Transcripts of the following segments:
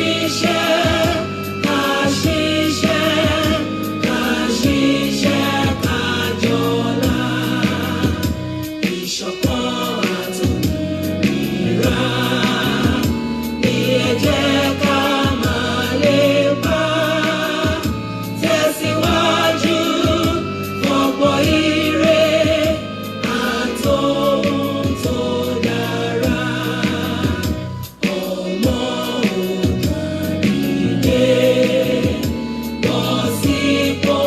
Ṣiṣẹ́, ká ṣiṣẹ́, ká ṣiṣẹ́, ká jọlá. Ìṣọ̀kan àtòmìnira ní ẹ jẹ́ ká máa lépa. Tẹ̀síwájú fọ̀pọ̀ ire àtohun tó dára. Ọmọ Oòduà dìde, bọ́ sípò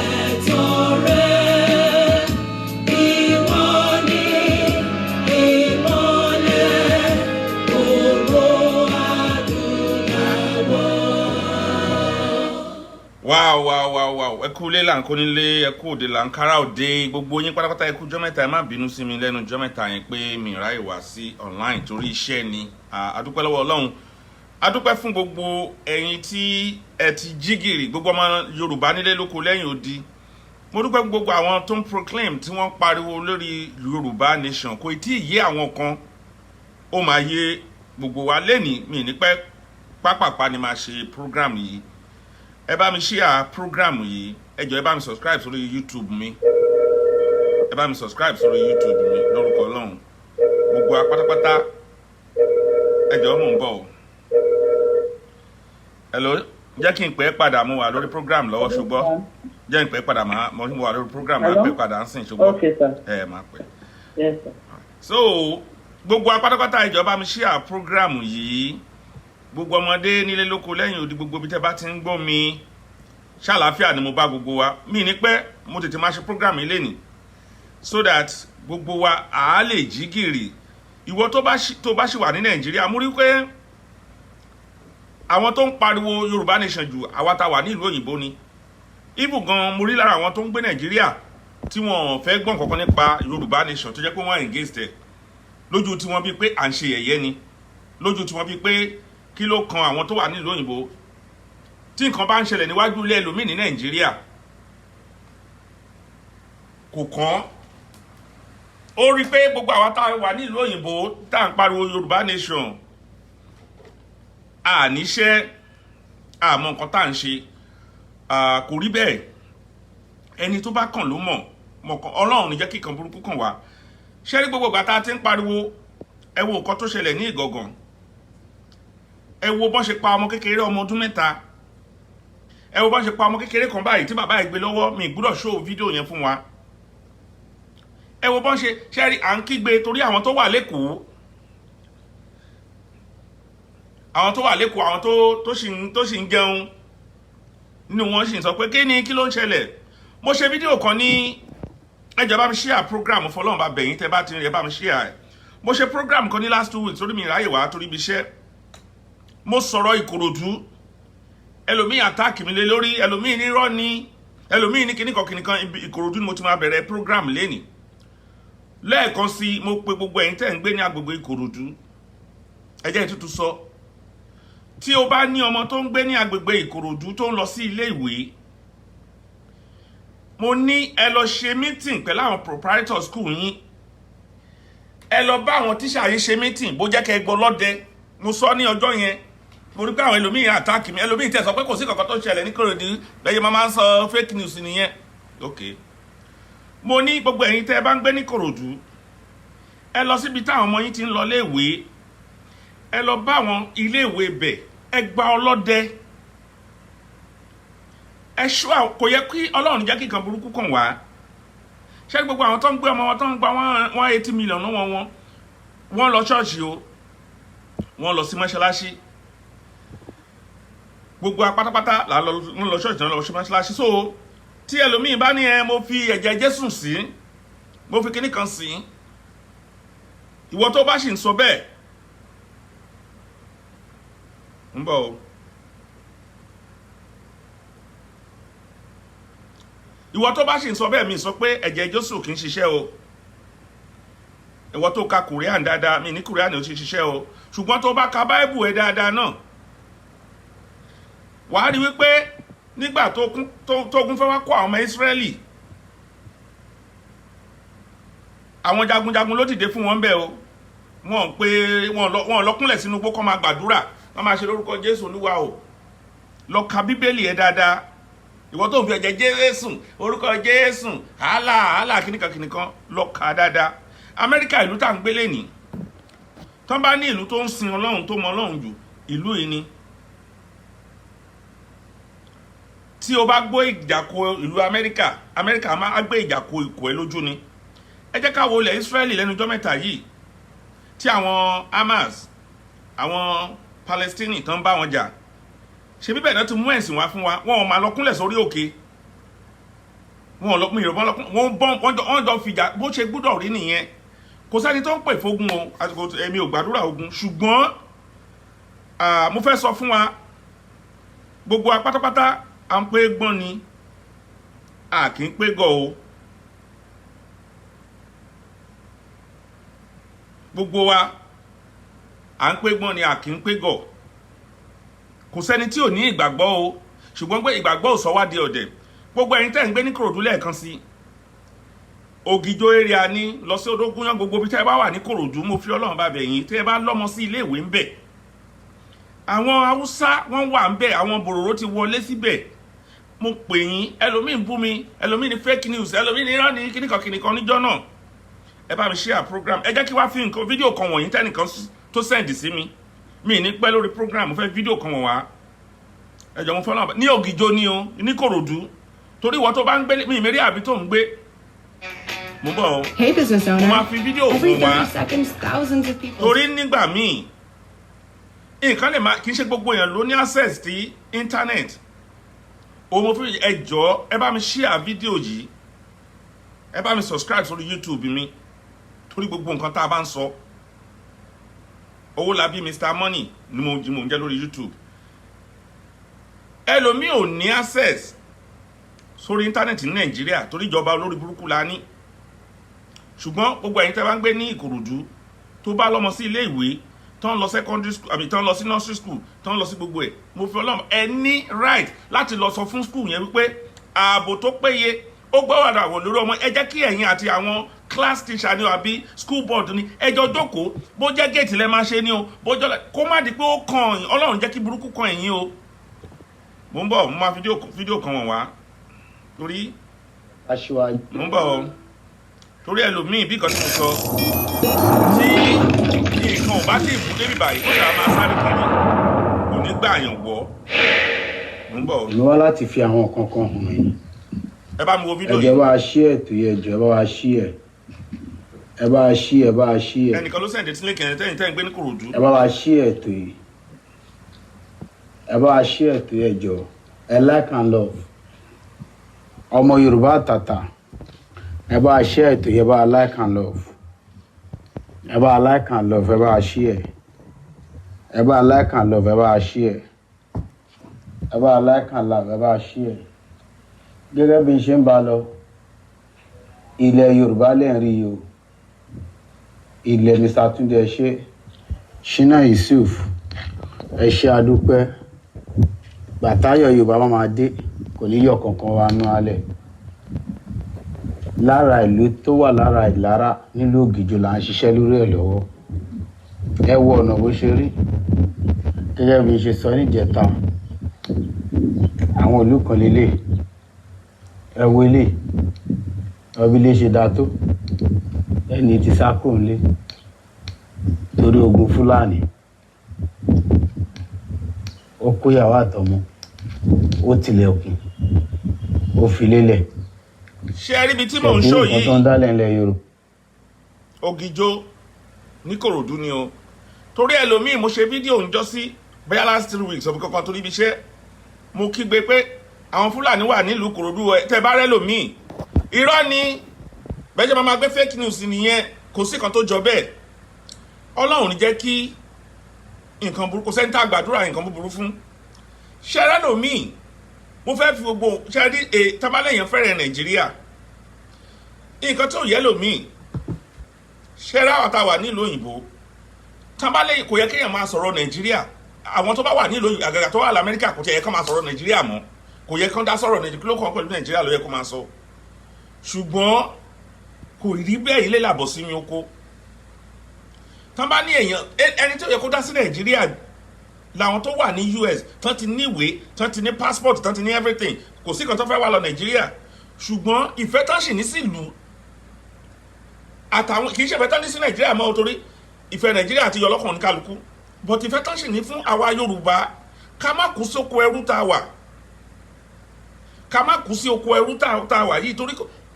ẹ̀tọ́ rẹ. Ìwọ ni ìmọ́lẹ̀ gbogbo adúláwọ̀. Wow, ẹ kú ilé là ń kó nílé, ẹ kú òde là ń kára òde. Gbogbo yín pátápátá, ẹ kú jọ́ mẹ́ta. Ẹ má bínú sí mi lẹ́nu jọ́ mẹ́ta yẹn pé mi ráyè wá sí online torí iṣẹ́ ni. A dúpẹ́ lọ́wọ́ Ọlọ́run, a dúpẹ́ fún gbogbo ẹ̀yin tí ẹ ti jí gìrì, gbogbo ọmọ Yorùbá nílé lóko lẹ́yìn odi. Mo dúpẹ́ fún gbogbo àwọn tó ń proclaim, tí wọ́n pariwo lórí Yorùbá Nation. Kò tí ì yé àwọn kan, ó máa yé gbogbo wa lẹ́nìí. Mi ní pẹ́, pápápá ni máa ṣe program yìí. Ẹ bá mi share program yìí, ẹ jọ̀ọ́. Ẹ bá mi subscribe sórí YouTube mi, ẹ bá mi subscribe sórí YouTube mi lórúkọ Ọlọ́run. Gbogbo wa pátápátá, ẹ jọ̀ọ́, mò ń bọ̀ o. Hello, jẹ́ kí n pè é padà, mo wà lórí program lọ́wọ́, ṣùgbọ́n jẹ́ n pè é padà. Máa mo wà lórí program, máa pè é padà ń sìn, ṣùgbọ́n. Okay, sir. Ẹ máa pè. Yes, sir. So gbogbo wa pátápátá, ẹ jọ̀ọ́, bá mi share program yìí. Gbogbo ọmọdé nílé lóko lẹ́yìn odi, gbogbo ibi tẹ́ bá ti ń gbọ́ mi, ṣàlàáfíà ni mo bá gbogbo wa? Mi ní pẹ́, mo tètè máa ṣe program yìí lénìí so that gbogbo wa à á lè jí gìrì. Ìwọ tó bá ṣì wà ní Nàìjíríà, mo rí pé àwọn tó ń pariwo Yorùbá Nation jù, àwa tá wà ní ìlú òyìnbó ni. Ibù gan, mo rí lára àwọn tó ń gbé Nàìjíríà tí wọn fẹ́ gbọ́n kankan nípa Yorùbá Nation, tó jẹ́ pé wọ́n against ẹ̀. Lójú tí wọ́n bíi pé à ń ṣe yẹ̀yẹ́ ni, lójú tí wọ́n bíi pé kí ló kan àwọn tó wà nílùú òyìnbó. Tí nǹkan bá ń ṣẹlẹ̀ níwájú ilé ẹlòmíì ní Nàìjíríà, kò kàn. Ó rí i pé gbogbo àwa tá a wà nílùú òyìnbó tá à ń pariwo Yorùbá Nation, àníṣe àmọ́ nǹkan tá à ń ṣe kò rí bẹ́ẹ̀. Ẹni tó bá kàn ló mọ̀ mọ̀kàn. Ọlọ́run ní jẹ́ kí nǹkan burúkú kàn wá. Ṣé rí gbogbo ìgbà tá a ti ń pariwo, ẹ wo nǹkan tó ṣẹlẹ̀ ní Ìgàngàn, ẹ wo bọ́n ṣe pa ọmọ kékeré, ọmọ ọdún 3. Ẹ wo bọ́n ṣe pa ọmọ kékeré kan báyìí tí bàbá ẹ̀ gbé lọ́wọ́. Mi gbúdọ̀ show fídíò yẹn fún wa. Ẹ wo bọ́n ṣe ṣe rí. À ń kígbe torí àwọn tó wà lẹ́kọ̀ọ́, àwọn tó wà lẹ́kọ̀ọ́, àwọn tó sì ń jẹun nínú wọn sì ń sọ pé kí ni, kí ló ń ṣẹlẹ̀? Mo ṣe fídíò kan ní, ẹ jọ̀ọ́, bá mi share program, fọlọ́run bá bẹ̀yìn, tẹ́ bá ti rí, ẹ bá mi share ẹ̀. Mo ṣe program kan ní last 2 weeks torí mi ráyè wá torí ibi iṣẹ́. Mo sọ̀rọ̀ Ìkòròdú, ẹlòmíì attack mi lé lórí, ẹlòmíì ní irọ́ ni, ẹlòmíì ní kíníkan kíníkan. Ìkòròdú ni mo ti máa bẹ̀rẹ̀ program lénìí. Lẹ́ẹ̀kan sí, mo pe gbogbo ẹ̀yin tẹ́ ń gbé ní agbègbè Ìkòròdú, ẹ jẹ́ ìtútù sọ. Tí o bá ní ọmọ tó ń gbé ní agbègbè Ìkòròdú tó ń lọ sí ilé ìwé, mo ní ẹ lọ ṣe meeting pẹ̀lú àwọn proprietor school yín, ẹ lọ bá àwọn tíṣà yín ṣe meeting, bó jẹ́ kẹ́ ẹ gbọ́ lọ́dẹ. Mo sọ ní ọjọ́ yẹn, mo rí pé àwọn ẹlòmíín attack mi, ẹlòmíín tẹ̀ sọ pé kò sí kankan tó ṣẹlẹ̀ ní Ìkòròdú lẹ́yìn máa ń sọ fake news nìyẹn. Ok, mo ní gbogbo ẹ̀yin tẹ́ ẹ bá ń gbé ní Ìkòròdú, ẹ lọ síbi táwọn ọmọ yín ti ń lọ léèwé, ẹ lọ bá àwọn iléèwé bẹ̀, ẹ gba ọlọ́dẹ, ẹ ṣọ́. Kò yẹ kí Ọlọ́run jẹ́ kí nǹkan burúkú kàn wá. Ṣé gbogbo àwọn tó ń gbé ọmọ wọn tó ń gba 180 million lọ́wọ́ wọn, wọ́n lọ ṣọ́ọ̀ṣì o, wọ́n lọ sí mọ́ṣáláṣí. Gbogbo apátápátá là ń lọ ṣọ́ọ̀ṣì náà, lọ sí mọ́ṣáláṣí. So tí ẹlòmíín bá ní ẹ mo fi ẹ̀jẹ̀ Jésù sí, mo fi kíní kan sí, ìwọ tó bá sì ń sọ bẹ́ẹ̀, ń bọ̀ o. Ìwọ tó bá sì ń sọ bẹ́ẹ̀, mi sọ pé ẹ̀jẹ̀ Jésù kì í ṣiṣẹ́ o. Ìwọ tó ka Quran dáadáa, mi ní Quran ò ti ṣiṣẹ́ o, ṣùgbọ́n tó bá ka Báíbù ẹ dáadáa náà, wàá rí wípé nígbà tógun fẹ́ wá kó àwọn ọmọ Ísírẹ́lì, àwọn jagunjagun ló dìde fún wọn bẹ́ẹ̀ o. Wọn pé wọn lọ kúnlẹ̀ sínú igbó kó máa gbàdúrà. Wọ́n máa ṣe lórúkọ Jésù Olúwa o. Lọ ka Bíbélì ẹ dáadáa. Ìwọ tó ń fi ẹ̀jẹ̀ Jésù, orúkọ Jésù, hálà hálà, kìnìkan kìnìkan, lọ kà dáadáa. Amẹ́ríkà, ìlú tá à ń gbélé ní, tán bá ní ìlú tó ń sin Ọlọ́run, tó mọ Ọlọ́run jù, ìlú yìí ni. Tí o bá gbọ́ ìjà ko ìlú Amẹ́ríkà, Amẹ́ríkà máa gbé ìjà ko ìkó ẹ lójú ni. Ẹ jẹ́ ká wo ilẹ̀ Israẹli lẹ́nu ọjọ́ mẹ́ta yìí, tí àwọn Hamas, àwọn Palestine tán bá wọn jà. Ṣe bíbẹ̀ náà ti mú ẹ̀sìn wá fún wa? Wọn ò máa lọ kúnlẹ̀ sórí òkè, wọn ò lọ mi ìrọ̀bọ́n lọ, wọn bọ́n, wọ́n jọ fìjà. Bó ṣe gbúdọ̀ rí nìyẹn. Kò sẹ́ni tó ń pè fógun o. Àsìkò èmi ò gbàdúrà ogun, ṣùgbọ́n mo fẹ́ sọ fún wa, gbogbo wa pátápátá, à ń pé gbọ́n ni, a kì í pé gọ̀ o. Gbogbo wa, à ń pé gbọ́n ni, a kì í pé gọ̀. Kò sẹ́ni tí ò ní ìgbàgbọ́ o, ṣùgbọ́n pé ìgbàgbọ́ ò sọ wá di ọ̀dẹ̀. Gbogbo ẹ̀yin tẹ́ ń gbé ní Kòròdú, lẹ́ẹ̀kan sí, Ògìjó area ní lọ sí Odógúnyán, gbogbo ibi tẹ́ ẹ bá wà ní Kòròdú, mo fi Ọlọ́run bá bẹ̀ yín. Tẹ́ ẹ bá lọ́mọ sí ilé ìwé ń bẹ̀, àwọn Haúsá wọ́n wà ń bẹ̀, àwọn bòròró ti wọlé síbẹ̀. Mo pè yín, ẹlòmíì ń bú mi, ẹlòmíì ní fake news, ẹlòmíì ní irọ́ ní kíníkan kíníkan níjọ́ náà. Ẹ bá mi share program. Ẹ jẹ́ kí wá fi nǹkan fídíò kan wọ̀nyí tẹ́nìkan tó send sí mi. Mi ní pẹ́ lórí program, mo fẹ́ fídíò kan wọ̀n wá. Ẹ jọ̀ọ́, mo fọ́nà ní Ògìjó ní o ní Kòròdú, torí ìwọ tó bá ń gbé mi ìmẹ́rí àbí tó ń gbé, mo bọ̀ o. Hey, business owner. Mo máa fi fídíò Every fún wa. 30 seconds, thousands of people. Torí nígbà míì, nǹkan lè má kì í ṣe gbogbo èèyàn ló ní access sí internet o. Mo fi, ẹ jọ̀ọ́, ẹ bá mi share fídíò yìí, ẹ bá mi subscribe sórí YouTube mi, torí gbogbo nǹkan tá a bá ń sọ. Owólabí Mr Money ni mo ń jẹ́ lórí YouTube. Ẹlòmíì ò ní access sórí internet ní Nàìjíríà torí ìjọba olórí burúkú la ní. Ṣùgbọ́n gbogbo ẹ̀yin tẹ́ bá ń gbé ní Ìkòròdú, tó bá lọ́mọ sí ilé ìwé, tó ń lọ secondary school àbí tó ń lọ sí nursery school, tó ń lọ sí gbogbo ẹ̀, mo fi Ọlọ́run, ẹ ní right láti lọ sọ fún school yẹn wípé ààbò tó péye ó gbọ́dọ̀ wà lórí ọmọ. Ẹ jẹ́ kí ẹ̀yin àti àwọn class teacher ni o, àbí school board ni, ẹ jọ jókòó. Bó jẹ́ gate lẹ́ máa ṣe ni o, bó jẹ́ kó má di pé ó kàn yín. Ọlọ́run jẹ́ kí burúkú kan ẹ̀yin o. Mo ń bọ̀, mo máa fídíò kan wọ̀n wá torí Aṣíwájú. Mo ń bọ̀ o, torí ẹlòmíì, bí nǹkan tí mo sọ, tí nǹkan ò bá tí ì bú débi báyìí, ó ṣáà máa sáré kiri, kò ní gbà yàn gbọ́. Mo ń bọ̀ o. Èmi wá láti fi àwọn nǹkan kan hàn yín. Ẹ bá mi wo Ẹ fídíò jẹ́ yìí. bá a ṣí ètò yẹn, jọ ẹ bá wa ṣí ẹ, ẹ bá a ṣí ẹ, bá a ṣí ẹ. Ẹnìkan ló send tí link yẹn. Tẹ́yìn gbé ní Kòròdú. Ẹ bá wa ṣí ètò yìí, ẹ bá wa ṣí ètò yẹn, jọ ẹ like and love. Ọmọ Yorùbá àtàtà, ẹ bá wa ṣí ètò yìí, ẹ bá wa like and love, ẹ bá wa like and love, ẹ bá wa ṣí ẹ, ẹ bá wa like and love, ẹ bá wa ṣí ẹ, ẹ bá wa like and love, ẹ bá wa ṣí ẹ. Gẹ́gẹ́ bí n ṣe ń bá a lọ, ilẹ̀ Yorùbá lè ń rí yìí o. Ilẹ̀ Mr Túndé, ẹ ṣé. Ṣínà Yusuf, ẹ ṣé, adúpẹ́. Gbàtáyọ̀ Yorùbá máa máa dé, kò ní yọ kankan wa nú alẹ̀. Lára ìlú tó wà lára Ìlara nílùú Ògìjò là ń ṣiṣẹ́ lórí ẹ̀ lọ́wọ́. Ẹ wo ọ̀nà bó ṣe rí. Gẹ́gẹ́ bí n ṣe sọ níjẹta, àwọn ìlú kan lélẹ̀. Ẹ wo ilé ọbí ilé ṣe dáa tó. Ẹni tí sá kúrò nílé torí ogun Fúlàní, ó kóyàwó àtọmọ, ó tilẹ̀kùn, ó fi lélẹ̀. Ṣé ẹ rí ibi tí mò ń ṣó nǹkan yìí? tó ń dálẹ̀ ńlẹ̀ Yorùbá. Ògìjó ní Kòròdú ni o, torí ẹlòmíì, mo ṣe fídíò ń jọ sí bóyá last 3 weeks ọ̀bí kankan, torí ibi iṣẹ́, mo kígbe pé àwọn Fúlàní wà nílùú Kòròdú. Ẹ tẹ́ bá rẹ́ lòmíì, irọ́ ni. Bẹ́ẹ̀ jẹ́ máa gbé fake news nìyẹn, kò sí kan tó jọ bẹ́ẹ̀. Ọlọ́run ní jẹ́ kí nǹkan burúkú sẹ́ńtà gbàdúrà nǹkan búburú fún ṣẹ́rẹ́ lòmíì. Mo fẹ́ fi gbogbo ṣẹ́rí ẹ tabalẹ̀yìn fẹ́rẹ̀ Nàìjíríà, nǹkan tó yẹ lòmíì ṣẹ́rẹ́. Àwọn tá a wà nílùú òyìnbó, tabalẹ̀yìn, kò yẹ kéèyàn máa sọ̀rọ̀ Nàìjíríà. Àwọn tó bá wà nílùú òyìnbó, àgàgà tó wà lamẹ́ríkà, kò tiẹ̀ yẹ kán máa sọ̀rọ̀ Nàìjíríà mọ́. Kò yẹ kán dá sọ̀rọ̀ Nàìjíríà. Kí ló kàn pẹ̀lú Nàìjíríà? Ló yẹ kó máa sọ, ṣùgbọ́n kò rí bẹ́ẹ̀. Ilé làbọ̀ sí mi oko. Tán bá ní èèyàn, ẹni tó yẹ kó dá sí Nàìjíríà Làwọn tó wà ní US tán ti ní ìwé, tán ti ní passport, tán ti ní everything, kò sí kan tó fẹ́ wá lọ Nàìjíríà, ṣùgbọ́n ìfẹ́ tán sì ní sílùú àtàwọn, kì í ṣe ìfẹ́ tán ní sí Nàìjíríà mọ́, torí ìfẹ́ Nàìjíríà ti yọ lọ́kàn ní kálukú, but ìfẹ́ tán sì ní fún àwa Yorùbá, ká má kú sóko ẹrú tá a wà, ká má kú sí oko ẹrú tá a wà yìí, torí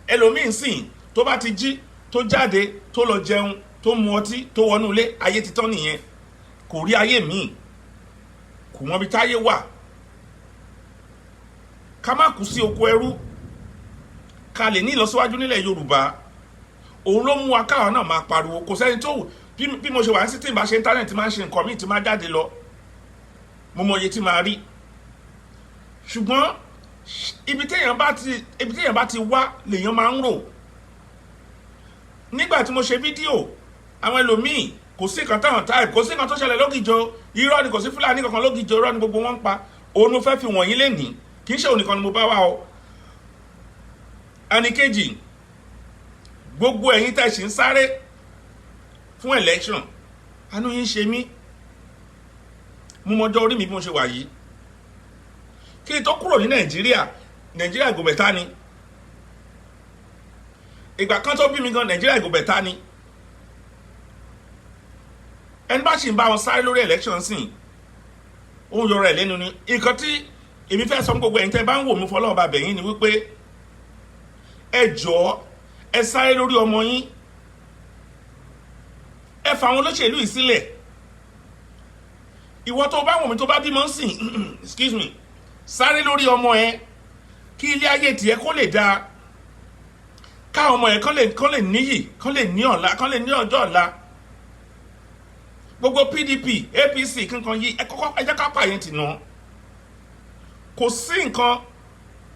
ẹlòmíín sìn tó bá ti jí, tó jáde, tó lọ jẹun, tó mu ọtí, tó wọnú ilé, ayé ti tán nìyẹn. Kò rí ayé míì, kò mọ ibi táyé wà. Ká má kú sí oko ẹrú, ká lè ní ìlọsíwájú nílẹ̀ Yorùbá, òun ló mú wa káwa náà máa pariwo. Kò sẹ́ni tó wù bí mo ṣe wà ní sí, tí n bá ṣe internet, máa ń ṣe nǹkan míì, tí máa jáde lọ, mo mọ iye tí máa rí. Ṣùgbọ́n ibi téèyàn bá ti wá lèèyàn máa ń rò. Nígbà tí mo ṣe fídíò, àwọn ẹlòmíì, kò sí nǹkan táwọn táì, kò sí nǹkan tó ṣẹlẹ̀ lógìjọ, irọ́ ni, kò sí Fúlàní kankan lógìjọ, irọ́ ni gbogbo wọn ń pa. Òun ló fẹ́ fi wọ̀nyí lénìí. Kì í ṣe òun nìkan ni mo bá wá o. Ẹnì kejì, gbogbo ẹ̀yin tẹ́ ṣì ń sáré fún election, àánú yín ṣe mí. Mo mọjọ́ orí mi bí mo ṣe wà yìí. Kí n tó kúrò ní Nàìjíríà, Nàìjíríà go better ni. Ìgbà kan tó bí mi gan, Nàìjíríà go better ni. Ẹni bá sì ń bá wọn sáré lórí election sìn, ó ń yọrọ ẹ̀ lẹ́nu ni. Nǹkan tí èmi fẹ́ sọ fún gbogbo ẹ̀yin tẹ́ bá ń wò mí, fọlọ́run bá bẹ̀yìn, ni wípé ẹ jọ̀ọ́, ẹ sáré lórí ọmọ yín. Ẹ fà àwọn olóṣèlú yìí sílẹ̀. Ìwọ tó bá wọ̀n mi, tó bá bímọ sìn, excuse me, sáré lórí ọmọ ẹ, kí ilé ayé tiẹ̀ kó lè dáa, káwọn ọmọ yẹn kán lè níyì, kán lè ní ọ̀la, kán lè ní ọjọ́ ọ̀la. Gbogbo PDP, APC kankan yìí, ẹ kọ́kọ́ ẹ jẹ́ ká pààyàn tì náà. Kò sí nǹkan,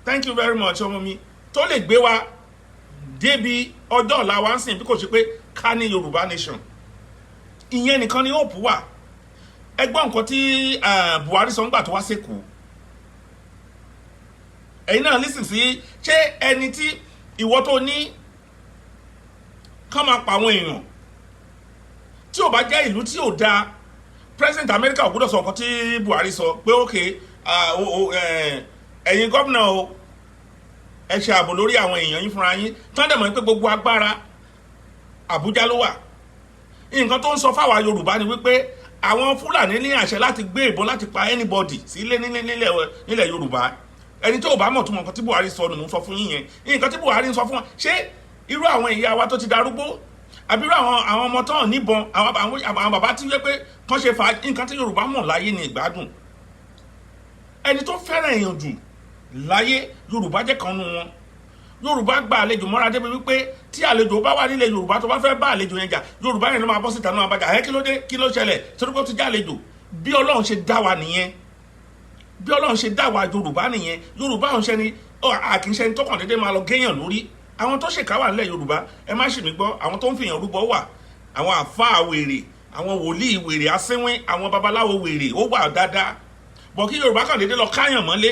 thank you very much, ọmọ mi, tó lè gbé wa débi ọjọ́ ọ̀la wa ń sìn bí kò ṣe pé ká ní Yorùbá nation. Ìyẹn nìkan ni hope wà. Ẹ gbọ́ nǹkan tí Buhari sọ nígbà tó wá sẹ́kọ̀ọ́. Ẹ̀yin náà listen sí. Ṣé ẹni tí ìwọ tó ní kán máa pa àwọn èèyàn, tí ò bá jẹ́ ìlú tí ò dáa, President America ò gbọ́dọ̀ sọ nǹkan tí Buhari sọ pé, "Ok, ẹ̀yin gómìnà o, ẹ ṣe ààbò lórí àwọn èèyàn yín fúnra yín," tán dẹ̀ mọ̀ pé gbogbo agbára Àbújá ló wà. Nǹkan tó ń sọ fáwa Yorùbá ni wípé àwọn Fúlàní ní àṣẹ láti gbé ìbọn láti pa anybody sílé nílẹ̀ Yorùbá. Ẹni tó ò bá mọ̀ tó mọ̀ nǹkan tí Buhari sọ ni mò ń sọ fún yín yẹn. Nǹkan tí Buhari ń sọ fún wọn, ṣé irú àwọn ìyá wa tó ti darúgbó, àbí irú àwọn ọmọ tán níbọn, àwọn bàbá tí yẹ pé kán ṣe fà? Nǹkan tí Yorùbá mọ̀ láyé ni ìgbádùn. Ẹni tó fẹ́ràn èèyàn jù láyé, Yorùbá jẹ́ kan nù wọn. Yorùbá gba àlejò mọ́ra débi wípé tí àlejò bá wà nílẹ̀ Yorùbá, tó bá fẹ́ bá àlejò yẹn jà, Yorùbá yẹn ló máa bọ́ síta náà bá jà. Ẹ kí ló dé? Kí ló ṣẹlẹ̀? Torí pé ó ti já àlejò. Bí Ọlọ́run ṣe dá wa nìyẹn, bí Ọlọ́run ṣe dá wa Yorùbá nìyẹn. Yorùbá òun ṣe ni àkínṣe ní tó kàn déédéé máa lọ géèyàn lórí. Àwọn tó ṣèkà wà nílẹ̀ Yorùbá, ẹ má ṣì mí gbọ́. Àwọn tó ń fìyàn rúbọ wà, àwọn àfáà wèrè, àwọn wòlíì wèrè asínwín, àwọn babaláwo wèrè, ó wà dáadáa. Bọ̀ kí Yorùbá kàn déédéé lọ káyàn mọ́lé,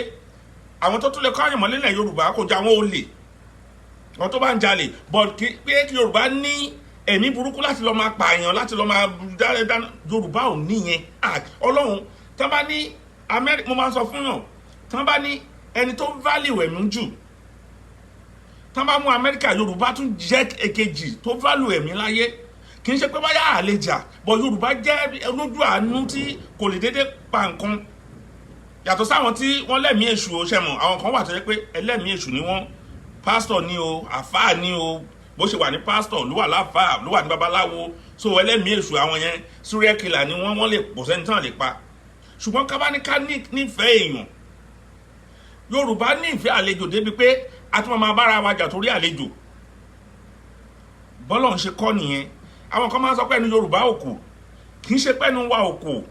àwọn tó tún lè káyàn mọ́lé nílẹ̀ Yorùbá kò jẹ́ àwọn olè, àwọn tó bá ń jalè. Bọ̀ pé kí Yorùbá ní ẹ̀mí burúkú láti lọ máa pààyàn, láti lọ máa dáná, Yorùbá ò níyẹn. Ọlọ́run tán bá ní Amẹ́ríkà, mo máa ń sọ fún yàn, tán bá ní ẹni tó value ẹ̀mí jù, tán bá mú Amẹ́ríkà, Yorùbá tún jẹ́ èkejì tó value ẹ̀mí láyé. Kì í ṣe pé báyà àlejà bọ̀, Yorùbá jẹ́ olójú àánú tí kò lè dédé pa nǹkan, yàtọ̀ sáwọn tí wọ́n lẹ́mìí èṣù. O ṣẹ̀mọ̀, àwọn kan wà tó yẹ pé ẹlẹ́mìí èṣù ni wọ́n. Pásítọ̀ ni o, àfáà ni o, bó ṣe wà ní pásítọ̀ ló wà láfáà, ló wà ní babaláwo. So ẹlẹ́mìí èṣù àwọn yẹn, serial killer ni wọ́n. Wọ́n lè pọ̀ sẹ́ni tán lè pa. Ṣùgbọ́n kábáníká nífẹ̀ẹ́ èèyàn, Yorùbá nífẹ̀ẹ́ àlejò débi pé a tún máa bára wa jà torí àlejò. Bọ́lọ̀ ń ṣe kọ́ nìyẹn. Àwọn kan máa ń sọ pé ẹnu Yorùbá ò kù. Kì í ṣe pé ẹnu wa ò kù,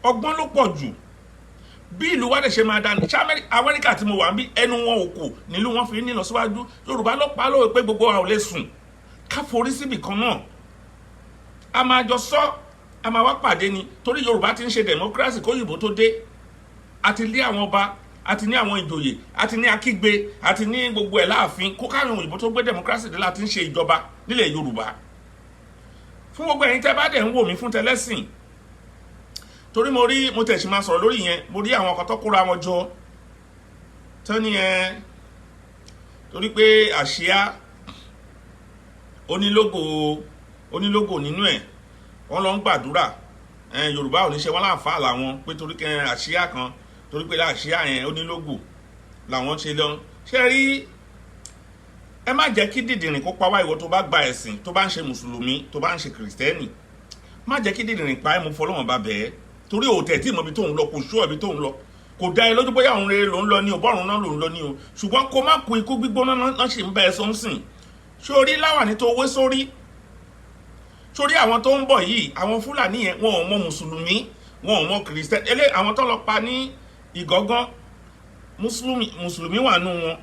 ọgbọ́n ló pọ̀ jù. Bí ìlú wa dẹ̀ ṣe máa dání, ṣé Amẹ́ríkà tí mo wà ń bí, ẹnu wọn ò kù nílùú wọn fi ní lọ síwájú. Yorùbá ló pa á lóore pé gbogbo wa ò lè sùn ká forí síbì kan náà. A máa jọ sọ, a máa wá pàdé ni, torí Yorùbá ti ń ṣe democracy kóyìnbó tó dé. A ti lé àwọn ọba, a ti ní àwọn ìjòyè, a ti ní akígbe, a ti ní gbogbo ẹ̀ láàfin kó káwọn òyìnbó tó gbé democracy dé láti ń ṣe ìjọba nílẹ̀ Yorùbá. Fún gbogbo ẹ̀yin tẹ́ bá dẹ̀ ń wò mí, fún tẹlẹ́sìn, Torí mo rí, mo tẹ̀sí máa sọ̀rọ̀ lórí yẹn, mo rí àwọn kan tó kóra wọn jọ tán ní ẹ, torí pé àsíá onílógò nínú ẹ̀, wọ́n lọ ń gbàdúrà ẹ, Yorùbá ò ní ṣe wọ́n láǹfà làwọn pé torí kẹ àsíá kan, torí pé àsíá yẹn onílógò làwọn ṣe lọ ṣe rí. Ẹ má jẹ́ kí dìdìrìn kó pa wá. Ìwọ tó bá gba ẹ̀sìn, tó bá ń ṣe mùsùlùmí, tó bá ń ṣe kìrìsìtẹ́nì, má jẹ́ kí dìdìrìn pa ẹ́. Mo fọlọ́wọ́n bá bẹ̀ẹ́, torí òtẹ̀ tí ìmọ̀ ibi tó ń lọ, kò sú ibi tó ń lọ, kò dá ẹ lójú bóyá òun rere ló ń lọ ní o, bọ́ọ̀rùn náà ló ń lọ ní o. Ṣùgbọ́n kó má kú ikú gbígbóná náà sì ń bẹ ẹ sọ́nsìn. Sórí láwàní tó wé sórí, sórí àwọn tó ń bọ̀ yìí, àwọn Fúlàní yẹn, wọn ò mọ mùsùlùmí, wọn ò mọ kìrìsìtẹ́nì. Ẹlẹ́ àwọn tó lọ pa ní Ìgọ́gán, mùsùlùmí wà nù wọn,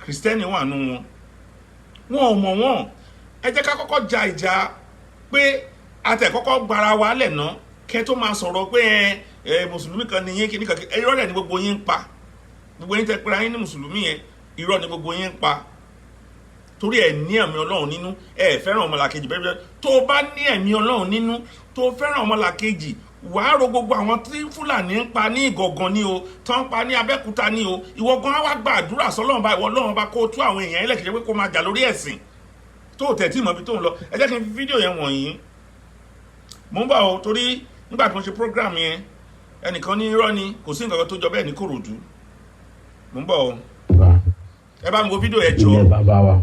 kìrìsìtẹ́nì wà nù wọn, wọn ò mọ̀ wọn. Ẹ jẹ́ ká kọ́kọ́ ja ìjà pé atẹ̀kọ́kọ́ gbara wa lẹ̀ ná, kẹ́ tó máa sọ̀rọ̀ pé ẹ ẹ mùsùlùmí kan ní yín, kí nìkan. Irọ́ dẹ̀ ni gbogbo yín ń pa. Gbogbo yín tẹ pé ayín ní mùsùlùmí yẹn, irọ́ ni gbogbo yín ń pa, torí ẹ ní ẹ̀mí Ọlọ́run nínú, ẹ fẹ́ràn ọmọlàkejì. Bẹ́ẹ̀ bẹ́ẹ̀, tó o bá ní ẹ̀mí Ọlọ́run nínú, tó o fẹ́ràn ọmọlàkejì, wàá ro gbogbo àwọn tí Fúlàní ń pa ní Ìgàngàn ní o, tó ń pa ní Abẹ́òkúta ní o. Ìwọ gan á wá gba àdúrà sọlọ́run bá ìwọ Ọlọ́run bá kó tú àwọn èèyàn ẹlẹ́kẹ̀jẹ́ pé kó máa jà lórí ẹ̀sìn tó o tẹ̀ tí mọ̀ ibi tó ń lọ. Ẹ jẹ́ kí n fi fídíò yẹn wọ̀nyí. Mo ń bọ̀ o, torí nígbà tí mo ṣe program yẹn, ẹnìkan ní irọ́ ni, kò sí nǹkan kan tó jọ bẹ́ẹ̀ ní Kòròdú. Mo ń bọ̀ o. Ẹ bá mi wo fídíò yẹn jọ. Ilẹ̀ bàbá wa,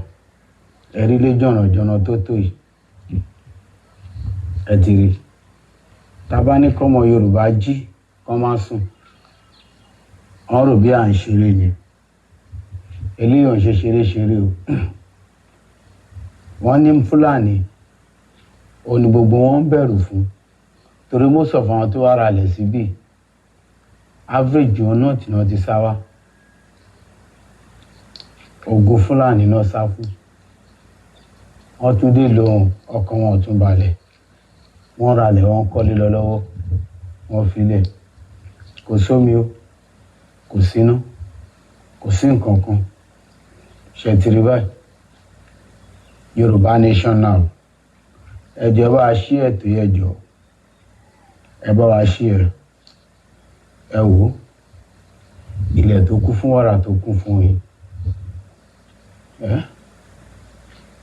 ẹ̀rí lé jọ̀nàjọ̀nà tó tó yìí, ẹ ti rí. Tá a bá ní kọ́mọ Yorùbá jí kọ́ máa sùn, wọ́n rò bí à ń ṣeré ni. Eléyìí ò ń ṣe ṣeré ṣeré o. Wọ́n ní Fúlàní ò ní gbogbo wọn ń bẹ̀rù fún, torí most of àwọn tó wá ra lẹ̀ síbí, average wọn náà tí wọ́n ti sá wá, ògo Fúlàní náà sá fún. Wọ́n tún dé lóhùn, ọkàn wọn ò tún balẹ̀. Wọ́n ralẹ̀, wọ́n kọ́lé lọ lọ́wọ́, wọ́n filẹ̀. Kò sómi o, kò síná, kò sí nǹkan kan. Ṣètìrì báyìí, Yorùbá nation now. Ẹ jọ̀ọ́, bá a ṣí ètò yẹn jọ, ẹ bá wa ṣí ẹ. Ẹ wò ó, ilẹ̀ tó kún fún wàrà, tó kún fún yín ẹ,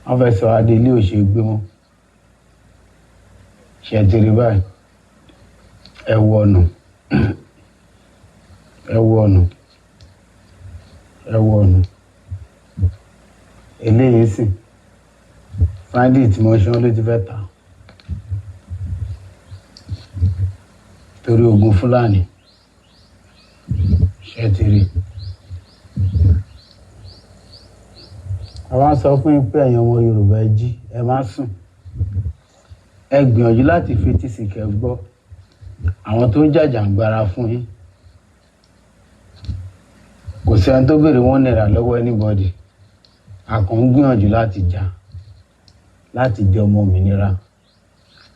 wọ́n fẹ́ sọ adé ilé òṣè gbé wọn. Ṣètìrì báyìí, ẹ wo ọ̀nà, ẹ wo ọ̀nà, ẹ wo ọ̀nà. Eléyìí sì fáńdì tí mo ṣe, wọn ló ti fẹ́ tà torí ogun Fúlàní. Ṣètìrì, àwa sọ fún yín pé ẹ̀yin ọmọ Yorùbá, ẹ jí, ẹ má sùn. Ẹ gbìyànjú láti fetí sí kẹ́ gbọ́ àwọn tó ń jàjàǹgbara fún yín. Kò sẹ́ni tó béèrè ₦1 lọ́wọ́ anybody. A kàn ń gbìyànjú láti jà láti di ọmọ òmìnira,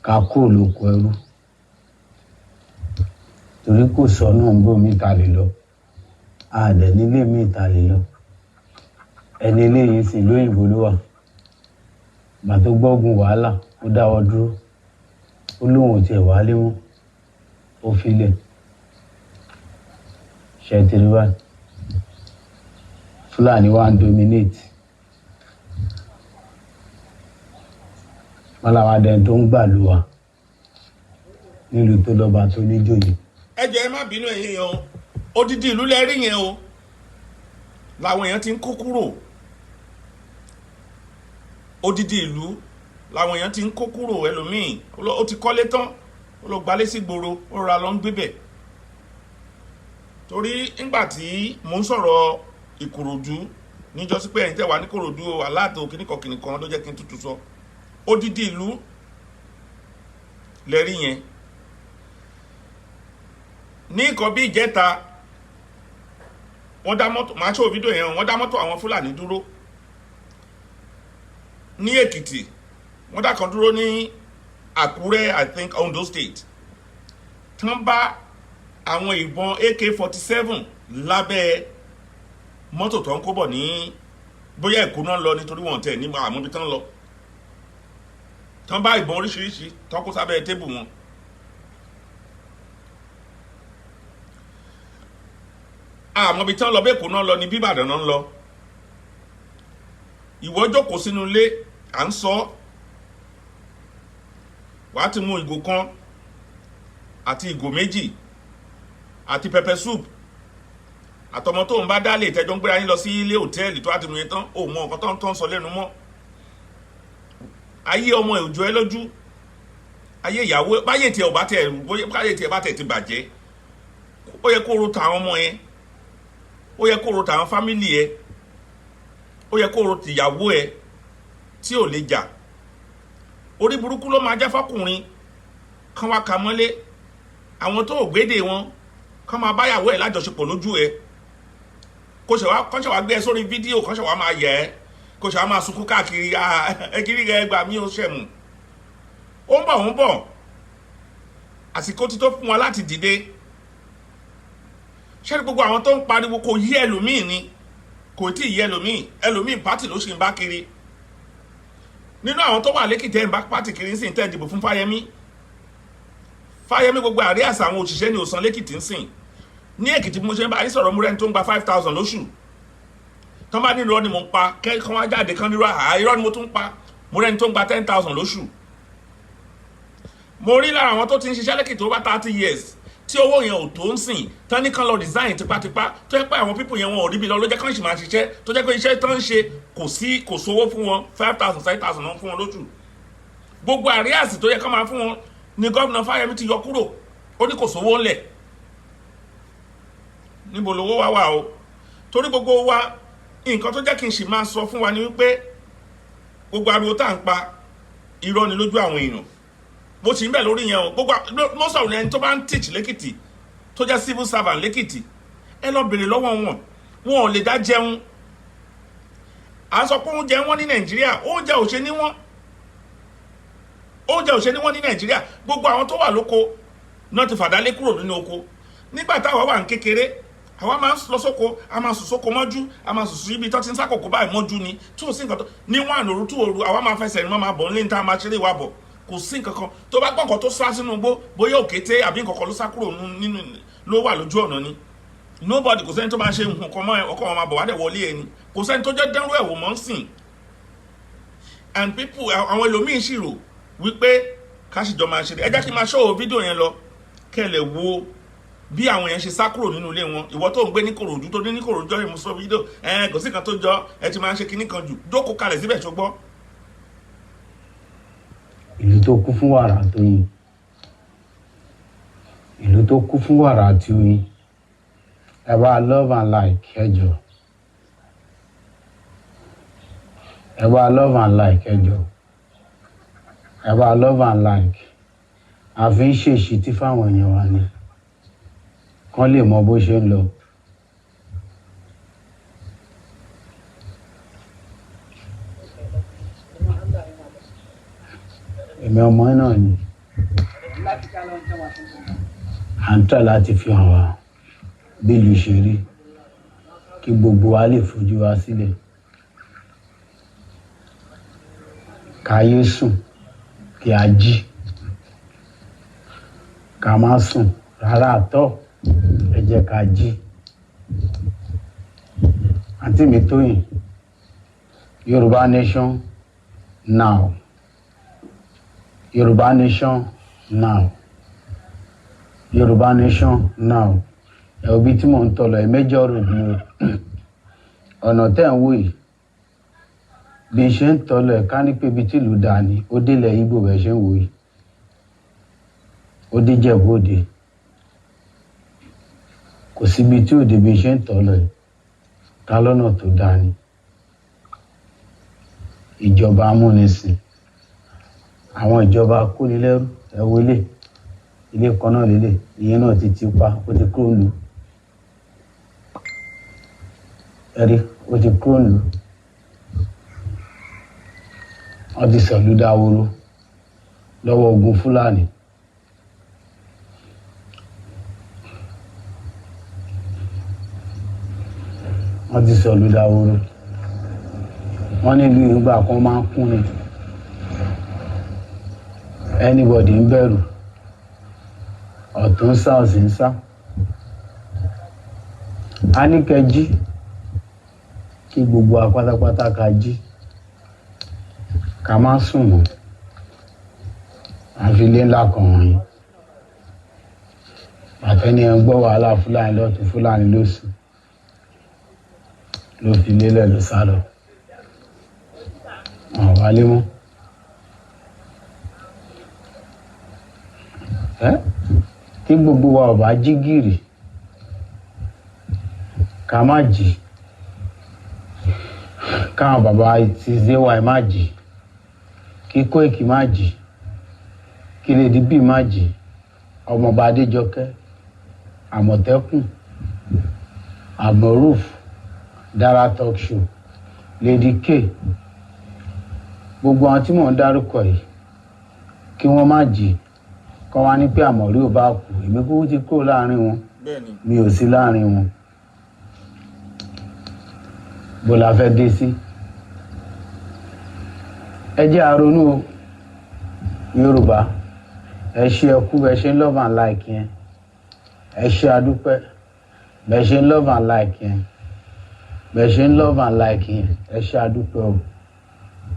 ká kúrò lóko ẹrú, torí kò sọnù ń bò mí ta lè lọ, àdẹ nílé mi ta lè lọ. Ẹni eléyìí sì lóyìnbó ló wà gbà tó gbọ́gun wàhálà, ó dáwọ́ dúró, ó lóun ò tiẹ̀ wálé mọ́, ó filẹ̀. Ṣètìlú báyìí, Fúlàní wà ń dominate. Wọn làwọn adẹni tó ń gbàlú wa nílùú tó lọ́ba, tó níjòyè. Ẹ jọ̀ọ́, ẹ má bínú ẹ̀yin yẹn o. Odidi ìlú lẹ rí yẹn o, làwọn èèyàn ti ń kó kúrò. Odidi ìlú làwọn èèyàn ti ń kó kúrò. Ẹlòmíì ó ti kọ́lé tán, ó lọ gbalé sí gbòòrò, ó rọra lọ ń gbébẹ̀. Torí ńgbà tí mò ń sọ̀rọ̀ Ìkòròdú níjọ́sí pé ẹ̀yin tẹ́ wà ní Kòròdú o, aláàtò kìnnìkan kìnnìkan ló jẹ́ kí n tútù sọ. Odidi ìlú lẹ rí yẹn. Ní nǹkan bí ìjẹta, wọ́n dá mọ́tò, máa ṣó fídíò yẹn, wọ́n dá mọ́tò àwọn Fúlàní dúró ní Èkìtì, wọ́n dá kan dúró ní Àkúrẹ́, I think Ondo State, tí wọ́n bá àwọn ìbọn AK-47 lábẹ́ mọ́tò tó ń kó bọ̀ ní bóyá Èkó náà lọ, nítorí wọ́n tẹ̀ ní àmọ́ ibi tán lọ, tí wọ́n bá ìbọn oríṣiríṣi tó kó sábẹ́ tébù wọn. Àmọ́ ibi tí wọ́n lọ, bẹ́ẹ̀ kó náà lọ ní bíbàdàn náà ń lọ. Ìwọ jókòó sínú ilé, à ń sọ wàá ti mú ìgò kan àti ìgò méjì àti pepper soup àtọmọ tó ń bá dálé ìtẹ́jọ́ ń gbéra yín lọ sí ilé hòtẹ́ẹ̀lì tó àti mú yẹn tán. Ò mọ nǹkan tó ń sọ lẹ́nu mọ́. Ayé ọmọ ẹ̀ òjò ẹ lójú, ayé ìyàwó báyé tiẹ̀ ò bá tẹ̀, báyé tiẹ̀ bá tẹ̀ ti bàjẹ́, ó yẹ kó ro tàwọn ọmọ yẹn, ó yẹ kó ro tàwọn family ẹ, ó yẹ kó ro tìyàwó ẹ tí ò lè jà. Orí burúkú ló máa jẹ́ fọkùnrin kán wá ka mọ́lé, àwọn tó ò gbédè wọn kán máa báyàwó ẹ̀ lájọṣepọ̀ lójú ẹ, kó ṣe wá kán ṣe wá gbé ẹ sórí fídíò, kán ṣe wá máa yẹ ẹ, kó ṣe wá máa sunkún káàkiri, ẹ kiri ẹ gbà mí, ó ṣẹ̀mù. Ó ń bọ̀, ó ń bọ̀. Àsìkò ti tó fún wa láti dìde. Ṣé gbogbo àwọn tó ń pariwo kò yí ẹlòmíì ni? Kò tí ì yí ẹlòmíì. Ẹlòmíì, party ló ṣì ń bá kiri. Nínú àwọn tó wà lẹ́kìtì ẹ̀ ń bá party kiri ń sìn tẹ́ ìdìbò fún Fáyẹmí. Fáyẹmí, gbogbo arrears àwọn òṣìṣẹ́ ní òsàn lẹ́kìtì ń sìn. Ní Èkìtì, bí mo ṣe ń bá yín sọ̀rọ̀, múrẹ́ni tó ń gba 5,000 lóṣù. Tán bá nílò ni mò ń pa kán wá jáde kán nírò àá, irọ́ ni mo tún pa. Múrẹ́ni tó ń gba 10,000 lóṣù. Mo rí lára àwọn tó ti ń ṣiṣẹ́ lẹ́kìtì over 30 years tí owó yẹn ò tó ń sìn, tán ní kán lọ resign tipátipá, tó yẹ pé àwọn people yẹn, wọn ò ríbi lọ ló jẹ́ kán sì máa ṣiṣẹ́, tó jẹ́ pé iṣẹ́ tán ń ṣe, kò sí, kò sówó fún wọn. 5,000, 5,000 náà fún wọn lóṣù. Gbogbo arrears tó yẹ kán máa fún wọn ni gómìnà Fáyẹmí ti yọ kúrò. Ó ní kò sówó ńlẹ̀. Níbo lowó wá wà o? Torí gbogbo wa, nǹkan tó jẹ́ kí n sì máa sọ fún wa ni wípé gbogbo ariwo tá à ń pa, irọ́ ni lójú àwọn èèyàn. Mo sì ń bẹ̀ lórí yẹn o. Gbogbo most of ẹni tó bá ń teach lẹ́kìtì, tó jẹ́ civil servant lẹ́kìtì, ẹ lọ bèrè lọ́wọ́ wọn, wọn ò lè dá jẹun. À ń sọ pé oúnjẹ wọn ní Nàìjíríà, oúnjẹ ò ṣe ní wọn, oúnjẹ ò ṣe ní wọn ní Nàìjíríà. Gbogbo àwọn tó wà lóko náà ti fàdálé kúrò nínú oko. Nígbà táwa wà ní kékeré, àwa máa ń lọ sóko, a máa sùn sóko mọ́jú, a máa sùn sí ibi tó ti ń sákòókò báyìí mọ́jú ni, tí ò sí nǹkan tó ní 1 òru, 2 òru, àwa máa fẹsẹ̀ ní wọ́n máa bọ̀ nílé ní tá a máa ṣeré wa bọ̀. Kò sí nǹkan kan. Tó bá gbọ́ nǹkan tó sá sínú igbó, bóyá òkété àbí nǹkan kan ló sá kúrò nínú ló wà lójú ọ̀nà ni. Nobody, kò sẹ́ni tó máa ṣe nǹkan mọ́ ẹ. Ọkọ̀ wọn máa bọ̀ wá dẹ̀ wọlé ẹni. Kò sẹ́ni tó jẹ́ dẹ́rù ẹ̀wò mọ́ ń sìn. And people, àwọn ẹlòmíín sì rò wípé ká sì jọ máa ṣe. Ẹ jẹ́ kí n máa ṣọ́wọ́ fídíò yẹn lọ, kẹ́ ẹ lè wo bí àwọn yẹn ṣe sá kúrò nínú ilé wọn. Ìwọ tó ń gbé ní Kòròdú, tó dé ní Kòròdú jọ́, ìmú sọ fídíò ẹ, kò sí kan tó jọ ẹ ti máa ń ṣe kinní kan jù. Jókòó kalẹ̀ síbẹ̀, ṣùgbọ́n. Ìlú tó kún fún wàrà àti oyin, ìlú tó kún fún wàrà àti oyin. Ẹ bá love and like, ẹ jọ̀ọ́. Ẹ bá love and like, ẹ jọ̀ọ́. Ẹ bá love and like. Àfi ń ṣèṣítí fáwọn èèyàn wa ni kán lè mọ bó ṣe ń lọ. Èmi ọmọ náà ni à ń tà láti fi hàn wá bí ìlú ṣe rí, kí gbogbo wa lè fojú wa sílẹ̀, ká yé sùn, kí a jí, ká má sùn rárá àtọ́. Ẹ jẹ́ ká jí. Àǹtí mi Tóyìn, Yorùbá nation now, Yorùbá nation now, Yorùbá nation now. Ẹ òbí tí mò ń tọ̀ lọ ẹ, major road ni o. Ọ̀nà tẹ́ ń wò yìí, bí n ṣe ń tọ́ lọ ẹ̀, ká ní pé ibi tí ìlú dáa ni, ó délẹ̀ Ìgbò. Bẹ́ẹ̀ ṣe ń wò yìí, ó dé Jẹ̀bú Òde, kò síbi tí òde. Bí n ṣe ń tọ́ lọ ẹ̀, ká lọ́nà tó dáa ni ìjọba amúnisìn, àwọn ìjọba akónilẹ́rú. Ẹ wo ilé, ilé kan náà lélẹ̀, ìyẹn náà ti ti pa, ó ti kúrò lù ẹ rí, ó ti kúrò lù. Wọ́n ti sọ̀lú dáwóró lọ́wọ́ ogun Fúlàní. Wọ́n ti sọ̀lú dáwóró. Wọ́n nílùú ìgbà kan máa ń kún ni, anybody ń bẹ̀rù, ọ̀tún ń sá, òsì ń sá. A ní kẹ́ jí, kí gbogbo wa pátápátá ká jí, ká má sùn mọ́. Àfi ilé ńlá kan wọ̀nyí àtẹni ẹ̀ ń gbọ́ wàhálà Fúlàní lọ́tún, Fúlàní lósì, ló fi lélẹ̀, ló sá lọ, wọn wálé mọ́. Ẹ tí gbogbo wa ò bá jí gìrì, ká má jí, káwọn bàbá ti zéwà ẹ má jí, kí Kóìkì má jí, kí Lady B má jí, ọmọọba Adéjọkẹ́, Àmọ̀tẹ́kùn, Àmọ̀rúf, Dara Talk Show, Lady K, gbogbo àwọn tí mò ń dárúkọ yìí, kí wọ́n má jí, kọ́ wá ní pé àmọ̀rí ò bá kú. Èmi kúkú ti kúrò láàrin wọn. Bẹ́ẹ̀ni. Mi ò sí láàrin wọn. Bó la fẹ́ dé sí? Ẹ jẹ́ àronú o. Yorùbá, ẹ ṣe, ẹ kú bẹ ṣe ń love and like yẹn. Ẹ ṣe, àdúpẹ́ bẹ ṣe ń love and like yẹn, bẹ ṣe ń love and like yẹn. Ẹ ṣe, àdúpẹ́ o.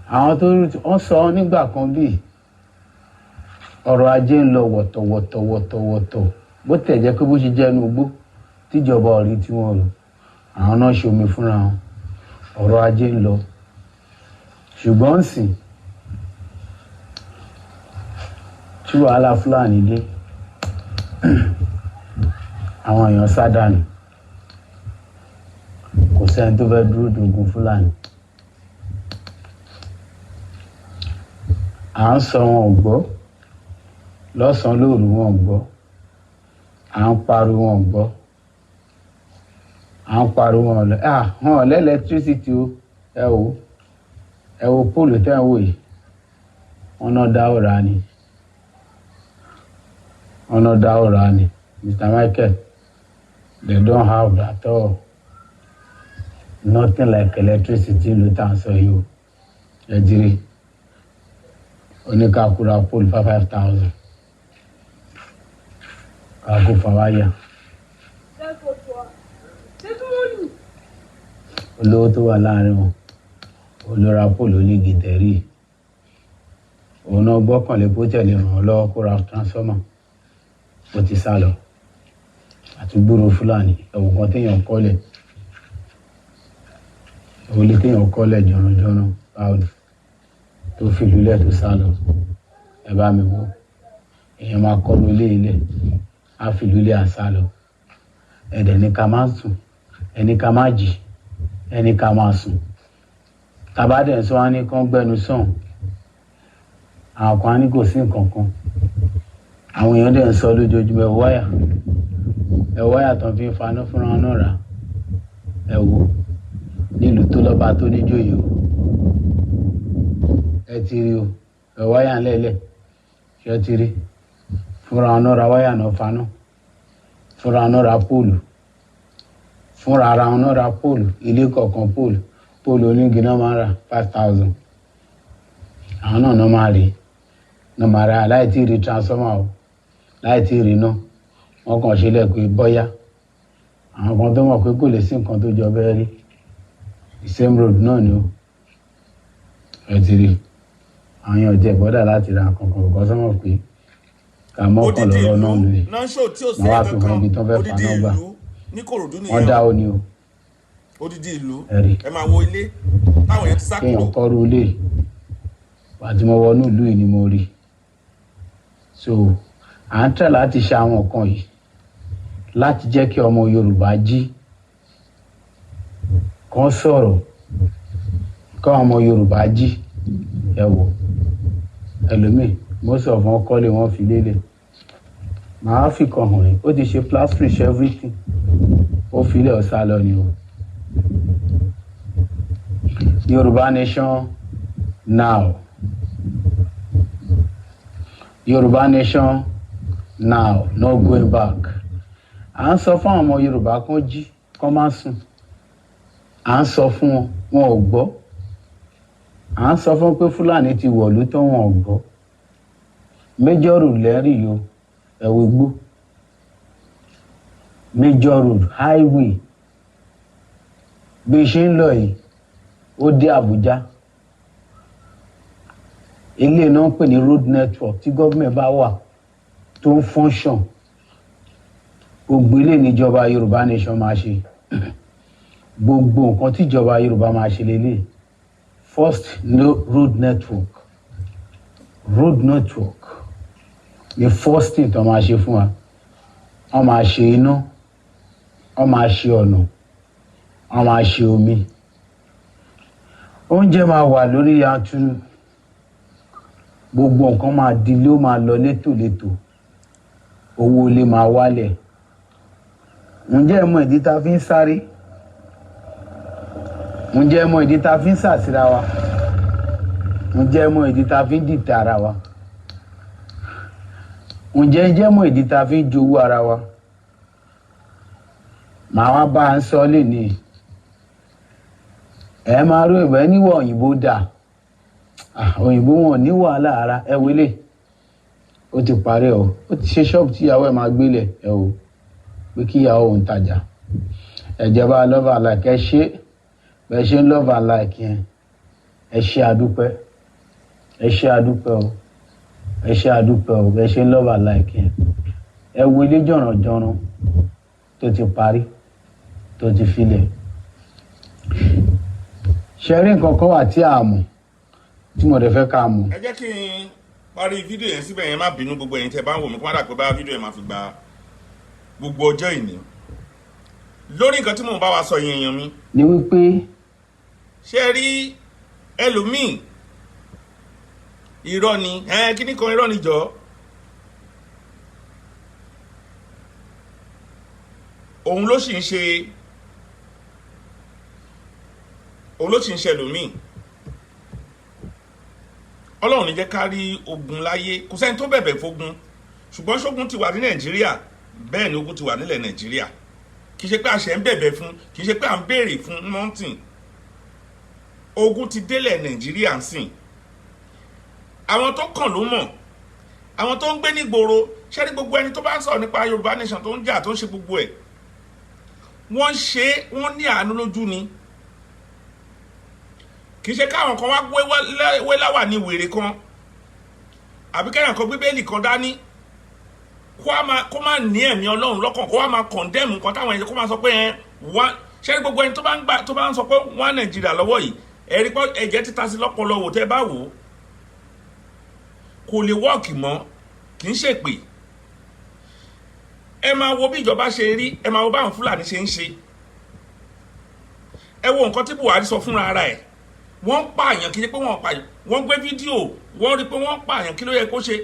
Àwọn tó wọ́n sọ nígbà kan bíi ọrọ̀ ajé ń lọ wọ̀tọ̀wọ̀tọ̀wọ̀tọ̀wọ̀tọ̀, bó tẹ̀ jẹ́ pé bó ṣe jẹ́ inú igbó tíjọba ò rí tí wọ́n rò, àwọn náà ṣomi fúnra wọn. Ọrọ̀ ajé ń lọ, ṣùgbọ́n sìn tí wàhálà Fúlàní dé, àwọn èèyàn sá dànù. Kò sẹ́ni tó fẹ́ dúró dogun Fúlàní. À ń sọ, wọn ò gbọ́. Lọ́sàn-án lóru, wọn ò gbọ́. À ń pariwo, wọn ò gbọ́. À ń pariwo, wọn ò lọ. Ah, wọn ò l'electricity o. Ẹ wò, ẹ wo pole tẹ́ ń wò yìí. Wọn náà dá ọ̀rá ni, wọn náà dá ọ̀rá ni. Mr Michael, they don't have at all, nothing like electricity ló tà ń sọ yìí o. Ẹ jírí oníkàkúra pole 5,000 kàkó fàwáyà. Olówó tó wà láàrin wọn, olóra pole onígi tẹ̀rí, òun náà gbọ́kànlé bó tẹ̀lé ràn án lọ́wọ́ kó ra transformer, ó ti sá lọ. Àti gbúrò Fúlàní. Ẹ̀wọ̀n kan téèyàn kọ́lẹ̀, ẹ̀wọ̀n lé téèyàn kọ́lẹ̀ jọ̀rọ̀jọ̀rọ̀, báwo ni tó fi lulẹ̀ tó sá lọ? Ẹ bá mi wò, èèyàn máa kọ́ lu ilé ilẹ̀, á fi lulẹ̀, á sá lọ. Ẹ̀dẹ̀ ní ká má sùn, ẹni ká má jì, ẹni ká má sùn. Tàbá dẹ̀ ń sọ wá ní kán gbẹnu sàn, àwọn kan á ní kò sí nǹkan kan. Àwọn èèyàn dẹ̀ ń sọ lójoojúmọ́. Ẹ wáyà, ẹ wáyà tán fi ń faná fúnra wọn náà rà. Ẹ wò nílùú tó lọ́ba tó níjòyè o. Ẹ ti rí o, ẹ wáyà ńlẹ̀lẹ̀. Ṣé ti rí? Fúnra wọn náà ra wáyà náà faná, fúnra wọn náà ra pole, fúnra ara wọn náà ra pole. Ilé kọ̀ọ̀kan pole, pole onígi náà máa ń rà 5,000. Àwọn náà náà máa rí, náà máa ra láì tí ì rí transformer o, láì tí ì rí náà. Wọ́n kàn ṣe lẹ̀ pé bọ́yá àwọn kan tó mọ̀ pé kò lè sí nǹkan tó jọ bẹ́ẹ̀ rí. The same road náà ni o. Ẹ ti rí àwọn èèyàn jẹ bọ́dà láti ra nǹkan kan kò sọ́mọ̀ pé ká mọ́kàn Odidi lọ́rọ̀ ìlú náà nìyí. náà ṣò tí ò sí Wọ́n wá fi ẹ̀kankan. hàn ibi tán fẹ́ Odidi faná gbà. ìlú ní Kòròdú Wọ́n nìyẹn dá o. ó ní o. Odidi ìlú. Ẹ rí Ẹ máa wo ilé táwọn èèyàn ti sá kéèyàn kúrò. kọ́rú ilé. Àti mo wọnú ìlú yìí ni mo rí. So à ń tẹ̀ láti ṣe àwọn nǹkan yìí láti jẹ́ kí ọmọ Yorùbá jí, kán sọ̀rọ̀, kọ́ ọmọ Yorùbá jí. Ẹ wò ẹlòmíì, mo sọ fún ọkọ́lé wọn fi lélẹ̀, màá fi kan hàn yín. Ó ti ṣe plastering, ṣe everything, ó fi ilẹ̀ ọ̀sá lọ ni o. Yorùbá nation now, Yorùbá nation now, no going back. À ń sọ fún àwọn ọmọ Yorùbá kán jí, kán má sùn. À ń sọ fún wọn, wọn ò gbọ́. À ń sọ fún pé Fúlàní ti wọ̀lú tán, wọn ò gbọ́. Major road lẹ́rìí yìí o. Ẹ̀wọ̀ igbó, major road, highway. Bí ṣe ń lọ yìí, ó dé Àbújá. Ilé náà ń pè ní road network tí government bá wà tó ń function. Gbogbo ilé níjọba Yorùbá nation máa ṣe. Gbogbo nǹkan tíjọba Yorùbá máa ṣe lélẹ̀. First, no, road network. Road network ni first thing tó máa ṣe fún wa. Wọ́n máa ṣe iná, wọ́n máa ṣe ọ̀nà, wọ́n máa ṣe omi. Oúnjẹ máa wà lórí yanturu. Gbogbo nǹkan máa dilé, ó máa lọ létòlétò. Owó ilé máa wálẹ̀. Ǹjẹ́ ẹ mọ ìdí tá a fi ń sáré? Ǹjẹ́ ẹ mọ ìdí tá a fi ń sàsíra wa? Ǹjẹ́ ẹ mọ ìdí tá a fi ń dìtẹ̀ ara wa? Ǹjẹ́ ẹ mọ ìdí tá a fi ń jowú ara wa? Màá wá bá a ń sọ lénìí. Ẹ máa rò ìwé níwọ̀ òyìnbó dà. Òyìnbó wọn ò ní wàhálà ara. Ẹ wọlé, ó ti parí o. Ó ti ṣe ṣọ́ọ̀bù tí ìyàwó ẹ̀ máa gbélé ẹ o, pé kí ìyàwó òun tajà. Ẹ̀jẹ̀ bá love and like. Ẹ ṣe bẹ́ẹ̀ ṣe ń love and like yẹn. Ẹ ṣe, àdúpẹ́. Ẹ ṣe, àdúpẹ́ o. Ẹ ṣe, àdúpẹ́ o. Bẹ́ẹ̀ ṣe ń love and like yẹn. Ẹ wo ilé jọ̀rànjọ̀ràn tó ti parí, tó ti filẹ̀. Ṣe rí nǹkan kan wà tí a mọ̀, tí mo dẹ̀ fẹ́ ká mọ̀. Ẹ jẹ́ kí n parí fídíò yẹn síbẹ̀ yẹn. Má bínú, gbogbo ẹ̀yin tẹ́ bá ń wò mí, kó má dà pé bá fídíò yẹn máa fi gba gbogbo ọjọ́ ìní lórí nǹkan tí mò ń bá wa sọ yẹn, èèyàn mi. Ni wípé Ṣé ẹ rí ẹlòmíì, irọ́ ni ẹ kíní kan, irọ́ ni jọ. Òun ló sì ń ṣe, òun ló sì ń ṣe ẹlòmíì. Ọlọ́run ní jẹ́ ká rí ogun láyé. Kò sẹ́ni tó bẹ̀bẹ̀ fógun, ṣùgbọ́n ṣógun ti wà ní Nàìjíríà. Bẹ́ẹ̀ ni, ogun ti wà nílẹ̀ Nàìjíríà. Kì í ṣe pé a ṣẹ̀ ń bẹ̀bẹ̀ fún, kì í ṣe pé à ń béèrè fún mountain. Ogun ti délẹ̀ Nàìjíríà ń sìn. Àwọn tó kàn ló mọ̀, àwọn tó ń gbé nígboro. Ṣé ní gbogbo ẹni tó bá ń sọ̀rọ̀ nípa Yorùbá nation, tó ń jà, tó ń ṣe gbogbo ẹ̀, wọ́n ṣe, wọ́n ní àánú lójú ni. Kì í ṣe káwọn kan wá wé láwà ní wèrè kan, àbí kẹ́yàn kan bíbélì kan dání, kó má ní ẹ̀mí Ọlọ́run lọ́kàn, kó wá máa condemn nǹkan táwọn ẹ̀yẹ, kó máa sọ pé ẹ wá. Ṣé ní gbogbo ẹni tó bá ń sọ pé wọ́n Nàìjíríà lọ́wọ́ yìí, ẹ̀rí pé ẹ̀jẹ̀ títa sí lọ́pọlọ wò. Tẹ́ bá wò ó, kò lè wọ́ọ̀kì mọ́. Kì í ṣèpè. Ẹ máa wo bí ìjọba ṣe rí, ẹ máa wo báwọn Fúlàní ṣe ń ṣe. Ẹ wo nǹkan tí Buhari sọ fúnra ara ẹ̀. Wọ́n ń pààyàn. Kì í ṣe pé wọ́n pààyàn, wọ́n gbé fídíò, wọ́n rí i pé wọ́n ń pààyàn. Kí ló yẹ kó ṣe?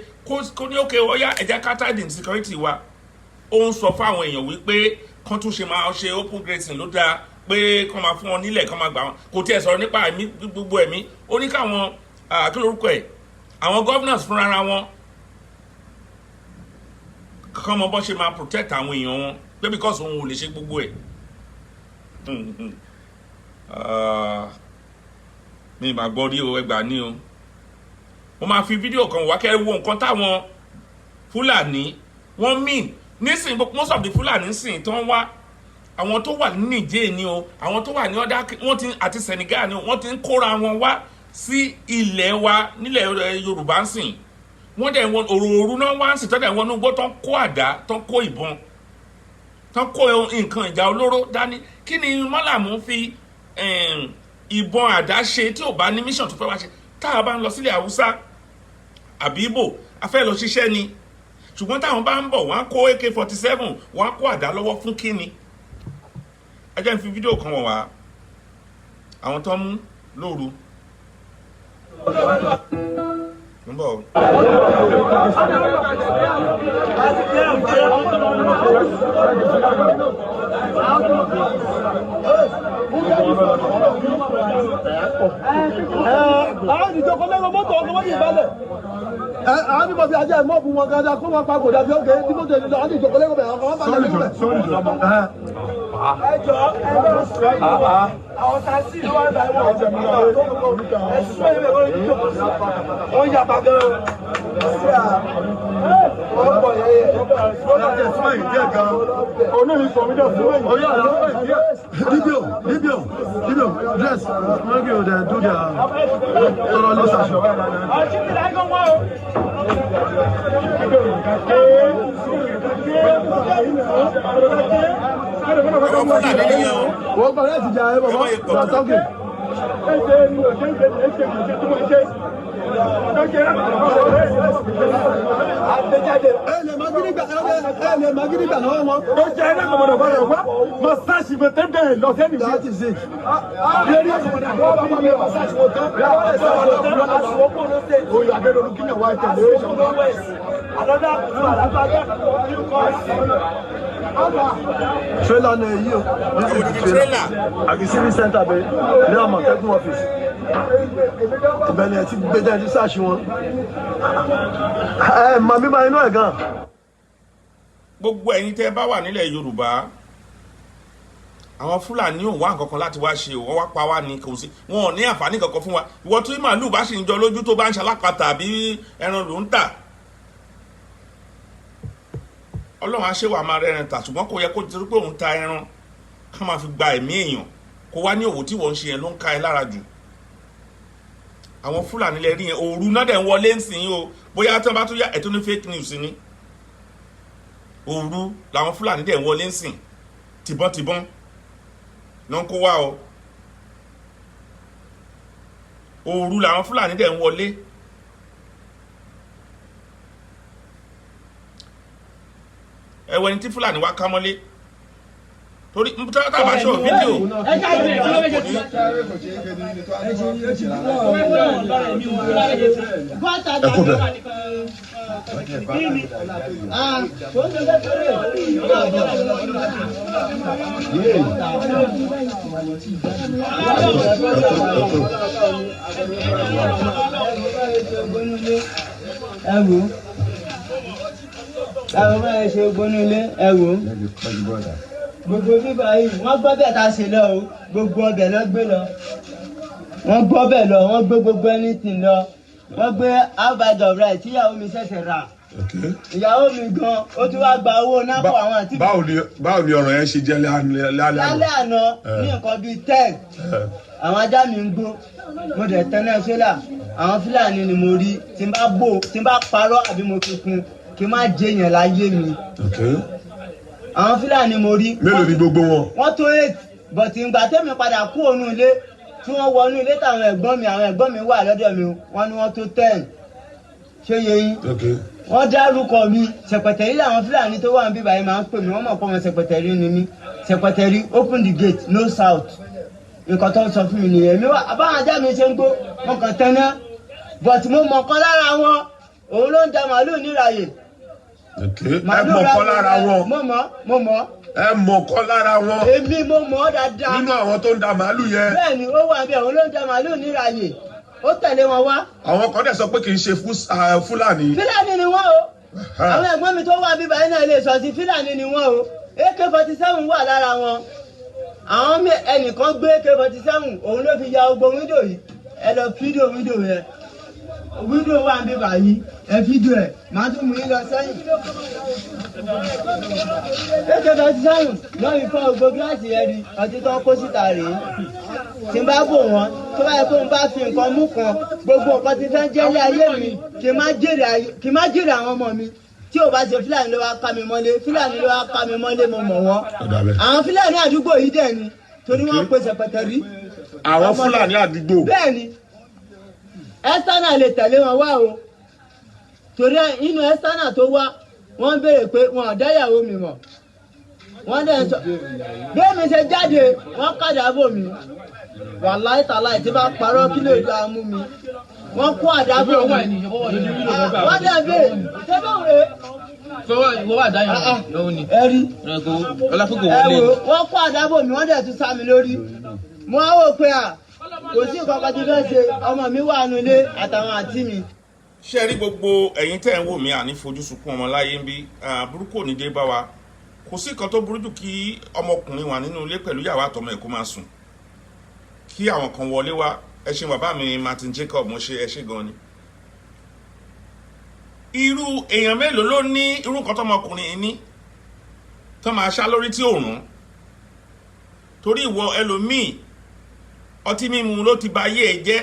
Kó ní òkè ọ̀yá, ẹ̀jẹ̀ ká tighten security wa. Ó ń sọ fáwọn èèyàn wípé kán tún ṣe máa ṣe open grazing ló dáa, pé kán máa fún wọn nílẹ̀, kán máa gbà wọn. Kò tiẹ̀ sọ̀rọ̀ nípa ẹ̀mí, gbogbo ẹ̀mí. Ó ní káwọn, kí lorúkọ ẹ̀, àwọn governors fúnra wọn, kán mọ bọ́n ṣe máa protect àwọn èèyàn wọn, pé because òun ò lè ṣe gbogbo ẹ̀. Mi máa gbọ́ rí o, ẹgbàá ní o. Mo máa fi fídíò kan wá kẹ́ wo nǹkan táwọn Fúlàní wọ́n mean nísìnyí. Most of the Fúlàní sìn tó ń wá, àwọn tó wà ní Niger ni o, àwọn tó wà ní ọ̀dà, wọ́n ti àti Senegal ni o, wọ́n ti ń kóra wọn wá sí ilẹ̀ wa nílẹ̀ Yorùbá ń sìn. Wọ́n dẹ̀ wọ́n òròòru náà wá ń sìn, tọ́jà wọn ní gbọ́ tó ń kó àdá, tó ń kó ìbọn, tó ń kó nǹkan ìjà olóró dání. Kí ni mọ́làmú fi ìbọn àdá ṣe tí ò bá ní mission tó fẹ́ wá ṣe? Tá a bá ń lọ sílẹ̀ Haúsá àbí Ìbò, a fẹ́ lọ ṣiṣẹ́ ni. Ṣùgbọ́n táwọn bá ń bọ̀, wọ́n á kó AK-47, wọ́n á kó àdá lọ́wọ́ fún kíni? Ẹ jẹ́ n fi fídíò kan wọ̀n wá, àwọn tó ń mú lóru ń bọ̀. Àwọn ìjọkọ lẹ́nu mọ́tò ọkọ̀ wọ́n ní ìbálẹ̀. Àwọn ní mọ̀bí ajá ìmọ̀bù wọn gan-an kó wọn pa kò dàbí ọkẹ́ tí mọ́tò ìlú. Àwọn ìjọkọ lẹ́nu bẹ̀rẹ̀ ọkọ̀ wọn balẹ̀ lẹ́nu bẹ̀. Ẹ jọ, ẹ bá àwọn taxi ló wà ní àwọn ọ̀jẹ̀ mi náà ẹ sún ẹ̀mí ẹ̀rọ ìjọkọ̀ sí wọ́n yàgbá gan-an. DPO, DPO, DPO, dress. Make you dey do their thoroughly search. Àwọn Fúlàní nìyẹn o. Wọ́n kọ̀ láti jà ẹ́ bàbá, you are talking. Ẹ lè máa gírí gbà ẹ lè máa gírí gbà lọ́wọ́ wọn. That is it. Trailer náà èyí o. This is the trailer. Àgìsírí center bẹ ní Àmọ̀tẹ́kùn office. Ibẹ̀ ni ẹ ti gbé jẹ́ ẹ ti sáàṣì wọn. Ẹ mọ̀ mímọ inú ẹ̀ gan. Gbogbo ẹ̀yin tẹ́ ẹ bá wà nílẹ̀ Yorùbá, àwọn Fúlàní ò wá nǹkan kan láti wá ṣe o. Wọ́n wá pa wá ní, kò sí wọn ò ní àǹfààní kankan fún wa. Ìwọ tí màálù bá sì ń jọ lójú, tó bá ń ṣalápatà àbí ẹran ló ń tà, Ọlọ́run á ṣe wà máa rẹ́ran tà, ṣùgbọ́n kò yẹ kó torí pé òun ta ẹran ká máa fi gba ẹ̀mí èèyàn, kó wá ní òwò tí wọ́n ń ṣe yẹn ló ń ká ẹ lára jù. Àwọn Fúlàní lẹ rí yẹn, òru náà dẹ̀ ń wọlé ń sìn yín o. Bóyá tí wọ́n bá tún yá ẹ̀tún ní fake news ni. Òru làwọn Fúlàní dẹ̀ ń wọlé ń sìn, tìbọ́ntìbọ́n náà ń kó wá o. Òru làwọn Fúlàní dẹ̀ ń wọlé. Ẹwọ ẹni tí Fúlàní wá ká mọ́lé, torí tá a bá ṣọ fídíò kò ní. Ẹ kó bẹ̀. Ẹ wò ó, ẹ wò bá ẹ ṣe gbónú ilé, ẹ wò ó, gbogbo bíbá yìí, wọ́n gbọ́ bẹ́ẹ̀ tá a ṣe lọ o. Gbogbo ọbẹ̀ lọ gbé lọ, wọ́n gbọ́ bẹ́ẹ̀ lọ, wọ́n gbé gbogbo anything lọ. Wọ́n gbé half bag of rice tíyàwó mi ṣẹ̀ṣẹ̀ rà. Ìyàwó mi gan, ó tún wá gba owó nápò àwọn àti. Báwo ni ọ̀rọ̀ yẹn ṣe jẹ́ lálẹ́ àná? Lálẹ́ àná ní nǹkan bíi 10, àwọn ajá mi ń gbó, mo dẹ̀ tẹ́lẹ̀ sólà. Àwọn Fúlàní ni mo rí. Tí n bá bò, tí n bá parọ́ àbí mo fi kún, kí n má jẹyàn láyé mi. Àwọn Fúlàní mo rí. Mélòó ni gbogbo wọn? Wọ́n tó eight, but ìgbà tẹ́mi padà kú ònú ilé tí wọ́n wọnú ilé táwọn ẹ̀gbọ́n mi, àwọn ẹ̀gbọ́n mi wà lọ́dọ̀ mi, wọ́n ní wọ́n tó 10. Ṣé yẹ yín? Wọ́n dárúkọ mi, Ṣẹpẹtẹrí. Làwọn Fúlàní tó wà níbí báyìí máa ń pè mí. Wọ́n mọ̀ pé ọmọ Ṣẹpẹtẹrí ni mí. "Ṣẹpẹtẹrí, open the gate, no south." Nǹkan tó ń sọ fún mi nìyẹn. Mi wá báwọn ajá mi ṣe ń gbó, wọn kàn tẹ́ná, but mo mọ̀ kan lára wọn, òun ló ń da màálù níráyè. Ẹ mọ̀ kọ́ lára wọn? Mo mọ̀, mo mọ̀. Ẹ mọ̀ kọ́ lára wọn? Èmi mo mọ̀ ọ́ dáadáa. Nínú àwọn tó ń da màálù yẹn? Bẹ́ẹ̀ni, ó wà bẹ́ẹ̀, òun ló ń da màálù níráyè, ó tẹ̀lé wọn wá. Àwọn kan dẹ̀ sọ pé kì í ṣe Fúlàní. Fúlàní ni wọ́n o. Àwọn ẹ̀gbọ́n mi tó wà bíbá yín náà lè sọ sí, Fúlàní ni wọ́n o. AK-47 wà lára wọn. Àwọn ẹnìkan gbé AK-47, òun ló fi ya gbogbo window yìí. Ẹ lọ fídíò window yẹn, window wà bíbá yìí, ẹ fídíò ẹ, màá tún mú yín lọ sẹ́yìn. AK-47 lọ́ọ́ fi fọ́ gbogbo gíláàsì yẹn rí. Ọtí tó ń kó síta rèé. Tí n bá bò wọ́n, tó bá yẹ kó n bá fi nǹkan mú kan, gbogbo nǹkan tí fẹ́ jẹ́ ilé ayé mi, kí n má jèrè àwọn ọmọ mi. Tí ò bá ṣe Fúlàní ló wá ká mi mọ́lé, Fúlàní ló wá ká mi mọ́lé. Mo mọ̀ wọ́n. Àwọn Fúlàní àdúgbò yìí dẹ̀ ni, torí wọ́n pe Ṣẹpẹtẹrí. Àwọn Fúlàní àdúgbò? Bẹ́ẹ̀ ni. Ẹ́sítánà lè tẹ̀lé wọn wá o, torí inú ẹ́sítánà tó wá, wọ́n béèrè pé wọn ò dáyàwó mi mọ̀. Wọ́n dẹ̀ sọ bẹ́ẹ̀ mi ṣe jáde, wọ́n kàdá bò mí. Wàláì tàláì, tí bá parọ́, kí lè do amú mi? Wọ́n kó àdá bò mí, wọ́n dẹ̀ béèrè ṣé báwo rè é rí. Ẹ wò, wọ́n kó àdá bò mí, wọ́n dẹ̀ tún sá mi lórí. Mo á wò pé à kò sí nǹkan kan tí fẹ́ ṣe, ọmọ mi wà nulẹ̀ àtàwọn àǹtí mi. Ṣé rí gbogbo ẹ̀yin tẹ́ ń wò mí, àní fojú sunkún ọmọ láyé ń bí. Burúkú ò ní dé bá wa. Kò sí nǹkan tó burú jù kí ọmọkùnrin wà nínú ilé pẹ̀lú ìyàwó àtọmọ ẹ̀, kó máa sùn, kí àwọn kan wọlé wá. Ẹ ṣe bàbá mi Martin Jacob, mo ṣe, ẹ ṣe gan ni. Irú èèyàn mélòó ló ní irú nǹkan tọmọkùnrin yìí ní tó máa ṣá lórí tí òòrùn? Torí ìwọ ẹlòmíì, ọtí mímu ló ti ba ayé ẹ jẹ́.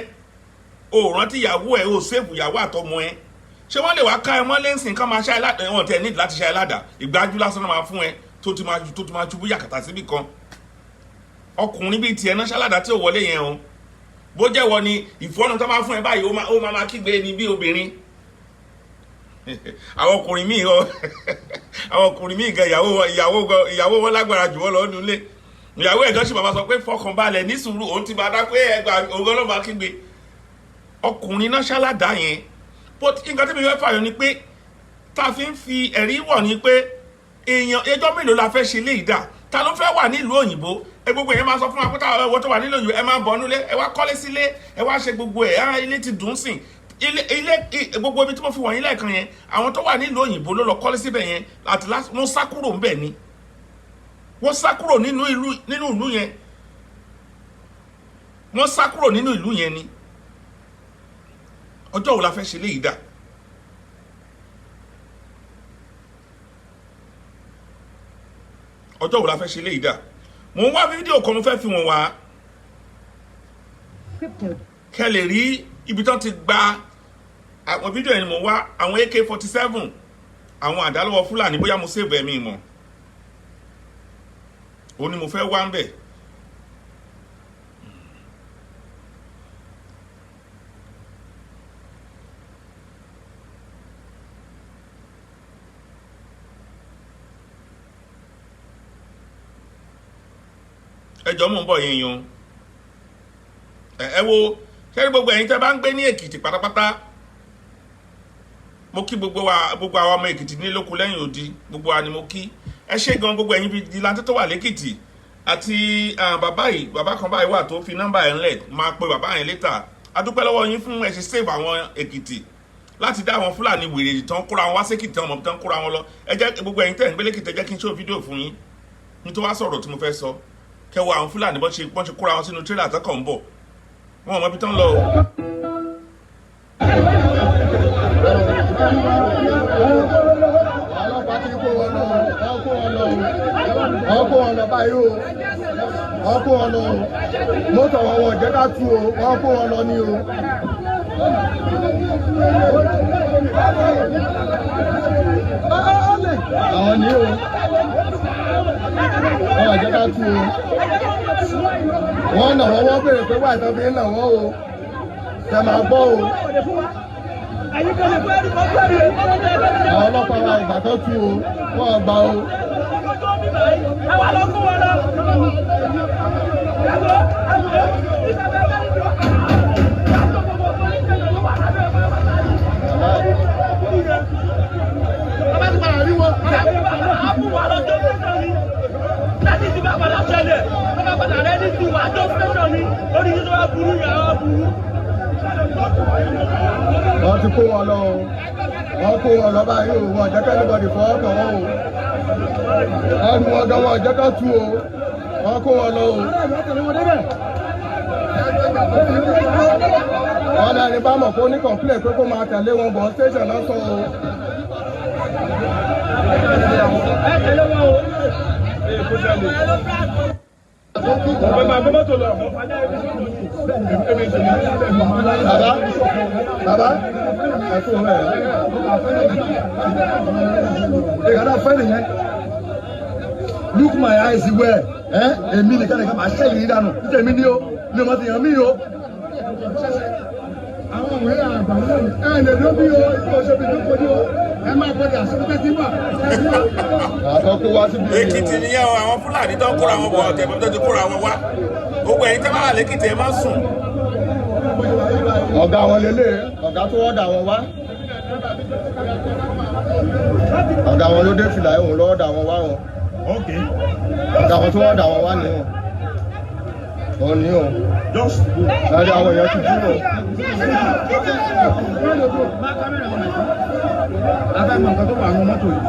Òòrùn tí ìyàwó ẹ ò save ìyàwó àtọmọ ẹ. Ṣé wọ́n lè wá ká ẹ mọ́ lẹ́sìn ká máa ṣá ẹ ládàá? Wọn tẹ nídìí láti ṣá ẹ ládàá, ìgbájú lásán náà máa fún ẹ tó ti máa ṣubú yàkàtà síbì kan. Ọkùnrin bíi tiẹ̀ náà ṣáládàá tí ò wọlé yẹn o. Bó jẹ́ wọ ni, ìfọ́nù tó máa fún ẹ báyìí, ó máa kígbe ni bí obìnrin. Àwọn ọkùnrin míì gan, ìyàwó wọn lágbára jù wọ́n lọ nulẹ̀. Ìyàwó ẹ̀gán sì bàbá sọ pé fọkànbalẹ̀, ní sùúrù, òun ti máa dá pé ẹgbà òun náà máa kígbe. Ọkùnrin náà ṣáládàá yẹn. But nǹkan tí mi fẹ́ fààyàn ni pé tá a fi ń fi ẹ̀rí wọ̀ ni pé èèyàn ẹjọ́ mélòó la fẹ́ ṣe léyìí dà? Ta ló fẹ́ wà nílùú òyìnbó? Ẹ gbogbo èèyàn máa sọ fún wa pé táwọn ẹwọ tó wà nílùú òyìnbó, ẹ máa bọ̀ nílé, ẹ wá kọ́lé sílé, ẹ wá ṣe gbogbo ẹ̀ á, ilé ti dùn sìn ilé ilé. Gbogbo ibi tí mo fi wọ̀nyí lẹ́ẹ̀kan yẹn, àwọn tó wà nílùú òyìnbó ló lọ kọ́lé síbẹ̀ yẹn. Àti wọ́n sá kúrò ńbẹ̀ ni, wọ́n sá kúrò nínú ìlú yẹn, wọ́n sá kúrò nínú ìlú yẹn ni. Ọjọ́ wo la fẹ́ ṣe léyìí dà? Ọjọ́ wo la fẹ́ ṣe léyìí dà? Mò ń wá fídíò kan, mo fẹ́ fi wọ̀n wá kẹ́ lè rí ibi tán ti gba àwọn fídíò yẹn ni mò ń wá, àwọn AK-47, àwọn àdálọ́wọ́ Fúlàní. Bóyá mo save ẹ̀mí mọ̀, òun ni mo fẹ́ wá ń bẹ̀. Ẹ jọ̀ọ́, mò ń bọ̀ yín yan. Ẹ wo ṣẹ́ni, gbogbo ẹ̀yin tẹ́ bá ń gbé ní Èkìtì pátápátá, mo kí gbogbo wa, gbogbo àwọn ọmọ Èkìtì ní lóko lẹ́yìn odi, gbogbo wa ni mo kí. Ẹ ṣé gan, gbogbo ẹ̀yin vigilante tó wà lẹ́kìtì àti bàbá yìí, bàbá kan báyìí wà tó fi nọ́mbà ẹ̀ ńlẹ̀, máa pe bàbá yẹn later. A dúpẹ́ lọ́wọ́ yín fún ẹ ṣe save àwọn Èkìtì láti dá àwọn Fúlàní wèrè tán kóra wọn wá sékìtì, ọmọ tán kóra wọn lọ. Ẹ jẹ́ gbogbo ẹ̀yin tẹ́ ń gbé lẹ́kìtì, ẹ jẹ́ kí n ṣó fídíò fún yín ní tó wá sọ̀rọ̀ tí mo fẹ́ sọ. Kẹwàá àwọn Fúlàní bọ́n ṣe kóra wọn sínú tírélà tó kàn ń bọ̀, wọn ò mọ ibi tán lọ o. Ọlọ́pàá ti kó wọn lọ, wọ́n kó wọn lọ, wọ́n kó wọn lọ báyìí o, wọ́n kó wọn lọ o. Mọ́tò wọn wọ́n jẹ́ ká tú o, wọ́n kó wọn lọ ní o. Àwọn ní o, wọ́n jẹ́ ká tú o. Wọ́n nà wọ́n, wọ́n béèrè pé wáyé tó fi ń nà wọ́n o. Tẹ̀ máa gbọ́ o. Àwọn ọlọ́pàá wa ìgbà tó tú o, wọ́n gbà o. Wọ́n ti kó wọn lọ o, wọ́n kó wọn lọ báyìí o. Wọ́n jẹ́ k'anybody fọwọ́ kàn wọ́n o. Ẹrù wọn gan, wọ́n jẹ́ ká tú o. Wọ́n kó wọn lọ o. Wọ́n lẹ́ni bá mọ̀ kó ní complain pé kó máa tẹ̀lé wọn bọ̀ station lọ́sọ̀ o. Bàbá, bàbá, ẹ kú rẹ̀. Ìkànnà fẹ́ nìyẹn. Look my eyes well. Ẹ èmi nìkan nìkan máa ṣẹ́yìn yín dànù. Tèmi ní o, mi ò mọ ti yàn mí o. Àwọn òwe àgbà náà ẹ lè ló bí o, ìfọ̀ ṣe bí lóko ní o. Ẹ máa gbọdọ̀ àṣọ tí wà. Àtọ́ kó wá síbi. Èkìtì nìyẹn o, àwọn Fúlàní tó ń kóra wọn bọ̀ ọ̀tẹ̀ tó ti kóra wọn wá. Gbogbo ẹ̀yin tẹ́ bá wà lẹ́kìtì, ẹ má sùn. Ọ̀gá wọn lélẹ̀, ọ̀gá tó wọ́dà wọn wá. Ọ̀gá wọn ló dé fìlà, ẹ̀hún lọ́wọ́ dà wọn wá wọn. Ọ̀gá wọn tó wọ́dà wọn wá ní wọn. Òun ní o. Ẹ̀rí àwọn èèyàn ti dúró. A fẹ́ mọ nǹkan tó wà nínú mọ́tò yìí.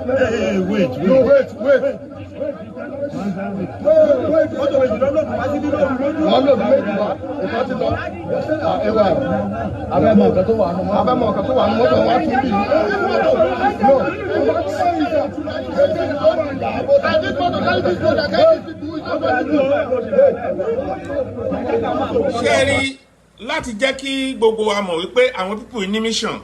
Hey, wait, wait. No, wait, wait. Wait, wait. Mọ́tò méjì lọ́nà wá sí nínú òru lójú. Wọ́n lò méjì wá. Ìkan ti lọ. Ẹwà abẹ́mọ̀ nǹkan tó wà nù. Abẹ́mọ̀ nǹkan tó wà nù mọ́tò wá tún bí. No. Ṣé ẹ rí, láti jẹ́ kí gbogbo wa mọ̀ wípé àwọn people yìí ní mission,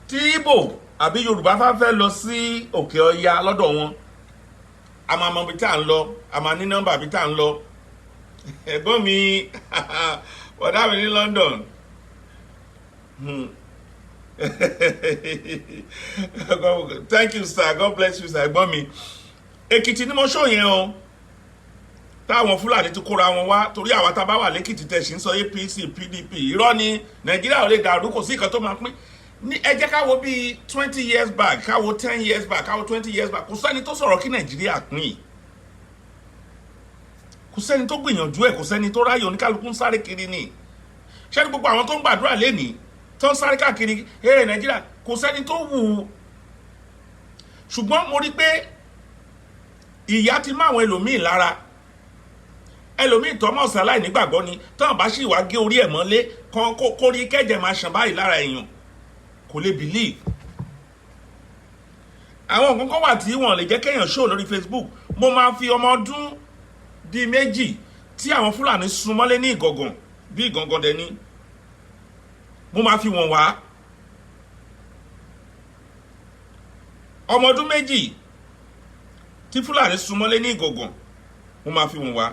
tí Ìgbò àbí Yorùbá bá fẹ́ lọ sí Òkè Ọya lọ́dọ̀ wọn, a máa mọ ibi tá à ń lọ, a máa ní nọ́mbà ibi tá à ń lọ. Ẹ̀gbọ́n mi, bọ̀dá mi ní London. Thank you, sir. God bless you, sir. Ẹ̀gbọ́n mi, Èkìtì ni mo ṣó yẹn o, táwọn Fúlàní ti kóra wọn wá, torí àwa tá a bá wà lẹ́kìtì tẹ̀ sí ń sọ APC, PDP, irọ́ ni. Nàìjíríà ò lè dàrú, kò sí nǹkan tó máa pín ní. Ẹ jẹ́ ká wo bíi 20 years back, ká wo 10 years back, ká wo 20 years back. Kò sẹ́ni tó sọ̀rọ̀ kí Nàìjíríà pín yìí, kò sẹ́ni tó gbìyànjú ẹ̀, kò sẹ́ni tó ráyè. Oníkálukú ń sáré kiri ni. Ṣé ní gbogbo àwọn tó ń gbàdúrà lénìí, tó ń sáré káàkiri ee Nàìjíríà, kò sẹ́ni tó wù ú. Ṣùgbọ́n mo rí pé ìyà ti má àwọn ẹlòmíì lára. Ẹlòmíì tọmọ ọ̀sán aláìnígbàgbọ́ ni, tọ́n bá sì wá gé orí ẹ̀ mọ́lé kan kó rí kẹ́jẹ̀ máa ṣàn báyìí lára èèyàn, kò lè believe. Àwọn nǹkan kan wà tí wọ́n lè jẹ́ kéèyàn show lórí Facebook. Mo máa fi ọmọ ọdún bíi 2 tí àwọn Fúlàní sun mọ́lé ní Ìgàngàn, bí Ìgàngàn dẹ̀ ni, mo máa fi wọ̀n wá. Ọmọ ọdún 2 tí Fúlàní sun mọ́lé ní Ìgàngàn, mo máa fi wọ̀n wá.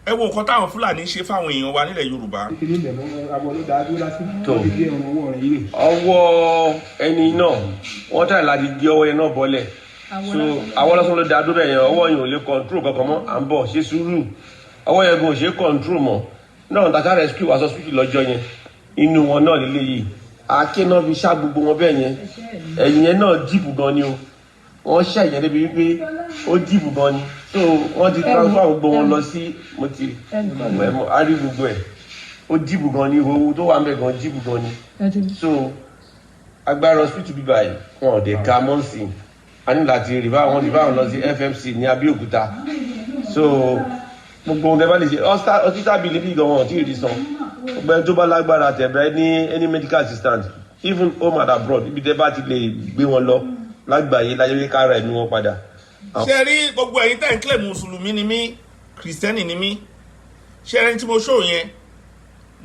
Ẹ wo nǹkan táwọn Fúlàní ṣe fáwọn èèyàn wa nílẹ̀ Yorùbá. Tó ọwọ́ ẹni náà, wọ́n tàyè láti gé ọwọ́ yẹn náà bọ́lẹ̀. So àwọn lọ́sàn ló da dúró bẹ́ẹ̀ yẹn. Ọwọ́ yẹn ò lè control kankan mọ́. À ń bọ̀, ṣe sùúrù. Ọwọ́ yẹn gan ò ṣe control mọ́ náà. Tata rescue wá hospital lọ́jọ́ yẹn, inú wọn náà lélẹ̀ yìí, àáké náà fi ṣá gbogbo wọn bẹ́ẹ̀ yẹn. Ẹ̀yìn yẹn náà deep gan ni o. Wọ́n ṣẹ̀yẹ́ débi wípé ó deep gan ni. So wọ́n ti transfer gbogbo wọn lọ sí, mo ti a rí gbogbo ẹ̀, ó deep gan ni. Owó tó wà ń bẹ̀ gan deep gan ni. So agbára hospital bíbá yìí, wọn ò dé ká mọ́ǹsì, a ní láti rí báwọn rí báwọn lọ sí FMC ní Abẹ́òkúta. So gbogbo ohun tẹ́ bá lè ṣe, hospital bill bí gan wọn ò tí ì rí san. Gbogbo ẹni tó bá lágbára tẹ̀bẹ́ ní any medical assistant, even home and abroad, ibi tẹ́ bá ti lè gbé wọn lọ lágbàáyé láyé wí kára ẹ̀mí wọn padà. Ṣe rí gbogbo ẹ̀yin tẹ́ ń kílẹ̀, mùsùlùmí ni mí, kìrìsìtẹ́nì ni mí. Ṣe ẹni tí mo ṣó yẹn,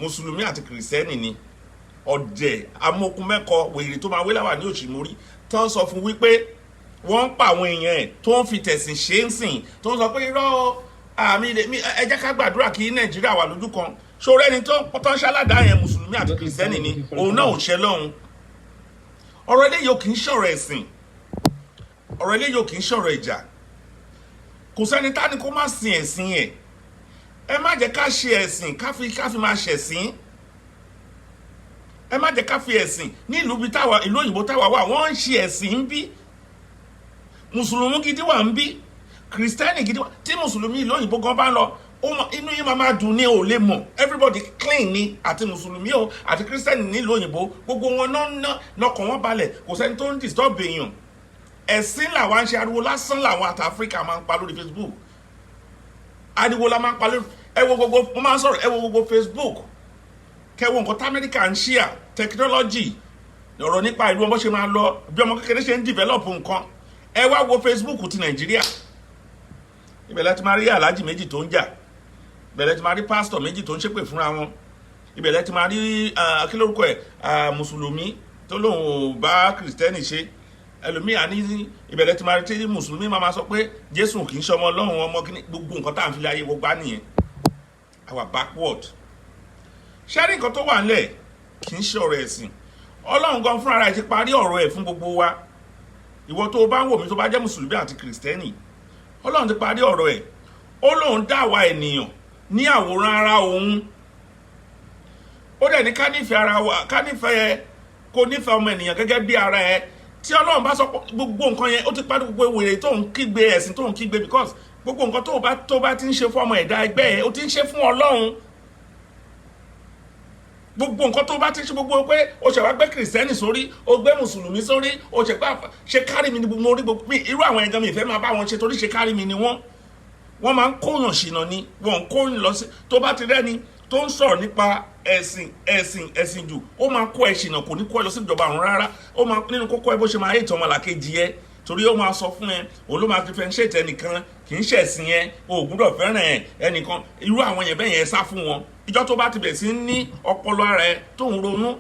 mùsùlùmí àti kìrìsìtẹ́nì ni. Ọ̀dẹ̀ amókun-mẹ́kọ wèrè tó máa wé láwà ní òṣìmórí, tó ń sọ fún wípé wọ́n ń pa àwọn èèyàn ẹ̀, tó ń fi tẹ̀sìn ṣe ń sìn, tó ń sọ pé irọ́ àmì ilé mi, ẹ jẹ́ ká gbàdúrà kí Nàìjíríà wà lójú kan. Ṣòro ẹni tó ń ṣaládàá yẹn, mùsùlùmí àti kìrìsìtẹ́nì ni. Òun náà ò ṣe lọ́hùn. Ọ̀rọ̀ eléyìí ò kì í ṣọ̀rọ̀ ẹ̀sìn, ọ̀rọ̀ eléyìí ò kì í ṣọ̀rọ̀ ìjà. Kò sẹ́ni tá ni kó má sin ẹ̀sìn ẹ̀. Ẹ má jẹ́ ká ṣe ẹ̀sìn ká fi máa ṣẹ̀sìn. Ẹ má jẹ́ ká fi ẹ̀sìn ní ìlú bíi táwa, ìlú òyìnbó táwa wà, wọ́n ń ṣe ẹ̀sìn ń bí. Mùsùlùmí gidi wà ń bí, kìrìsìtẹ́nì gidi wà. Tí mùsùlùmí ìlú òyìnbó gan bá ń lọ, inú yín máa máa dùn ní, ò lè mọ̀. Everybody clean ni, àti mùsùlùmí o àti kìrìsìtẹ́nì nílùú òyìnbó, gbogbo wọn náà ná lọ́kàn wọn balẹ̀. Kò sẹ́ni tó ń disturb èèyàn. Ẹ̀sìn làwọn ń ṣe, ariwo lásán làwọn àti Áfíríkà máa ń pa lórí Facebook. Ariwo la máa ń pa lórí. Ẹ wo gbogbo, mo máa ń sọ̀rọ̀, ẹ wo gbogbo Facebook, kẹwo nǹkan tí Amẹ́ríkà ń ṣíà, technology, ọ̀rọ̀ nípa ìlú wọn, bó ṣe máa lọ, bí ọmọ kékeré ṣe ń develop nǹkan. Ẹ wá wo Facebook ti Nàìjíríà. Ibẹ̀ lẹ ti máa rí aláàjì méjì tó ń jà, ibẹ̀ lẹ ti máa rí pásítọ̀ méjì tó ń ṣépè fúnra wọn, ibẹ̀ lẹ ti máa rí, kí lórúkọ ẹ̀, mùsùlùmí tó lóun ò bá kìrìsìtẹ́nì ṣe ẹlòmíà ní. Ibẹ̀ lẹ ti máa rí tí mùsùlùmí máa sọ pé Jésù kì í ṣe ọmọ Ọlọ́run, ọmọ kíní. Gbogbo nǹkan tá à ń fi ayé wọ gbá nìyẹn. Our backward. Ṣé rí nǹkan tó wà nílẹ̀, kì í ṣe ọ̀rọ̀ ẹ̀sìn. Ọlọ́run gan fúnra rẹ̀ ti parí ọ̀rọ̀ ẹ̀ fún gbogbo wa. Ìwọ tó o bá ń wò mí, tó bá jẹ́ mùsùlùmí àti kìrìsìtẹ́nì, Ọlọ́run ti parí ọ̀rọ̀ ẹ̀. Ó lóun dá àwa ènìyàn ní àwòrán ara òun. Ó dẹ̀ ní ká nífẹ̀ẹ́ ara wa, ká nífẹ̀ẹ́, kó nífẹ̀ẹ́ ọmọ ènìyàn gẹ́gẹ́ bí ara ẹ. Tí Ọlọ́run bá sọ pé gbogbo nǹkan yẹn, ó ti parí gbogbo wèrè tó ń kígbe, ẹ̀sìn tó ń kígbe, because gbogbo nǹkan tó bá ti ń ṣe fún ọmọ ẹ̀dá ẹgbẹ́ ẹ, ó ti ń ṣe fún Ọlọ́run. Gbogbo nǹkan tó bá ti ṣe, gbogbo pé o ṣe wá gbé Kìrìsìtẹ́nì sórí, o gbé Mùsùlùmí sórí, o ṣe pé ṣe kárí mi ni mo rí gbogbo mi. Irú àwọn ẹ̀gán mi ìfẹ́ máa bá wọn ṣe, torí ṣe kárí mi ni wọ́n. Wọ́n máa ń kóyàn ṣìnà ni, wọ́n ń kóyàn lọ sí. Tó bá ti rẹ́ni tó ń sọ̀rọ̀ nípa ẹ̀sìn, ẹ̀sìn, ẹ̀sìn jù, ó máa kó ẹ ṣìnà. Kò ní kó ẹ lọ sí ìjọba ọ̀run rárá. Ó máa nínú kókó ẹ bó ṣe máa hate ọmọlàkejì ẹ, torí ó máa sọ fún ẹ, òun ló máa differentiate ẹnìkan kì í ṣẹ̀sìn ẹ, o ò gbúdọ̀ fẹ́ràn ẹ ẹnìkan. Irú àwọn yẹn bẹ́ẹ̀ yẹn, sá fún wọn. Ìjọ tó bá ti bẹ̀ sí ní ọpọlọ ara ẹ, tó ń ronú,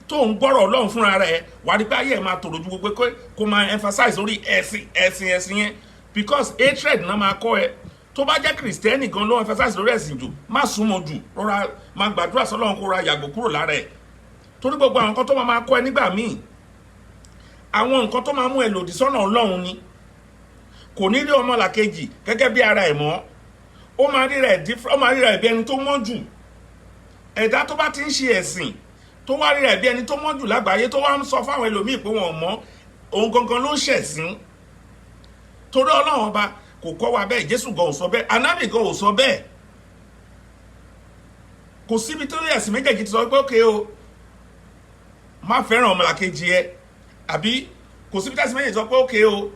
tó ń gbọ́rọ̀ Ọlọ́run fúnra rẹ̀, wà á rí pé ayé ẹ̀ máa tòrò ju gbogbo pé kó máa emphasize lórí ẹ̀sìn, ẹ̀sìn, ẹ̀sìn yẹn, because hatred náà máa kọ́ ẹ. Tó bá jẹ́ Kìrìsìtẹ́nì gan ló emphasize lórí ẹ̀sìn jù, má súnmọ́ jù. Rọra máa gbàdúrà sọ́lọ́run kó ra yàgò kúrò lára ẹ̀, torí gbogbo àwọn nǹkan tó máa kọ́ ẹ nígbà míì, àwọn nǹkan tó máa mú ẹ lòdì sọ́nà Ọlọ́run ni. Kò ní rí ọmọlàkejì gẹ́gẹ́ bí ara ẹ̀ mọ́. Ó máa ríra ẹ̀ bí ẹni tó mọ́ jù. Ẹ̀dá tó bá ti ń ṣe ẹ̀sìn, tó wá ríra ẹ̀ bí ẹni tó mọ́ jù lágbàáyé, tó wá ń sọ fáwọn ẹlòmíì pé wọn ò mọ́, òun gangan ló ń ṣẹ̀sìn, torí Ọlọ́run Ọba kò kọ́ wa bẹ́ẹ̀. Jésù gan ò sọ bẹ́ẹ̀, Anábì gan ò sọ bẹ́ẹ̀. Kò síbi tó ẹ̀sìn méjèèjì ti sọ pé ókè o, má fẹ́ràn ọmọlàkejì ẹ, àbí kò síbi tí ẹ̀sìn méjèèjì sọ pé ókè o,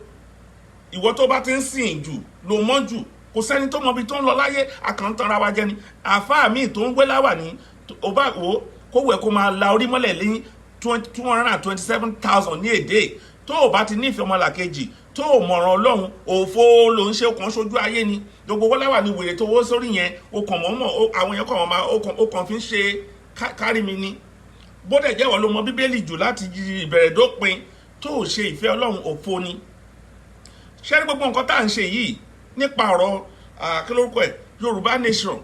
ìwọ tó bá ti ń sìn jù ló mọ́ jù. Kò sẹ́ni tó mọ ibi tó ń lọ láyé, àkàntánra wa jẹ ni. Àáfàá míì tó ń gbé láwà ní ó bá wò ó, kó wẹ̀, kó máa la orí mọ́lẹ̀ lẹ́yìn 227,000 ní èdè. Tó o bá ti nífẹ̀ẹ́ ọmọlàkejì, tó o mọ̀ràn Ọlọ́run, òfo ló ń ṣe, ó kàn ṣojú ayé ni. Gbogbo wọ́láwà ní wèrè tó wó sórí yẹn, o kàn mọ́ mọ́ àwọn èèyàn kàn máa ó kàn fi ń ṣe kárí mi ni. Bó dẹ̀ jẹ́wọ́ ló mọ Bíbélì jù láti ìbẹ̀rẹ̀ dópin, tó o ṣe ìfẹ́ Ọlọ́run, òfo ni. Ṣé ní gbogbo nǹkan tá à ń ṣe yìí nípa ọ̀rọ̀, kí lórúkọ ẹ̀, Yorùbá Nation,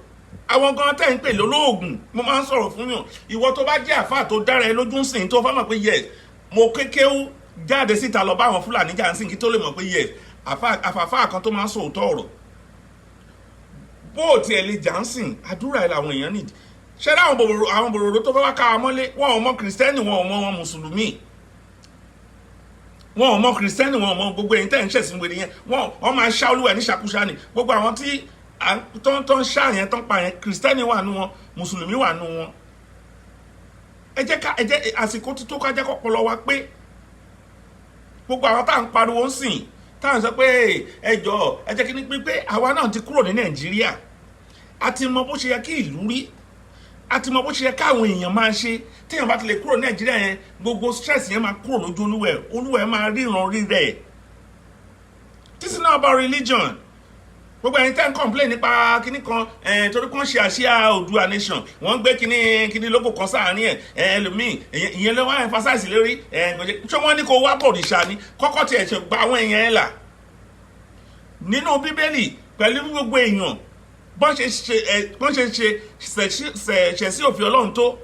àwọn gan tẹ́ ń pè lólóògùn, mo máa ń sọ̀rọ̀ fún yàn. Ìwọ tó bá jẹ́ àfáà tó dára ẹ lójú ń sìn, tó fẹ́ mọ̀ pé yes, mo kékéwú jáde síta lọ bá àwọn Fúlàní jà ń sìn, kí tó lè mọ̀ pé yes, àfàfáà kan tó máa ń sọ òótọ́ ọ̀rọ̀, bó o tiẹ̀ lè jà ń sìn, àdúrà ẹ̀ làwọn èèyàn nìdí. Ṣé àwọn bòròrò tó fẹ́ wá ká wa mọ́lé, wọn ò mọ Kìrìsìtẹ́nì, wọn ò mọ wọn Mùsùlùmí, wọn ò mọ Kìrìsìtẹ́nì, wọn ò mọ gbogbo ẹ̀yin tẹ́ ń ṣẹ̀sìn wèrè yẹn. Wọn máa ṣá olúwa ní ṣàkúṣà ni. Gbogbo àwọn tí tó ń ṣá yẹn, tó ń pa yẹn, Kìrìsìtẹ́nì wà nù wọn, Mùsùlùmí wà nù wọn. Ẹ jẹ́ àsìkò tí tó ká jẹ́ kọ́pọlọ wa pé gbogbo àwọn tá à ń pariwo ń sìn, tá à ń sọ pé ẹ jọ, ẹ jẹ́ kí ní pé àwa náà ti kúrò ní Nàìjíríà, a ti mọ bó ṣe yẹ kí ìlú rí, a ti mọ bó ṣe yẹ káwọn èèyàn máa ṣe. Téèyàn bá ti lè kúrò ní Nàìjíríà yẹn, gbogbo stress yẹn máa kúrò lójú olúwẹ̀, olúwẹ̀ máa ríran rí rẹ̀. This is not about religion. Gbogbo ẹni tẹ́ ń complain nípa kinní kan ẹ̀, torí kí wọ́n ṣe àsíá Oòduà Nation, wọ́n gbé kinní kinní logo kan sáàárín ẹ̀ ẹ̀ ẹlòmíì, ìyẹn ló wá emphasize lórí ẹ̀. Kò ṣe wọ́n ní kó wá bọ̀rìṣà ni. Kọ́kọ́ tiẹ̀ ṣe gba àwọn èèyàn ẹ̀ là nínú Bíbélì pẹ̀lú gbogbo èèyàn bọ́n ṣe ṣe ẹ bọ́n ṣe ṣe ṣẹ̀ sí òfin Ọlọ́run tó.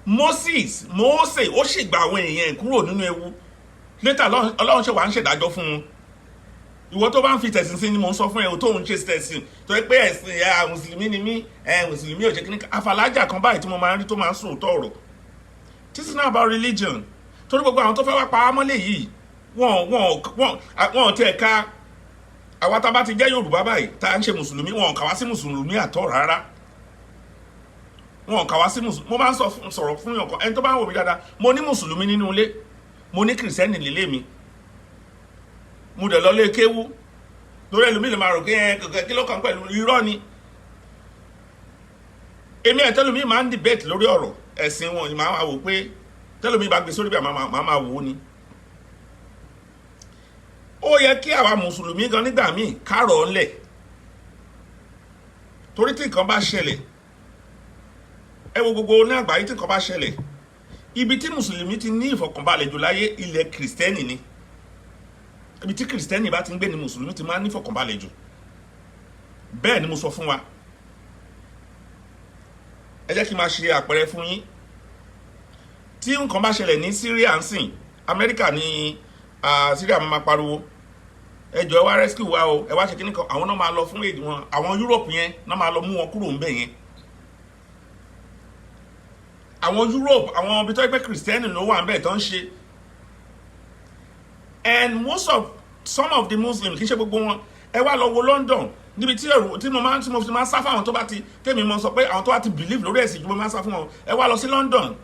Moses, Mose, ó sì gba àwọn èèyàn ẹ̀ kúrò nínú ewu. Later Ọlọ́run ṣe wà ń ṣèdájọ́ fún wọn. Ìwọ tó bá ń fi tẹ̀sìn sí ni mò ń sọ fún ẹ o, tó ń ṣe tẹ̀sìn tó yẹ pé ẹ̀sìn ẹ̀, Mùsùlùmí ni mí ẹ̀, Mùsùlùmí ò ṣe kí ní àfàlájà kan báyìí tí mo máa ń rí tó máa ń sòótọ́ ọ̀rọ̀. This is not about religion, torí gbogbo àwọn tó fẹ́ wá pa á mọ́lẹ̀ yìí, wọ́n tiẹ̀ ká àwa tá a bá ti jẹ́ Yorùbá báyìí, tá a ń ṣe Mùsùlùmí, wọn ò kà wá sí Mùsùlùmí àtọ̀ rárá. Wọn ò kà wá sí Mùsùlùmí. Mo máa ń sọ̀rọ̀ fún yàn kan, ẹni tó bá ń wò mí dáadáa, mo ní Mùsùlùmí nínú ilé, mo ní Kìrìsìtẹ́nì nílé mi, mo dẹ̀ lọ lé kéwú, lórí ẹlòmíì lè máa rò pé ẹ kẹ̀kẹ́ kí ló kàn pẹ̀lú irọ́ ni. Èmi ẹ̀ tẹ́lòmíì máa ń debate lórí ọ̀rọ̀ ẹ̀sìn wọn, máa wá wò pé tẹ́lòmíì bá gbé sórí bí, máa máa wò ó ni. Ó yẹ kí àwa Mùsùlùmí gan nígbà míì kárọ̀ ńlẹ̀, torí tí nǹkan bá ṣẹlẹ̀, ẹ wo gbogbo ní àgbáyé, tí nǹkan bá ṣẹlẹ̀, ibi tí Mùsùlùmí ti ní ìfọ̀kànbalẹ̀ jù láyé, ilẹ̀ Kìrìsìtẹ́nì ni. Ibi tí Kìrìsìtẹ́nì bá ti ń gbé ni Mùsùlùmí ti máa ń ní ìfọ̀kànbalẹ̀ jù. Bẹ́ẹ̀ ni mo sọ fún wa. Ẹ jẹ́ kí n máa ṣe àpẹẹrẹ fún yín. Tí nǹkan bá ṣẹlẹ̀ ní Syria ń sìn, Amẹ́ríkà ní Syria máa pariwo, "Ẹ jọ̀ọ́, ẹ wá rescue wa o, ẹ wá ṣe kíní kan." Àwọn náà máa lọ fún èdè wọn, àwọn Europe yẹn náà máa lọ mú wọn kúrò ńbẹ̀ yẹn. Àwọn Europe, àwọn ibi tó yẹ pé Kìrìsìtẹ́nì ló wà ńbẹ̀ tó ń ṣe. And most of some of the Muslims, kì í ṣe gbogbo wọn. Ẹ wá lọ wo London Níbi tí ẹrù tí mo máa tí mo fi máa sá fáwọn tó bá ti tèmi mo sọ pé àwọn tó bá ti believe lórí ẹ̀sìn ju, mo máa ń sá fún wọn. Ẹ wá lọ sí London,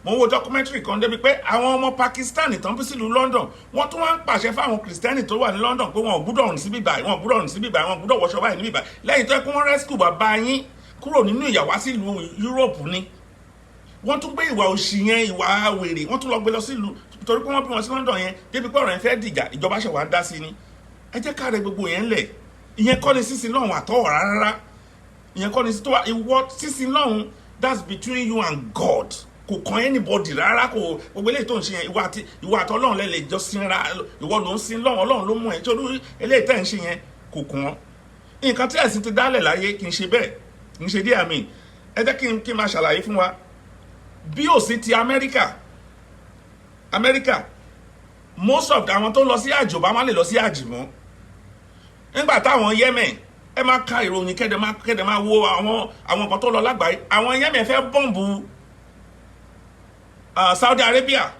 mo ń wo documentary kan débi pé àwọn ọmọ Pakistan tán bí sílùú London, wọ́n tún wá ń pàṣẹ fáwọn Kristẹni tó wà ní London pé wọn ò gbúdọ̀ rìn síbí báyìí, wọn ò gbúdọ̀ rìn síbí báyìí, wọn ò gbúdọ̀ wọṣọ báyìí níbí báyìí, lẹ́yìn tó yẹ kó wọ́n rescue bàbá yín kúrò nínú ìyà wá sílùú Europe ni. Wọ́n tún gbé ìwà òṣì yẹn, ìwà wèrè, wọ́n tún lọ gbé lọ sílùú torí pé wọ́n bí wọn sí London yẹn, débi pé ọ̀rọ̀ yẹn fẹ́ dìjà, ìjọba ṣẹ̀ wá ń dá sí ni. Ẹ jẹ́ ká rẹ gbogbo yẹn lẹ̀. Ìyẹn kọ́ ni sísin lọ́hùn àtọ́wọ̀ rárá. Ìyẹn kọ́ ni tó wà ìwọ sísin lọ́hùn. That's between you and God, kò kàn anybody rárá. Kò gbogbo eléyìí tó ń ṣe yẹn, ìwọ àti ìwọ àti Ọlọ́run lẹ lè jọ sinra. Ìwọ ló ń sin lọ́hùn, Ọlọ́run ló mú ẹ torí eléyìí tẹ̀ ń ṣe yẹn kò kàn án. Nǹkan tí ẹ̀sìn ti dálẹ̀ láyé kì í ṣe bẹ́ẹ̀, kì í ṣe díẹ̀ mi. Ẹ jẹ́ kí n máa ṣàlàyé fún wa bí ò sí ti Amẹ́ríkà. Amẹ́ríkà, most of àwọn tó ń lọ sí àjò bá má lè lọ sí àjì mọ́ nígbà táwọn Yemen, ẹ máa ka ìròyìn, kẹ́dẹ̀ máa wo àwọn nǹkan tó lọ lágbàáyé. Àwọn Yemen fẹ́ bomb Saudi Arabia,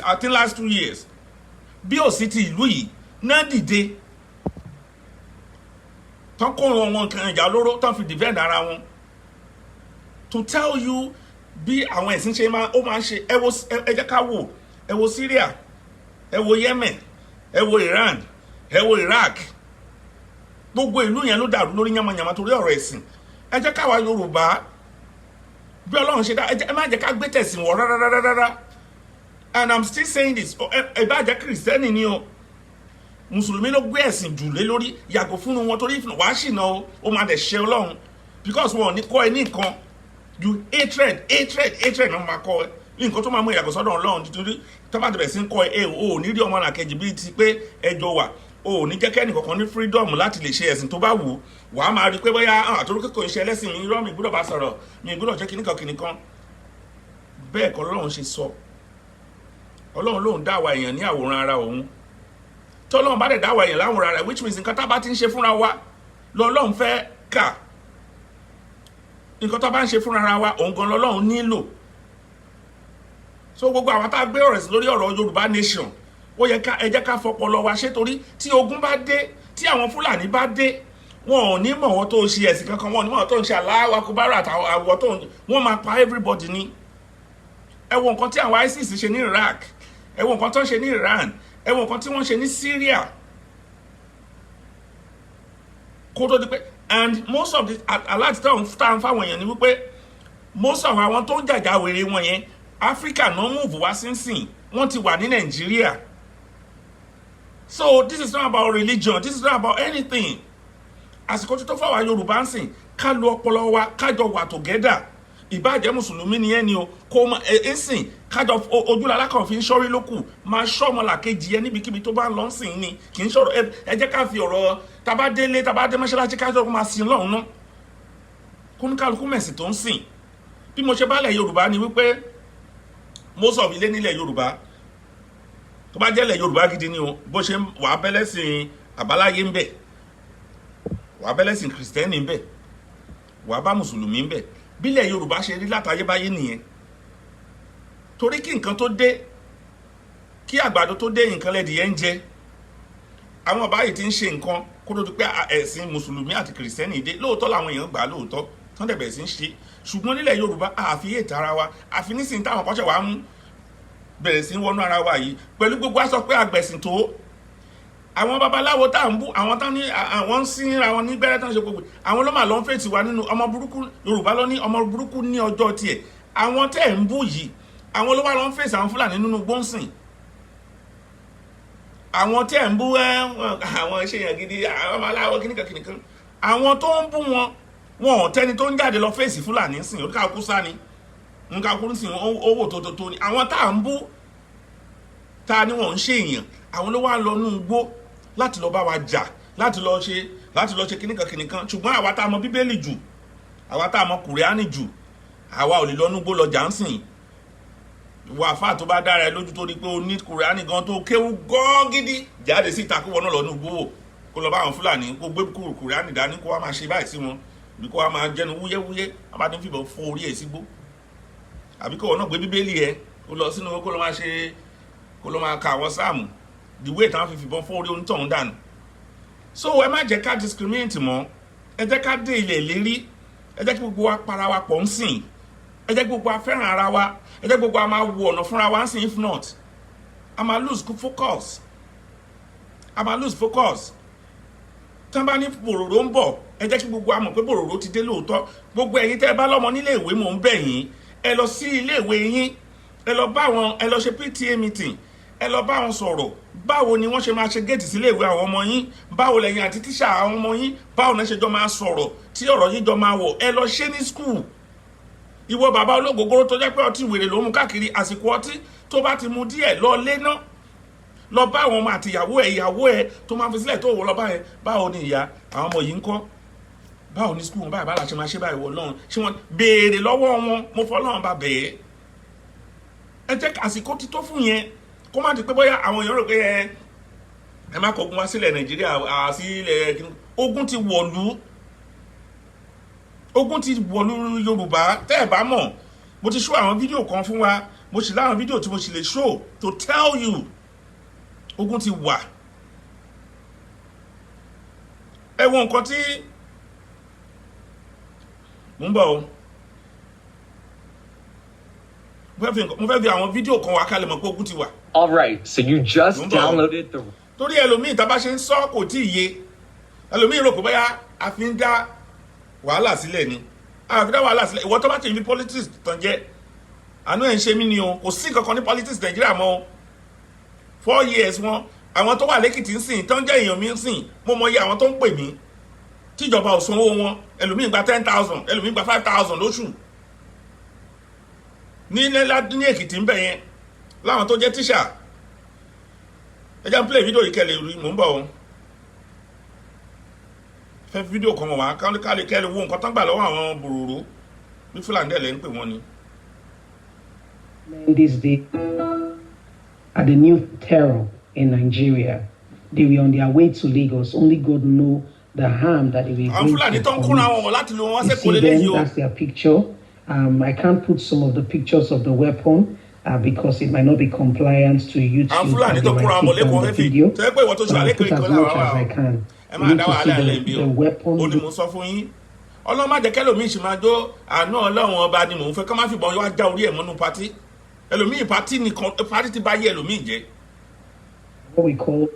I think last 2 years. Bí ò sí ti ìlú yìí náà dìde tán, kó wọn nǹkan ìjà olóró tán fi defend ara wọn. To tell you bí àwọn ẹ̀sìn ṣe máa ó máa ń ṣe. Ẹ wo, ẹ jẹ́ ká wò, ẹ wo Syria, ẹ wo Yemen, ẹ wo Iran, ẹ wo Iraq. Gbogbo ìlú yẹn ló dàrú lórí yamayama torí ọ̀rọ̀ ẹ̀sìn. Ẹ jẹ́ káwa Yorùbá, bí Ọlọ́run ṣe dá ẹ má jẹ́ ká gbé tẹ̀sìn wọ̀ rárá. And I'm still saying this, ẹ bá jẹ́ Kìrìsìtẹ́nì ni o, Mùsùlùmí ló gbé ẹ̀sìn jù lé lórí, yàgò fún wọn torí wàá ṣìnà o, ó máa dẹ̀ ṣe Ọlọ́run, because wọn ò ní kọ́ ẹ ní nǹkan ju hatred, hatred, hatred náà máa kọ́ ẹ ní nǹkan tó máa mú ìyàgò sọ́dọ̀ Ọlọ́run. Nítorí tó bá ti bẹ̀rẹ̀ sí ń kọ́ ẹ, o ò ní rí ọmọ làkejì bíi ti pé ẹjọ́ wà. O ò ní jẹ́ kẹ́ni kankan ní freedom láti lè ṣe ẹ̀sìn tó bá wù ú. Wàá máa rí i pé bóyá àtòrò kíkọ iṣẹ́ ẹlẹ́sìn mi irọ́, mi gbọ́dọ̀ bá sọ̀rọ̀, mi gbọ́dọ̀ jẹ́ kíníkan kíníkan. Bẹ́ẹ̀ kọ́ Ọlọ́run ṣe sọ. Ọlọ́run lòun dá àwa èèyàn ní àwòrán ara òun. Tí Ọlọ́run bá dẹ̀ dá àwa èèyàn láwòrán ara, which means nǹkan tá a bá ti ń ṣe fúnra wa lọ́lọ́run fẹ́ kà. Nǹkan tó bá ń ṣe fúnra wa, òun gan lọ́lọ́run nílò. So gbogbo àwọn tá a gbé ọ̀rọ̀ sí lórí ọ̀rọ̀ Yorùbá nation, ó yẹ ká ẹ jẹ́ ká fọpọlọ wa ṣe, torí tí ogun bá dé, tí àwọn Fúlàní bá dé, wọn ò ní mọ̀ wọ́n tó ṣe ẹ̀sìn kankan, wọn ò ní mọ̀ wọ́n tó ń ṣe aláwa kubara àtàwọn àwọ̀ tó ń wọ́n máa pa everybody ní. Ẹ wo nǹkan tí àwọn ISIS ṣe ní Iraq, ẹ wo nǹkan tó ń ṣe ní Iran, ẹ wo nǹkan tí wọ́n ṣe ní Syria kó tó di pé. And most of the alert táwọn fáwọn èèyàn ni wípé most of àwọn tó ń jàjà wèrè wọn yẹn, Africa náà move wá sínsìn, wọ́n ti wà ní Nàìjíríà. So this is not about religion, this is not about anything. Àsìkò tó tó fáwọn Yorùbá ń sìn ká lo ọpọlọ wa, kájọ wà together. Ìbáàjẹ́ Mùsùlùmí ni ẹni o, kó mọ ẹ ẹ sìn kájọ ojúlala kan fi ń ṣọ́rí lókù, máa ṣọ́ ọmọlàkejì ẹ níbikíbi tó bá ń lọ sìn ni. Kì í ṣọ̀rọ̀ ẹ jẹ́ ká fi ọ̀rọ̀ tábà délé, tábà dé mọ́ṣáláṣí, kájọ máa sin lọ́hùn náà, kóníkálukú mẹ̀sìn tó ń sìn. Bí mo ṣe bá lẹ̀ Yorùbá ni wípé most of ilé nílẹ̀ Yorùbá, tó bá jẹ́lẹ̀ Yorùbá gidi ni o, bó ṣe wà á bẹ́lẹ́sìn àbáláyé ń bẹ̀, wà á bẹ́lẹ́sìn Kìrìsìtẹ́nì ń bẹ̀, wà á bá Mùsùlùmí ń bẹ̀. Bílẹ̀ Yorùbá ṣe rí látayébáyé nìyẹn. Torí kí nǹkan tó dé, kí àgbàdo tó dé, nǹkan lẹ́dìyẹ ń jẹ. Àwọn báyìí ti ń ṣe nǹkan kó tó di pé ẹ̀sìn Mùsùlùmí àti Kìrìsìtẹ́nì dé. Lóòótọ́ làwọn èèyàn gbà á lóòótọ́ tán dẹ̀ bẹ̀rẹ̀ sí ń ṣe, ṣùgbọ́n nílẹ̀ Yorùbá àfi yé tara wa, àfi nísìnyí táwọn kan ṣẹ̀ wá ń bẹ̀rẹ̀ sí í wọnú ara wa yìí pẹ̀lú gbogbo aṣọ pé àgbẹ̀sìn tó àwọn babaláwo tá à ń bú, àwọn tán ní àwọn ń sínra wọn ní gbẹ́rẹ́ tán ṣe gbogbo àwọn ló mà lọ ń fèsì wa nínú ọmọ burúkú. Yorùbá ló ní ọmọ burúkú ní ọjọ́ tiẹ̀. Àwọn tẹ́ ń bú yìí, àwọn ló wá lọ ń fèsì àwọn Fúlàní nínú gbóǹsìn. Àwọn tẹ́ ń bú ẹ, àwọn ṣe yàn gidi, àwọn babaláwo kìnìkan kìnìkan, àwọn tó ń bú wọn, wọn ò tẹ́ni tó ń jáde lọ fèsì Fúlàní sìn. Oníkàkú sá ni oníkàkú sìn owó tó tó tó ni. Àwọn tá à ń bú ta ni wọ́n ń ṣe èèyàn, àwọn ló wá lọ nú igbó láti lọ bá wa jà, láti lọ ṣe kíníkan kíníkan. Ṣùgbọ́n àwa tá a mọ Bíbélì jù, àwa tá a mọ Kùránì jù, àwa ò lè lọ nú igbó lọ jà ń sìn. Wà fà tó bá dára ẹ lójú tó rí pé o ní Kùránì gan tó kéwú gán gidi, jáde síta kó wọnà lọ nú igbó wò, kó lọ bá àwọn Fúlàní, kó gbé Kùránì dání, kó wá máa ṣe báyìí sí wọn, bí kó wá máa jẹnu wúyẹ́wúyẹ́, wọ́n bá ti ń fìbọn fọ́ orí ẹ̀ sígbó, àbí kó wọn náà gbé Bíbélì ẹ, kó lọ sínú, kó lọ máa ṣe, kó lọ máa ka àwọn sáàmù, the way táwọn fi fìbọn fọ́ orí onítọ̀hún dànù. So ẹ má jẹ́ ká discriminate mọ́. Ẹ jẹ́ ká dé ilẹ̀ lérí. Ẹ jẹ́ kí gbogbo wa para wa pọ̀ ń sìn. Ẹ jẹ́ kí gbogbo wa fẹ́ràn ara wa. Ẹ jẹ́ kí gbogbo wa máa wo ọ̀nà fúnra wa ń sìn. If not, a máa lose focus, a máa lose focus. Tán bá ní bòròró ń bọ̀, ẹ jẹ́ kí gbogbo wa mọ̀ pé bòròró ti dé lóòótọ́. Gbogbo ẹ̀yin tẹ́ ẹ bá lọ́mọ nílé ìwé, mò ń bẹ̀ yín, ẹ lọ sí ilé ìwé yín, ẹ lọ bá wọn, ẹ lọ ṣe PTA meeting, ẹ lọ bá wọn sọ̀rọ̀. Báwo ni wọ́n ṣe máa ṣe géètì sílé ìwé àwọn ọmọ yín? Báwo lẹ́yìn àti tíṣà àwọn ọmọ yín, báwo náà ṣe jọ máa sọ̀rọ̀ tí ọ̀rọ̀ yín jọ máa wọ̀? Ẹ lọ ṣe ní school. Ìwọ bàbá ológogoro tó jẹ́ pé ọtí wèrè ló mú káàkiri, àsìkò ọtí tó bá ti mu díẹ̀, lọ lé ná, lọ bá àwọn ọmọ àti ìyàwó ẹ, ìyàwó ẹ tó máa fi sílẹ̀ tó wọ lọ báyẹn. Báwo ni ìyá àwọn ọmọ yìí ń kọ́? Báwo ni school wọn báyìí? Báwo la ṣe máa ṣe báyìí? Wọ lọ́run ṣé wọ́n béèrè lọ́wọ́ wọn? Mo fọ́ lọ́run bá bẹ̀ẹ́. Ẹ jẹ́ àsìkò ti tó fún yẹn, kó má di pé bóyá àwọn èèyàn rò pé ẹ má kọgun wá sílẹ̀ Nàìjíríà sílẹ̀. Ogun ti wọ̀lú, ogun ti wọ̀lú Yorùbá. Tẹ́ ẹ̀ bá mọ̀, mo ti show àwọn fídíò kan fún wa. Mo sì láwọn fídíò tí mo sì lè show to tell you ogun ti wà. Ẹ wo nǹkan tí mo ń bọ̀ o. Mo fẹ́ fi àwọn fídíò kan wá kálẹ̀ mọ̀ pé ogun ti wà. All right, so you just Mo ń bọ̀ o. downloaded the Torí ẹlòmíì, tá a bá ṣe ń sọ, kò tí ì yé ẹlòmíì, rò pé bóyá a fi ń dá wàhálà sílẹ̀ ni. A fi dá wàhálà sílẹ̀. Ìwọ tó bá ti fi politics tàn jẹ́, àánú ẹ̀ ń ṣe mí ni o. Kò sí kankan ní politics Nàìjíríà mọ́ o. 4 years wọn, àwọn tó wà lẹ́kìtì ń sìn tó ń jẹ́ èèyàn mi ń sìn, mo mọ iye àwọn tó ń pè mí tíjọba ò sanwó wọn. Ẹlòmíì gba 10,000, ẹlòmíì gba 5,000 lóṣù ní Èkìtì ń bẹ̀ yẹn, láwọn tó jẹ́ tíṣà. Ẹ jẹ́ n play fídíò yìí kẹ́lẹ̀ rí. Mò ń bọ̀ o. Fẹ́ fídíò kan wọ̀ wá kálí kẹ́lẹ̀ wo nǹkan tán gbà lọ́wọ́ àwọn bòròró, bí Fúlàní dẹ̀ lẹ́ ń pè wọ́n ni. This day at the new terror in Nigeria. They were on their way to Lagos. Only God know the harm that they were Àwọn going Fúlàní to tó ń kúnra commit. wọn wọ̀ láti lu wọn You sẹ́kọ̀ọ́ see lélẹ́yìí them, o. that's their picture. I can't put some of the pictures of the weapon because it might not be compliant to YouTube. Àwọn Fúlàní And tó they kúnra might wọn take down lẹ́kọ̀ọ́ the fẹ́ fi video. tó yẹ pé ìwọ tó ṣe But I'll àlékèrè put as kan láwa much wà as o. I can. Ẹ You máa need dá to wàhálà see lẹ̀ the, bí o. the weapon. Ó ní mo sọ fún yín, Ọlọ́run má jẹ́ kẹ́lòmíì sì máa jó. Àánú Ọlọ́run Ọba ni mò ń fẹ́ kọ́ má fìbọn wá já orí ẹ̀ mọ́nú party. Ẹlòmíì, party nìkan, party ti bá yé ẹlòmíì jẹ́. What we call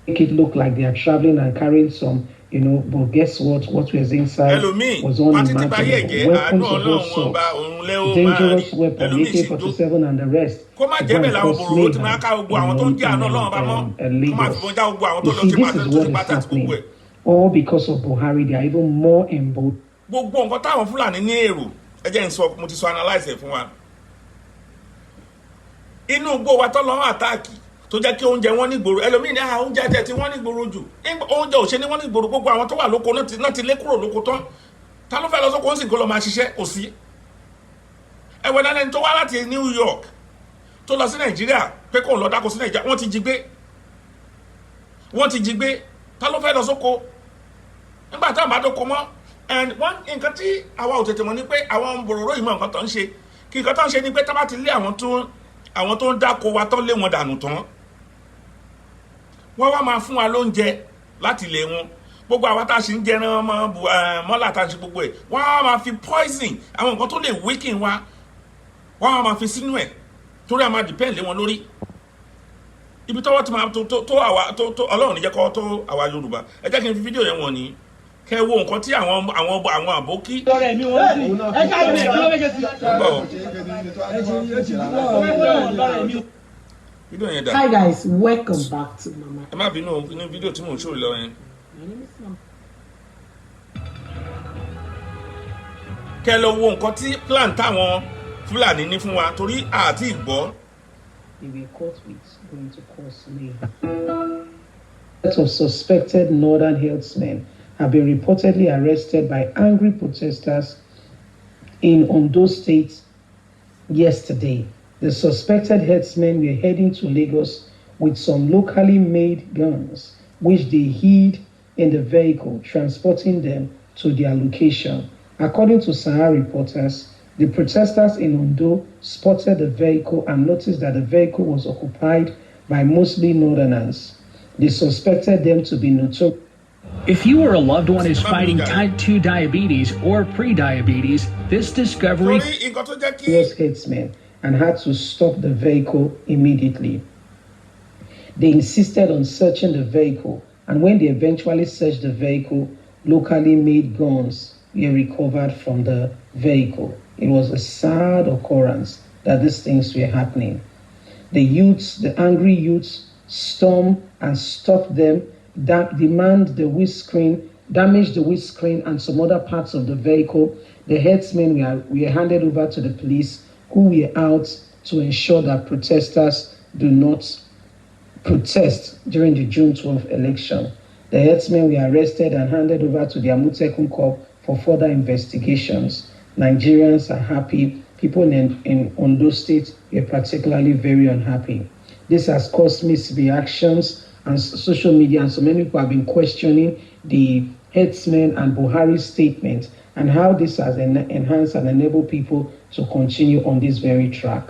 make it look like they are traveling and carrying some, but guess what? What was inside Ẹlòmíì, was party ti bá yé unimaginable. jẹ́. Àánú Weapons of all Ọlọ́run Ọba sorts, òun lẹ́ ó máa rí. dangerous weapon, Ẹlòmíì sì jó. AK-47 and the rest. Kó má To jẹ́ go bẹ́ẹ̀ and làwọn cause bòròró ti máa mayhem ká gbogbo àwọn tó ń jẹ́ àánú Ọlọ́run Ọba mọ́, in kó má Lagos. fìbọn já gbogbo àwọn tó You lọ see, sí this pátá is tó what sí is pátá àti gbogbo happening. ẹ̀. All because of Buhari, they are even more emboldened. Gbogbo nǹkan táwọn Fúlàní ní èrò, ẹ jẹ́ n sọ, mo ti sọ, analyse ẹ̀ fún wa. Inú igbó wa tó lọ́wọ́ attack, tó jẹ́ kí oúnjẹ wọn nígboro. Ẹlòmíì ní ah, oúnjẹ tẹ̀ tí wọ́n nígboro jù. Oúnjẹ ò ṣe ní wọ́n nígboro. Gbogbo àwọn tó wà lóko náà ti lé kúrò lóko tán. Ta ló fẹ́ lọ sóko ń sìn kó lọ máa ṣiṣẹ́? Kò sí. Ẹ̀wọ̀n náà, ẹni tó wá láti New York tó lọ sí Nàìjíríà pé kóun lọ dáko sí Nàìjíríà, wọ́n ti jí gbé, wọ́n ti jí gbé. Ta ló fẹ́ lọ sóko nígbà táwọn bá dóko mọ́? And one nǹkan tí àwa ò tètè mọ̀ ni pé àwọn bòròró yìí mọ̀ nǹkan tó ń ṣe. Kí nǹkan tó ń ṣe ni pé tá bá ti lé àwọn tó ń dáko wa tán, lé wọn dànù tán, wọ́n wá máa fún wa lóúnjẹ láti ilé wọn. Gbogbo àwa tá a ṣì ń jẹran mọ́ mọ́là tá a ṣe gbogbo ẹ̀, wọ́n á máa fi poison, àwọn nǹkan tó lè weaken wa, wọ́n á máa fi sínú ẹ̀, torí a máa depend lé wọn lórí. Ibi tọ́wọ́ ti máa tó àwa tó Ọlọ́run ní jẹ́ kọ́ tó àwa Yorùbá. Ẹ jẹ́ kí n fi fídíò yẹn wọ̀n ní kẹ́ ẹ wo nǹkan tí àwọn àbókí. Lọ́rẹ̀ mi wọ́n sì ẹ ṣáà ní kí ló fẹ́ ṣe sí. Ń bọ̀ o. Lọ́rẹ̀ mi. Fídíò yẹn dà? Hi guys, welcome back to Mama. Ẹ má bínú o, ní fídíò tí mò ń ṣòro lọ yẹn. My name is Mama. Kẹ́ ẹ lọ wo nǹkan tí plan táwọn Fúlàní ní fún wa, torí àti ìgbọ́. They were caught with going to cause mayhem. Of suspected northern herdsmen have been reportedly arrested by angry protesters in Ondo State yesterday. The suspected herdsmen were heading to Lagos with some locally made guns, which they hid in the vehicle transporting them to their location. According to Sahara reporters, the protesters in Ondo spotted the vehicle and noticed that the vehicle was occupied by mostly northerners. They suspected them to be notorious. If you or a loved one is fighting type 2 diabetes or prediabetes, this discovery Torí nǹkan tó jẹ́ kí herdsmen and had to stop the vehicle immediately. They insisted on searching the vehicle, and when they eventually searched the vehicle, locally made guns were recovered from the vehicle. It was a sad occurrence that these things were happening. The youths, the angry youths, storm and stop them, demand the windscreen, damage the windscreen and some other parts of the vehicle. The herdsmen were handed over to the police, who were out to ensure that protesters do not protest during the June 12 election. The herdsmen were arrested and handed over to the Amotekun Corps for further investigations. Nigerians are happy. People in Ondo State were particularly very unhappy. This has caused misreactions and social media, and so many people have been questioning the herdsmen and Buhari's statement and how this has enhanced and enabled people to continue on this very track.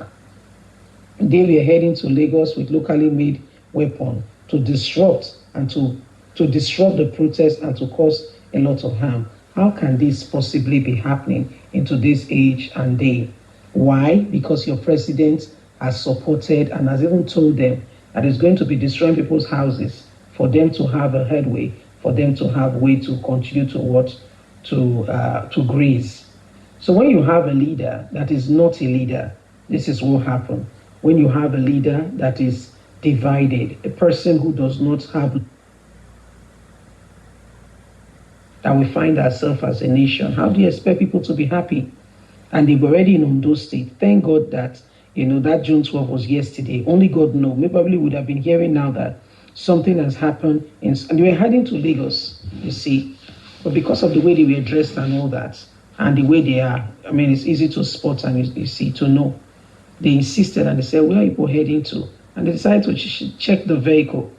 They were heading to Lagos with locally made weapon to disrupt and to disrupt the protest and to cause a lot of harm. How can this possibly be happening in today's age and day? Why? Because your president has supported and has even told them that he's going to be destroying people's houses for them to have a headway, for them to have way to continue to what? To graze. So when you have a leader that is not a leader, this is what happens. When you have a leader that is divided, a person who does not have, that we find ourselves as a nation. How do you expect people to be happy? And they were already in Ondo State. Thank God that, that June 12 was yesterday. Only God knows. We probably would have been hearing now that something has happened. And they were heading to Lagos, you see. But because of the way they were dressed and all that, and the way they are, I mean, it's easy to spot and you see, to know. They insisted and they said, where are you heading to? And they decided to check the vehicle.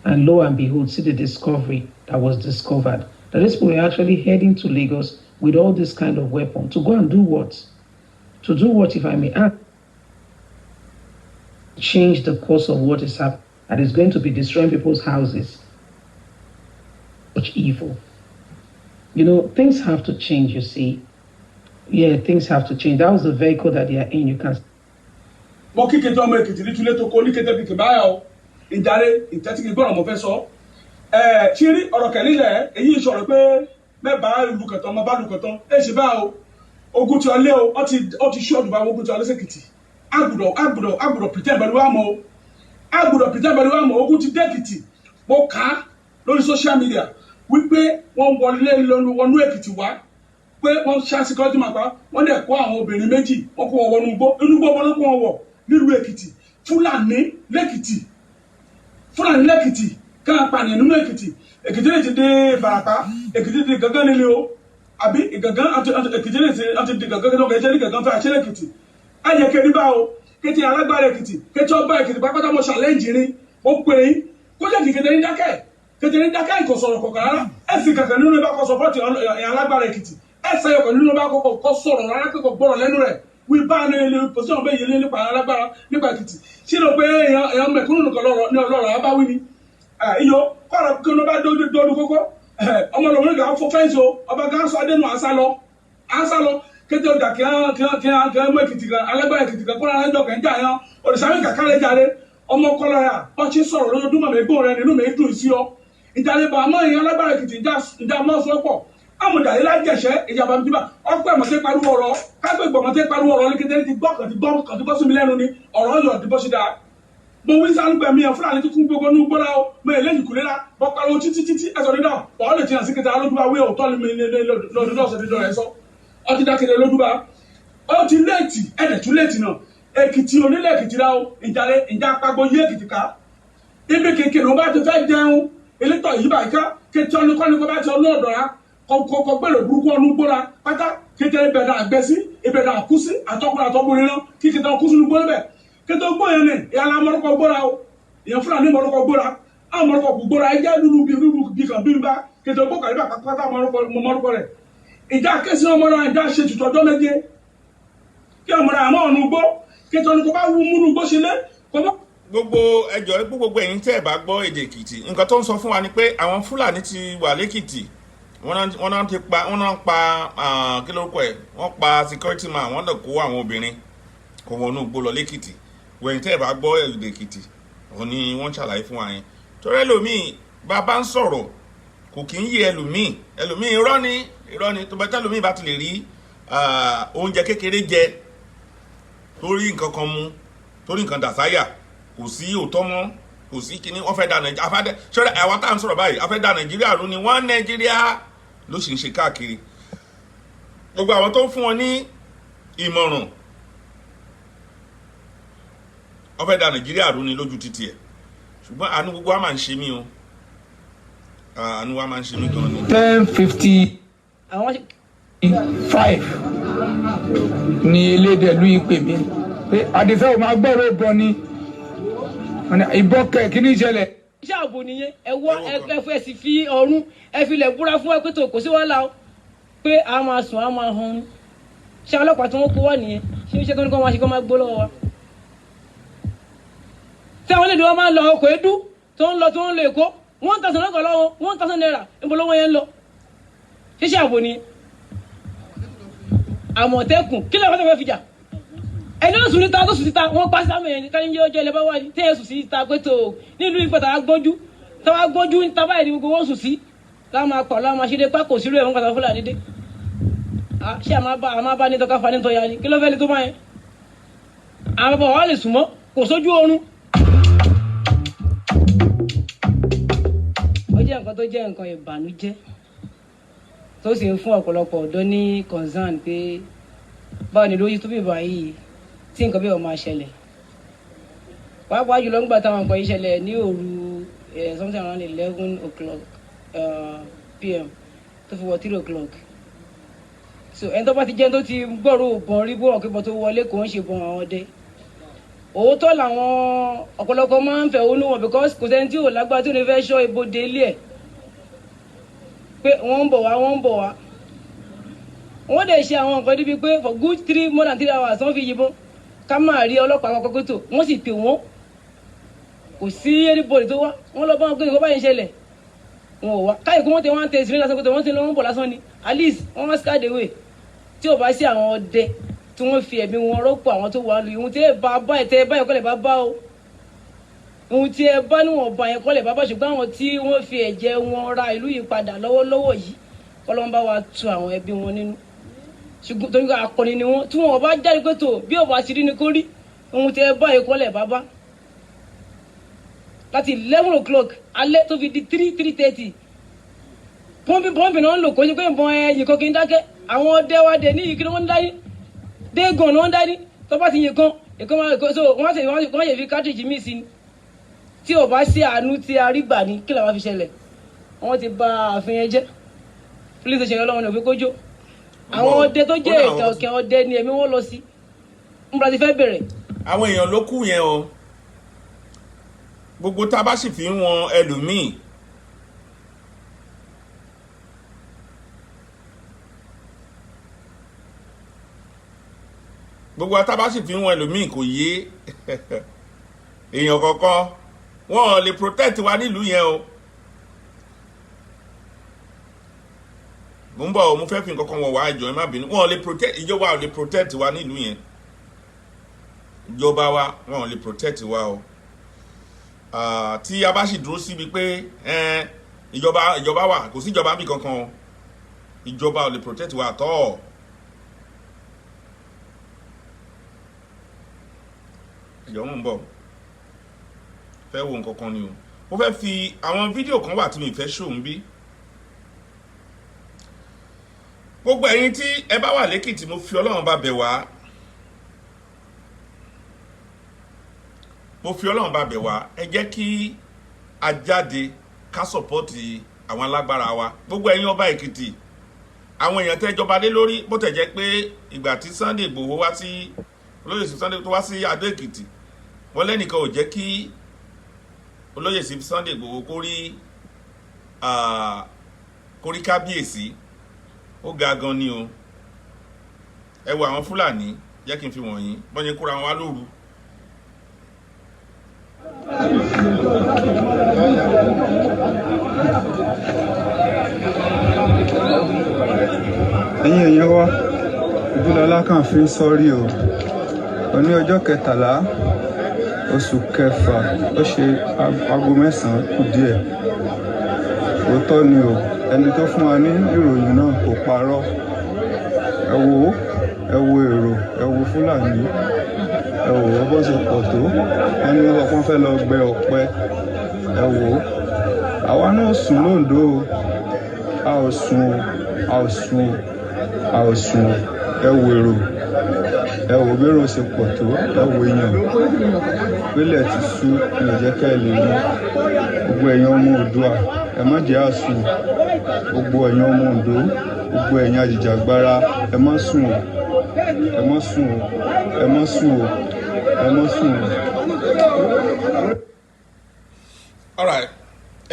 And lo and behold, see the discovery that was discovered. That these people were actually heading to Lagos with all this kind of weapon. To go and do what? To do what, if I may ask? Change the course of what is happening. That is going to be destroying people's houses. Such evil. Things have to change, you see. Yeah, things have to change. That was the vehicle that they are in. You can Mo kí kété ọmọ Èkìtì ní túlé tó kó ní kété bíi kìbáyà o ìdarí ìtẹ́tí gbọ́dọ̀ mo fẹ́ sọ. Ẹ ṣí rí ọ̀rọ̀ kẹ́lílẹ̀ èyí sọ̀rọ̀ pé mẹ́bàá ìlú kẹtàn ọmọ bá lù kẹtàn ẹ ṣe bá o ogun tí ọ lé o ọ ti ṣú ọdùnbà ogun tí ọ lé sèkìtì àgùdọ̀ pretend pẹ̀lú àmọ́ o àgùdọ̀ pretend pẹ̀lú àmọ́ ogun ti dé Èkìtì. Mo kà á lórí social media wípé wọ́n wọlé wọnú Èkìtì wá pé wọ́n ṣá security máa pa wọ́n dẹ̀ kó àwọn obìnrin méjì wọ́n kó wọn wọnú igbó inú igbó wọn ló kó wọn wọ̀ nílùú Èkìtì. Fúlàní lẹ́kìtì Fúlàní lẹ́kìtì káà pànìyàn nínú Èkìtì. Èkìtì lè ti dé Ìbàràpá, Èkìtì di gángan nílé o àbí ìgàngán Èkìtì lè ti di gángan tó kẹjẹ ní gángan fẹ́ àṣẹ lẹ́kìtì. Ayẹ kẹrí bá o kété alágbára Èkìtì kété ọba Èkìtì pápátá mo challenge rin ó pè é kó jẹ́ kí kété ní dákẹ́ kété ní dákẹ́ ìkọ̀sọ̀rọ̀ kọ̀ọ̀kan rárá ẹ̀sìn kankan nínú ibà kọ́ sọpọ́tì alágbára Èkìtì ẹ̀sẹ̀ ọkọ̀ nínú ibà kọ́ sọ̀rọ̀ rárá pé kò gbọ́rọ̀ lẹ́nu rẹ̀ wí bá ní ilé pòsíọ̀n bẹ́ẹ̀ yẹlé nípa alágbára nípa Èkìtì ṣé ló pé èèyàn mẹ̀kúnnù nìkan ní ọlọ́rọ̀ abáwí ni iyo kọ́ra kí ló bá dóodu kókó ọmọ lòun nìkan fọ fẹ́ǹsì o ọba kan sọ adénu àṣà lọ kété ọjà kíá mú Èkìtì kan alágbára Èkìtì kan kọ́ra alájọ kẹ́ ń jà yẹn òrìṣàmì kàkálẹ̀ jáde ọmọ kọ́lọ́ yà wọ́n ti sọ̀rọ̀ lójoojúmọ́ mi gbóhùn rẹ nínú mi dùn sí ọ ìjàlè bá mọ́ èèyàn alágbára Èkìtì ìjà mọ́ sọ́pọ̀ amúdàlẹ́ lájẹsẹ́ ìjàmbá bíbá ọpẹ́ mọ̀tẹ́ pariwo ọ̀rọ̀ kágbé gbọ̀mọ̀tẹ́ pariwo ọ̀rọ̀ ní kété ti gbọ́ kàn ti gbọ́ sí mi lẹ́nu ni ọ̀rọ̀ yọ̀ ti bọ́ sí dáa. Mo wí sálúgbẹ̀ mi ẹ̀ Fúlàní kíkún gbogbo ní gbọ́dá o mo èlé yìí kúlé la bọ́ pariwo títí títí ẹ̀sọ́ dídá ọ̀ lè ti hàn sí kété alójúbá wí òótọ́ ni mi lọ́dún ọ̀sẹ̀ dídọ̀ ẹ̀ sọ ọ ti dákéde lójúbá ó ti léètì ẹ̀dẹ̀ tún léètì náà Èkìtì onílẹ̀ Èkìtì rà o ìjàre ìjà apagbó yé Èkìtì ká ibi kékeré wọn bá ti fẹ́ jẹun elétò yìí báyìí ká kété ọ̀nìkọ́ni kọ́ bá ti ọ̀nà ọ̀dọ̀ rà kọ gbèrò burúkú ọdún gbóra pátá kété ibẹ̀ náà gbẹ sí ibẹ̀ náà kú sí àtọkùnrin àtọkùnrin náà kí kété kú sínú gbóra bẹ̀ kété gbó yẹn ni ìyàlá mọ́rọ́kọ gbóra o ìyẹn Fúlàní mọ́rọ́kọ gbóra àwọn mọ́rọ́kọ kò gbóra ẹjẹ́ lulu bí lulu bí kan bí bá kété gbó kàrí bá pátá mọ́rọ́kọ rẹ̀ ìjà kẹsì ọmọ náà ìjà ṣe tutù ọjọ́ méje kí ọmọ náà àmọ́ ọ̀nù gbó kété ọ̀nù kó bá wú múnú gbó sílé kó bá. Gbogbo ẹjọ́, gbogbo ẹ̀yin tẹ́ ẹ̀ bá gbọ́ èdè Èkìtì, nǹkan tó ń sọ fún wa ni pé àwọn Fúlàní ti wà lẹ́kìtì. Wọ́n náà ti pa, wọ́n náà pa, kí lórúkọ ẹ̀, wọ́n pa security man, wọ́n lè kó àwọn obìnrin kó wọnú igbó lọ lẹ́kìtì. Wẹ̀yìn tẹ́ ẹ̀ bá gbọ́ èdè Èkìtì, òun ni wọ́n ṣàlàyé fún wa yẹn, torí ẹlòmíì bàbá ń sọ̀rọ̀ kò kí ń yé ẹlòmíì. Ẹlòmíì, irọ́ ni, irọ́ ni. Tó bá tẹ́lòmíì bá ti lè rí oúnjẹ kékeré jẹ, torí nǹkan kan mu, torí nǹkan dàsáyà, kò sí òótọ́ mọ́, kò sí kíní. Wọ́n fẹ́ da Nàìjíríà, afẹ́ ṣọ́ra. Àwa tá à ń sọ̀rọ̀ báyìí, afẹ́ da Nàìjíríà rú ni. Wọ́n Nàìjíríà ló sì ń ṣe káàkiri. Gbogbo àwọn tó ń fún wọn ní ìmọ̀ràn, wọ́n fẹ́ da Nàìjíríà rú ni lójú títì ẹ̀. Ṣùgbọ́n àánú gbogbo wa máa ń ṣe mí o, àánú wa máa ń ṣe mí gan ni. 10:55 ni elédèlú yìí pè mí pé Àdìsá ò máa gbọ́rọ̀ ìbọn ni. Ìbọn kẹ̀, kí ni ìṣẹ̀lẹ̀? Iṣẹ́ ààbò nìyẹn. Ẹ wọ́ ẹ fẹ́ sì fi ọ̀run, ẹ fi ilẹ̀ búra fún ẹ pé tó kò sí wàhálà o, pé a máa sùn, a máa han. Ṣé ọlọ́pàá tí wọ́n kó wá nìyẹn? Ṣé iṣẹ́ tó ní kó máa ṣe kó máa gbó lọ́wọ́ wa? Tí àwọn olèdè wọn máa ń lọ ọkọ̀ edu tó ń lọ Èkó, 1,000 lọ́kọ̀ lọ́wọ́, ₦1,000, níbo lọ́wọ́ yẹn ń lọ? Ṣíṣe ààbò nìyẹn? Àmọ̀tẹ́kùn kí ló fẹ́ fi jà? Ẹni ó sùn níta, tó sùn síta, wọ́n pa sáàmù yẹn káyọ̀ ní ọjọ́ ilẹ̀ bá wà ní tẹ́yẹ sùn síta pé tó nílùú ìpẹ́ tàwa gbọ́njú, tàwa gbọ́njú níta báyìí ni gbogbo wọn sùn sí, láwọn máa pọ̀, láwọn máa ṣe dé pákó sílùú ẹ̀wọ̀n kàtà Fúlàní dé. Ṣé àmà bá ní tọ́ka fa ní tọ́ya ni? Kí ló fẹ́ lè tó máa yẹn? Àwọn bàbá wa lè sùn mọ́, kò sójú oorun. Ó jẹ́ nǹkan tó jẹ́ nǹkan ìbànújẹ́, tó sì ń fún ọ̀pọ̀lọpọ̀ ọ̀dọ́ ní concern pé báwo ni lóyún tó bí báyìí tí nǹkan bí wọ́n máa ṣẹlẹ̀, pàápàá jùlọ ńgbà táwọn nǹkan yìí ṣẹlẹ̀ ní òru, something around 11 o'clock pm tó fi wọ 3 o'clock. So ẹni tó bá ti jẹ́ tó ti gbọ́rọ̀ bọ̀n rí bó ọ̀kẹ́bọ̀ tó wọlé, kò ń ṣe bọ̀n àwọn ọdẹ. Òótọ́ làwọn ọ̀pọ̀lọpọ̀ máa ń fẹ̀hónú wọn, because kò sẹ́ni tí ò lágbára tí ò ní fẹ́ ṣọ́ ibodè ilé ẹ̀ pé wọ́n ń bọ̀ wá, wọ́n ń bọ̀ wá. Wọ́n dẹ̀ ṣe àwọn nǹkan débi pé for good three, more than 3 hours, wọ́n fi yìnbọn, ká máa rí ọlọ́pàá àkọ́kọ́ tó wọ́n sì pè wọ́n, kò sí anybody tó wá. Wọ́n lọ bá wọn pé nǹkan báyìí ń ṣẹlẹ̀, wọn ò wá. Káyọ̀ kí wọ́n ti wọ́n tẹ̀ sí lásán pé wọ́n ti lọ́ ń bọ̀ lásán ni, at least wọ́n wá scared away. Tí ò bá sí àwọn ọdẹ tí wọ́n fi ẹ̀mí wọn rọ́pò àwọn tó wà lù, ìhun tí ẹ bá bá ẹ̀ tẹ́ ẹ báyọ̀ kọ́lẹ̀ bá bá o, ohun tí ẹ bá níwọ̀n bá yẹn kọ́lẹ̀ bá bá. Ṣùgbọ́n àwọn tí wọ́n fi ẹ̀jẹ̀ wọn ra ìlú yìí padà lọ́wọ́lọ́wọ́ yìí, kọ́lọ́n bá wa tu àwọn ẹbí wọn nínú. Ṣùgbọ́n torí pé akọni ni wọ́n, tí wọn bá jáde pé tó bí ò bá ti rí ni kó rí, ohun tí ẹ bá yẹn kọ́lẹ̀ bá bá. Láti 11 o'clock alẹ́ tó fi di 3, 3:30, pọ́ǹpì pọ́ǹpì náà ń lò. Kó ṣe pé ìbọn ẹ̀yìn kan kì í dákẹ́. Àwọn ọdẹ wa dẹ̀ ní ìkíni wọ́n ń dání, dégàn ni wọ́n ń dání. Tó bá ti yìn kan ìkan máa so wọ́n sì wọ́n yẹ fi cartridge míì sí ni. Tí ò bá sí àánú tí a rí gbà ní, kí làwọn fi ṣẹlẹ̀? Wọ́n ti bà ààfin yẹn jẹ́. Police station ọlọ́run ní òfin kójó. Àwọn ọdẹ tó jẹ́ ìkà ọ̀kẹ́ ọdẹ ni ẹ̀mí wọn lọ sí nbra ti fẹ́ bẹ̀rẹ̀. Àwọn èèyàn ló kù yẹn o. Gbogbo tá a bá sì fi ń wọn ẹlòmíì, gbogbo tá a bá sì fi ń wọn ẹlòmíì, kò yé èèyàn kankan. Wọn ò lè protect wa nílùú yẹn o. Mo ń bọ̀ o, mo fẹ́ fi nǹkan kan wọ̀ wá ìjọ, ẹ má bínú. Wọn ò lè protect, ìjọba ò lè protect wa nílùú yẹn. Ìjọba wa, wọn ò lè protect wa o. Tí a bá sì dúró síbi pé ìjọba, ìjọba wà, kò sí ìjọba bí kankan o. Ìjọba ò lè protect wa at all. Ìjọba ń bọ̀, fẹ́ wo nǹkan kan ni o. Mo fẹ́ fi àwọn fídíò kan wà tí mi fẹ́ ṣòun bí. Gbogbo ẹ̀yin tí ẹ bá wà lẹ́kìtì, mo fi Ọlọ́run bá bẹ̀ wá, mo fi Ọlọ́run bá bẹ̀ wá, ẹ jẹ́ kí a jáde ká support àwọn alágbára wa. Gbogbo ẹ̀yin ọba Èkìtì, àwọn èèyàn tẹ́ jọba lé lórí, bó tẹ̀ jẹ́ pé ìgbà tí Sunday Igboho wá sí, olóyè sí Sunday tó wá sí Adó Èkìtì, wọ́n lẹ́nìkan ò jẹ́ kí olóyè sí Sunday Igboho kó rí kábíyèsí. Ó ga gan ni o. Ẹ wo àwọn Fúlàní, jẹ́ kí n fi wọ̀nyí bọ́n yẹn kóra wọn wá lóru. Ẹ̀yin èèyàn wa, Ìbílọlá kàn fi ń sọrí o. Òní ọjọ́ 13 oṣù kẹfà, ó ṣe aago 9 kù díẹ̀. Òótọ́ ni o, ẹni tó fún wa ní ìròyìn náà kò parọ́. Ẹ wo, ẹ wo èrò, ẹ wo Fúlàní, ẹ wò ó bó ṣe pọ̀ tó. Wọ́n ní wọ́n fẹ́ lọ gbẹ ọ̀pẹ. Ẹ wò ó, àwa náà sùn lóńdó o. A ò sùn o, a ò sùn o, a ò sùn o. Ẹ wo èrò, ẹ wò bí èrò ṣe pọ̀ tó. Ẹ wo èèyàn, pélé ti sú ní ò jẹ́ ká ẹ lè rí. Gbogbo ẹ̀yin ọmọ Oòduà, ẹ má jẹ́ á sùn. Gbogbo ẹ̀yin ọmọ Oǹdó, gbogbo ẹ̀yin ajìjàgbara, ẹ má sùn o, ẹ má sùn o, ẹ má sùn o, ẹ má sùn o. All right.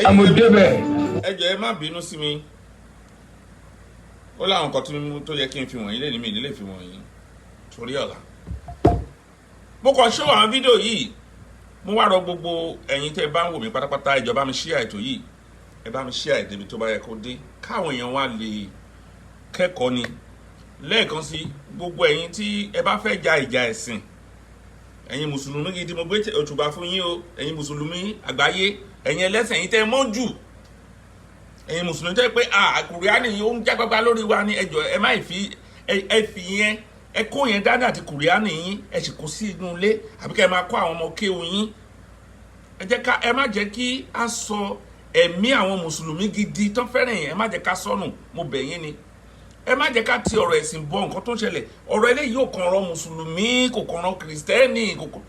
Àmọ́ débẹ̀. Ẹ jọ̀ọ́, ẹ má bínú sí mi. Ó láwọn nǹkan tó yẹ kí n fi wọ̀nyí lé ní mi nílé fi wọ̀nyí torí ọ̀la. Mo kàn ṣó àwọn fídíò yìí. Mo wá rọ gbogbo ẹ̀yin tẹ́ ẹ bá ń wò mí pátápátá, ẹ jọ̀ọ́, bá mi share ètò yìí. Ẹ bá mi share débi tó bá yẹ kó dé, káwọn èèyàn wá lè kẹ́kọ̀ọ́ ni. Lẹ́ẹ̀kan sí, gbogbo ẹ̀yin tí ẹ bá fẹ́ ja ìjà ẹ̀sìn, ẹ̀yin mùsùlùmí gidi, mo gbé òṣùbà fún yín o. Ẹ̀yin mùsùlùmí àgbáyé, ẹ̀yin ẹlẹ́sìn, ẹ̀yin tẹ́ ẹ mọ́ jù, ẹ̀yin mùsùlùmí tẹ́ pé kùrìánì yìí ó ń jágbágbá lórí wa ní, ẹ jọ̀ọ́, ẹ má fi ẹ fi yẹn, ẹ kó yẹn dání àti kùrìánì yín, ẹ sì kó sí inú ilé, àbí kẹ́ ẹ máa kó àwọn ọmọ kéwù yín. Ẹ jẹ́ ká ẹ má jẹ́ kí a sọ ẹ̀mí àwọn mùsùlùmí gidi tán fẹ́ràn yẹn, ẹ má jẹ́ ká sọnù. Mo bẹ̀ yín ni, ẹ má jẹ́ ká ti ọ̀rọ̀ ẹ̀sìn bọ nǹkan tó ń ṣẹlẹ̀. Ọ̀rọ̀ eléyìí ò kàn ọ̀rọ̀ mùsùlùmí, kò kàn ọ̀rọ̀ kìrìsìtẹ́nì, kò kàn.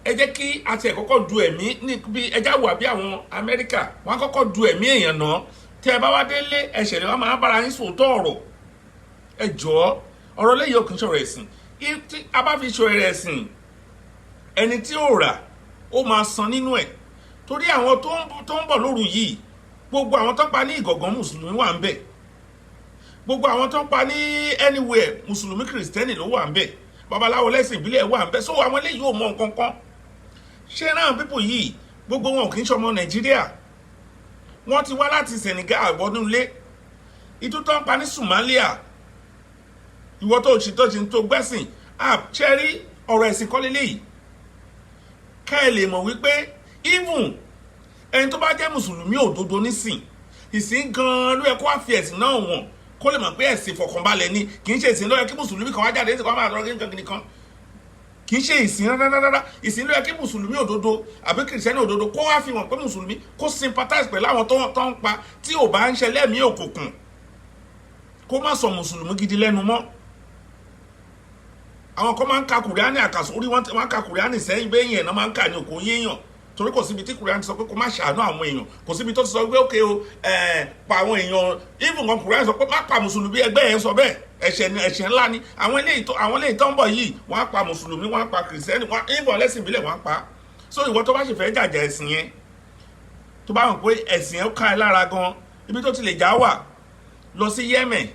Ẹ jẹ́ kí a tiẹ̀ kọ́kọ́ du ẹ̀mí ní bí ẹ já wà bí àwọn Amẹ́ríkà, wọ́n á kọ́kọ́ du ẹ̀mí èèyàn náà. Tẹ́ ẹ bá wá délé, ẹ̀ṣẹ̀ lè wọ́n máa bára yín sòótọ́ ọ̀rọ̀. Ẹ jọ̀ọ́, ọ̀rọ̀ eléyìí ò kì í ṣọ̀rọ̀ ẹ̀sìn. Tí a bá fi ṣọ̀rọ̀ ẹ̀sìn, ẹni tí ò rà ó máa san nínú ẹ̀, torí àwọn tó ń bọ̀ lóru yìí, gbogbo àwọn tó ń pa ní Ìgàngán, mùsùlùmí wà ń bẹ̀. Gbogbo àwọn tó ń pa ní anywhere, mùsùlùmí, kìrìsìtẹ́nì ló wà ń bẹ̀. Babaláwo, lẹ́sìn ìbílẹ̀ wà ń bẹ̀. So àwọn eléyìí ò mọ nǹkan kan ṣé náà. People yìí, gbogbo wọn ò kì í ṣọmọ Nàìjíríà. Wọ́n ti wá láti Senegal wọnú ilé. Ìtú tó ń pa ní Somalia, ìwọ tó ṣe tó ṣe tó gbẹ́sìn ṣẹ́rí, ọ̀rọ̀ ẹ̀sìn kọ́ lélẹ́yìí. Ká ẹ lè mọ̀ wípé even ẹni tó bá jẹ́ mùsùlùmí òdodo nísìn ìsìn gan-an ló yẹ kó wá fi ẹ̀sìn náà wọ̀n, kó lè mọ̀ pé ẹ̀sìn ìfọ̀kànbalẹ̀ ni. Kì í ṣe ìsìn ló yẹ kí mùsùlùmí kan wá jáde ẹ̀sìn kan máa lọ kí nǹkan kan. Kì í ṣe ìsìn rárá rárá. Ìsìn ló yẹ kí mùsùlùmí òdodo àbí kìrìsìtẹ́nì òdodo kó wá fi hàn pé mùsùlùmí, kó sympathize pẹ̀lú àwọn tó ń pa. Tí ò bá ń ṣe lẹ́mìí òkùnkùn, kó má sọ mùsùlùmí gidi lẹ́nu mọ́. Àwọn kan máa ń ka kùrìánì àkàsọ orí wọn, máa ń ka kùrìánì sẹ́yìn bẹ́yìn ẹ̀ náà, máa ń kà ní òkò yéèyàn, torí kò síbi tí kùrìánì sọ pé kó má ṣàánú àwọn èèyàn. Kò síbi tó ti sọ pé ókè o, pa àwọn èèyàn. Even kan, kùrìánì sọ pé má pa mùsùlùmí ẹgbẹ́ ẹ̀, sọ bẹ́ẹ̀. Ẹ̀ṣẹ̀ ni, ẹ̀ṣẹ̀ ńlá ni. Àwọn eléyìí tó ń bọ̀ yìí, wọ́n á pa mùsùlùmí, wọ́n á pa kìrìsìtẹ́nì, wọ́n even ẹlẹ́sìn ìbílẹ̀, wọ́n á pa. So ìwọ tó bá sì fẹ́ jàjà ẹ̀sìn yẹn, tó bá mọ̀ pé ẹ̀sìn yẹn ká ẹ lára gan, ibi tó ti lè já wà, lọ sí Yemen.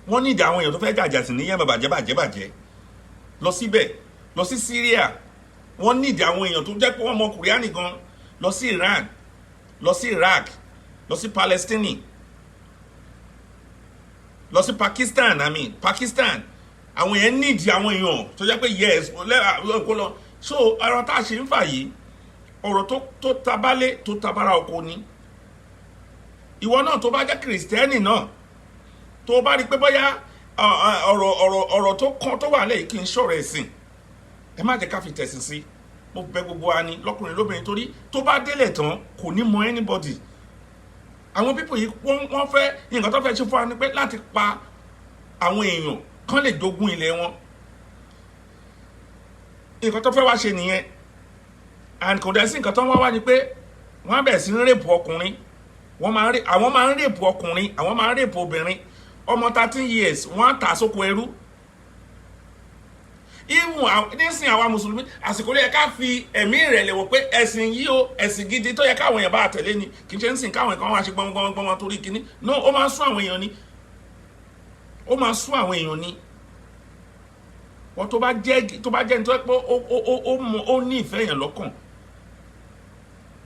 Wọ́n ní ìdí àwọn èèyàn tó fẹ́ jàjà ẹ̀sìn ní Yemen bàjẹ́ bàjẹ́ bàjẹ́. Lọ síbẹ̀. Lọ sí Syria, wọ́n ní ìdí àwọn èèyàn tó jẹ́ pé wọ́n mọ kùrìánì gan. Lọ sí Iran, lọ sí Iraq, lọ sí Palestine, lọ sí Pakistan, I mean Pakistan. Àwọn èèyàn nídìí àwọn èèyàn tó jẹ́ pé yes kó lọ. So ọ̀rọ̀ tá a ṣe ń fà yìí, ọ̀rọ̀ tó tabalé tó tabára oko ni. Ìwọ náà tó bá jẹ́ kìrìsìtẹ́nì náà, tó bá rí pé bóyá ọ̀rọ̀ tó kàn tó wà lẹ́yìn kì í ṣọ̀rọ̀ ẹ̀sìn, ẹ má jẹ́ ká fi tẹ̀sìn sí. Mo bẹ̀ gbogbo wa ni, lọ́kùnrin lóbìnrin, torí tó bá délẹ̀ tán, kò ní mọ anybody. Àwọn people yìí, wọ́n fẹ́ nǹkan tó fẹ́ ṣe fún wa ni pé láti pa àwọn èèyàn kán lè jogún ilẹ̀ wọn. Nǹkan tó fẹ́ wá ṣe nìyẹn. And kò dẹ̀ sí nǹkan tó ń wá wá ni pé wọ́n á bẹ̀rẹ̀ sí ń rape ọkùnrin. Wọ́n máa ń àwọn máa ń rape ọkùnrin, àwọn máa ń rape obìnrin. Ọmọ 13 years, wọ́n á tà sóko ẹrú. Even nísìnyí, àwa mùsùlùmí, àsìkò ló yẹ ká fi ẹ̀mí ìrẹ̀lẹ̀ wò pé ẹ̀sìn yìí o, ẹ̀sìn gidi tó yẹ káwọn èèyàn bá tẹ̀lé ni. Kì í ṣe ń sìn káwọn èèyàn wá ṣe gbọ́ngbọ́ngbọ́n torí kínní. No, ó máa ń sún àwọn èèyàn ni, ó máa sún àwọn èèyàn ni. Wọ́n tó bá jẹ́ nítorí pé ó mọ ó ní ìfẹ́ èèyàn lọ́kàn.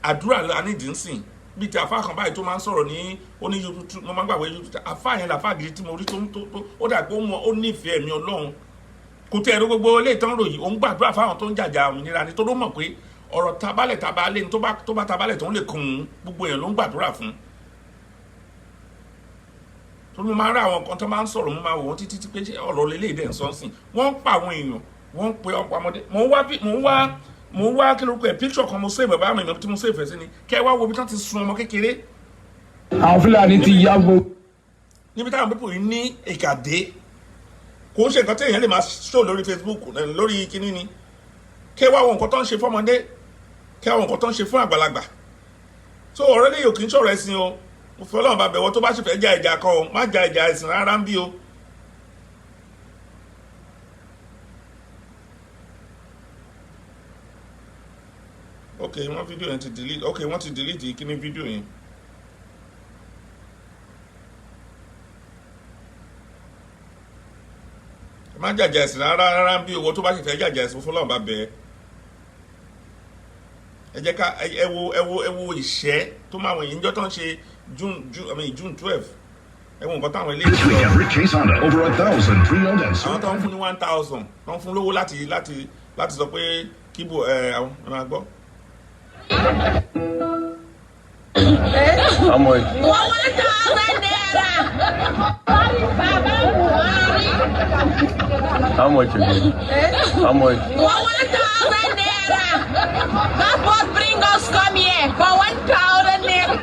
Àdúrà la nídìí ń sìn. Bíi ti àfa kan báyìí tó máa ń sọ̀rọ̀ ní oní YouTube, mo máa ń gbàgbé YouTube àfa yẹn, làfa gidi tí mo rí tó tó tó ó dà pé ó mọ, ó nífẹ̀ẹ́ mi Ọlọ́run. Kò tẹ́ ẹ̀rọ gbogbo ilé ìtàn ròyìn, òun gbàdúrà fáwọn tó ń jàjà òmìnira ni, tó ló mọ̀ pé ọ̀rọ̀ tabalẹ̀ tabalẹ̀ ni, tó bá tabalẹ̀ tó ń lè kàn ún. Gbogbo èèyàn ló ń gbàdúrà fún. Tó mo máa ń rí àwọn kan tó máa ń sọ̀rọ̀, mo máa wò wọ́n títí tí pé ṣé ọ̀rọ̀ lélẹ́yìí dẹ̀ ń sọ́nsìn. Wọ́n ń pa àwọn èèyàn, wọ́n ń pe ọ̀pọ̀ ọmọdé. Mò ń wá kí lórúkọ ẹ̀, picture kan mo save bàbá mi tí mo save ẹ̀ sí ni. Kẹ́ ẹ wá wo ibi tí wọ́n ti sun ọmọ kékeré. Àwọn Fúlàní ti yá gbogbo. Níbi táwọn people yìí ní ìkàdé, kò ń ṣe nǹkan tí èèyàn lè máa show lórí Facebook, lórí kíní ni. Kẹ́ ẹ wá wo nǹkan tó ń ṣe fọ́mọdé, kẹ́ ẹ wá wo nǹkan tó ń ṣe fún àgbàlagbà. So ọ̀rẹ́ lè yòó, kì í ṣọ̀rọ̀ ẹ̀sìn o. Mo fẹ́ Ọlọ́run bá bẹ̀wọ̀, tó bá sì fẹ́ ja ìjà kan o, má ja ìjà ẹ̀sìn rárá ń bí o. Ok, wọ́n fídíò yẹn ti delete. Ok, wọ́n ti delete kíní fídíò yẹn. Má jàjà ẹ̀sìn rárá rárá ń bí owó. Tó bá sì fẹ́ jàjà ẹ̀sìn, fọlọ́run bá bẹ̀ ẹ́. Ẹ jẹ́ ká ẹ wo ìṣẹ́ tó máa wọ̀nyí níjọ́ tó ń ṣe June, I mean June 12. Ẹ wo nǹkan táwọn eléyìí This weekend, Rick Chase Honda, over 1,000 pre-owned and àwọn tó ń fún ní 1,000, tó ń fún lówó láti sọ pé kíbo ẹ, àwọn ẹ máa gbọ́. How much? 1,000 naira. Baba Buhari. How much again? How much? 1,000 naira. That what bring us come here for 1,000 naira.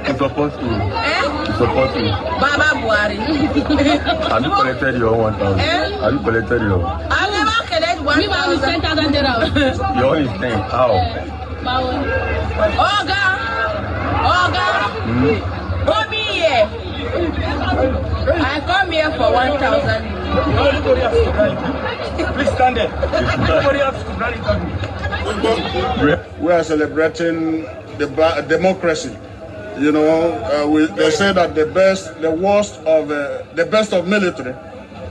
To support who? Eh? To support who? Baba Buhari. Have you collected your own 1,000? Eh? Have you collected your? I never collect 1,000. 10,000 naira. Your own is 10. How? Oga, Oga, come here. I come here for 1,000. Please stand there. Nobody has to rally. We are celebrating the democracy. They say that the best, the worst of the best of military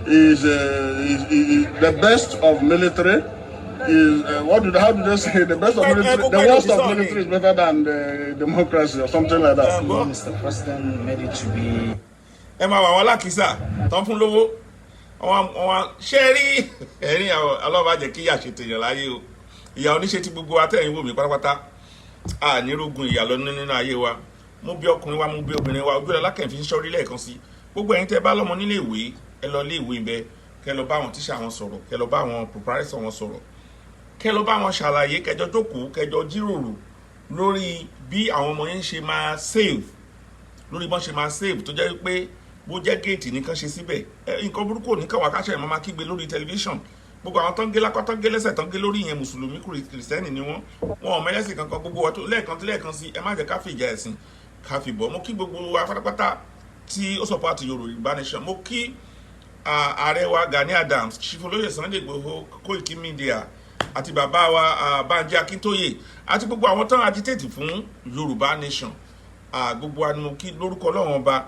is the best of military is what do they, how do they say, the best of military, the worst of military is better than the democracy or something like that. Mr. President made it to be. Ẹ máa wà wọn lákìsà tó ń fún lówó àwọn. Ṣé rí ẹ̀rín àwọn ọlọ́ba jẹ́ kí ìyà ṣe tèèyàn láyé o. Ìyà oníṣe tí gbogbo atẹ́yìn wò mí pátápátá, ànírógun ìyà lọ nínú ayé wa. Mo bí ọkùnrin wa, mo bí obìnrin wa, ojú ẹ̀ lákẹ́ fi ń ṣọ́rí lẹ́ẹ̀kan sí. Gbogbo ẹ̀yin tẹ́ bá lọ́mọ nílé ìwé, ẹ lọ ilé ìwé ibẹ̀, kẹ́ lọ bá àwọn tíṣà wọn sọ̀rọ̀, kẹ́ lọ bá àwọn proprietor wọn sọ̀rọ̀, kẹ́ lọ bá wọn ṣàlàyé, kẹjọ jókòó, kẹjọ jíròrò lórí bí àwọn ọmọ yẹn ṣe máa save, lórí bọ́n ṣe máa save, tó jẹ́ pé bó jẹ́ géètì nìkan ṣe síbẹ̀ ẹ, nǹkan burúkú ò ní kàn wá káṣẹ́ ẹ̀ máa kígbe lórí tẹlifíṣàn. Gbogbo àwọn tó ń gé lápá, tó ń gé lẹ́sẹ̀, tó ń gé lórí yẹn, mùsùlùmí, kìrìsìtẹ́nì ni wọ́n, wọn ò mẹ́lẹ́sìn kankan. Gbogbo wa tó lẹ́ẹ̀kan lẹ́ẹ̀kan sí, ẹ má jẹ́ ká fìjà ẹ̀sìn ká fi bọ̀. Mo kí gbogbo wa pátápátá tí ó support Yorùbá Nation. Mo kí ààrẹ wa Gani Adams, Chief Olóyè Sunday Igboho, Koiki Media àti bàbá wa Banji Akintoye àti gbogbo àwọn tán agitate fún Yorùbá Nation. Gbogbo wa ni mo kí lórúkọ Ọlọ́run Ọba.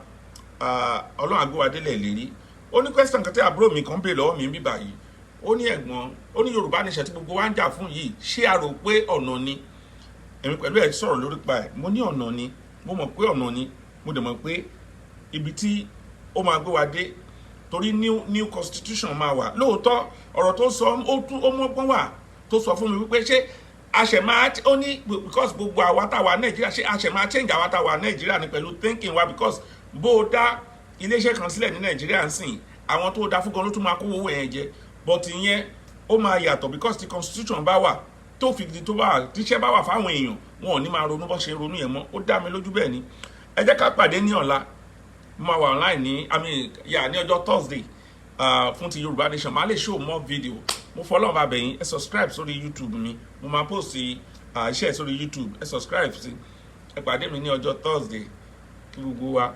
Ọlọ́run àgbéwádélẹ̀ lérí. Ó ní question kan tí àbúrò mi kan béèrè lọ́wọ́ mi ń bíbà yìí. Ó ní, "Ẹ̀gbọ́n," ó ní, "Yorùbá Nation tí gbogbo wa ń jà fún yìí, ṣé a rò pé ọ̀nà ni?" Èmi pẹ̀lú ẹ̀ sọ̀rọ̀ lórí pa ẹ̀. Mo ní ọ̀nà ni. Mo mọ̀ pé ọ̀nà ni. Mo dẹ̀ mọ̀ pé ibi tí ó máa gbé wa dé, torí new constitution máa wà lóòótọ́. Ọ̀rọ̀ tó sọ, ó tún ó mọ́gbọ́n wà tó sọ fún mi wípé ṣé a ṣẹ̀ máa, ó ní because gbogbo àwa táwa Nàìjíríà, ṣé a ṣẹ̀ máa change àwa táwa Nàìjíríà ní pẹ̀lú thinking wa? Because bó o dá iléeṣẹ́ kan sílẹ̀ ní Nàìjíríà ń sìn, àwọn tó dá fún gan ló tún máa kó owó yẹn jẹ. But ìyẹn ó máa yàtọ̀ because tí constitution bá wà, tó fi di tó bá wà, tíṣẹ́ bá wà fáwọn èèyàn, wọn ò ní máa ronú bó ṣe ronú yẹn mọ́. Ó dá mi lójú bẹ́ẹ̀ ni. Ẹ jẹ́ ká pàdé ní ọ̀la. Mo máa wà online ní, I mean, yeah, ní ọjọ́ Thursday fún ti Yorùbá Nation. Máa lè show more video. Mo fọlọ́run bá bẹ̀yìn, ẹ subscribe sórí YouTube mi. Mo máa post iṣẹ́ sórí YouTube, ẹ subscribe sí. Ẹ pàdé mi ní ọjọ́ Thursday kí gbogbo wa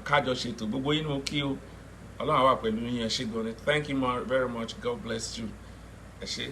kájọ ṣètò. Gbogbo yín ni mo kí o. Ọlọ́run á wà pẹ̀lú yín. Ẹ ṣé gan ni. Thank you very much. God bless you. Ẹ ṣé.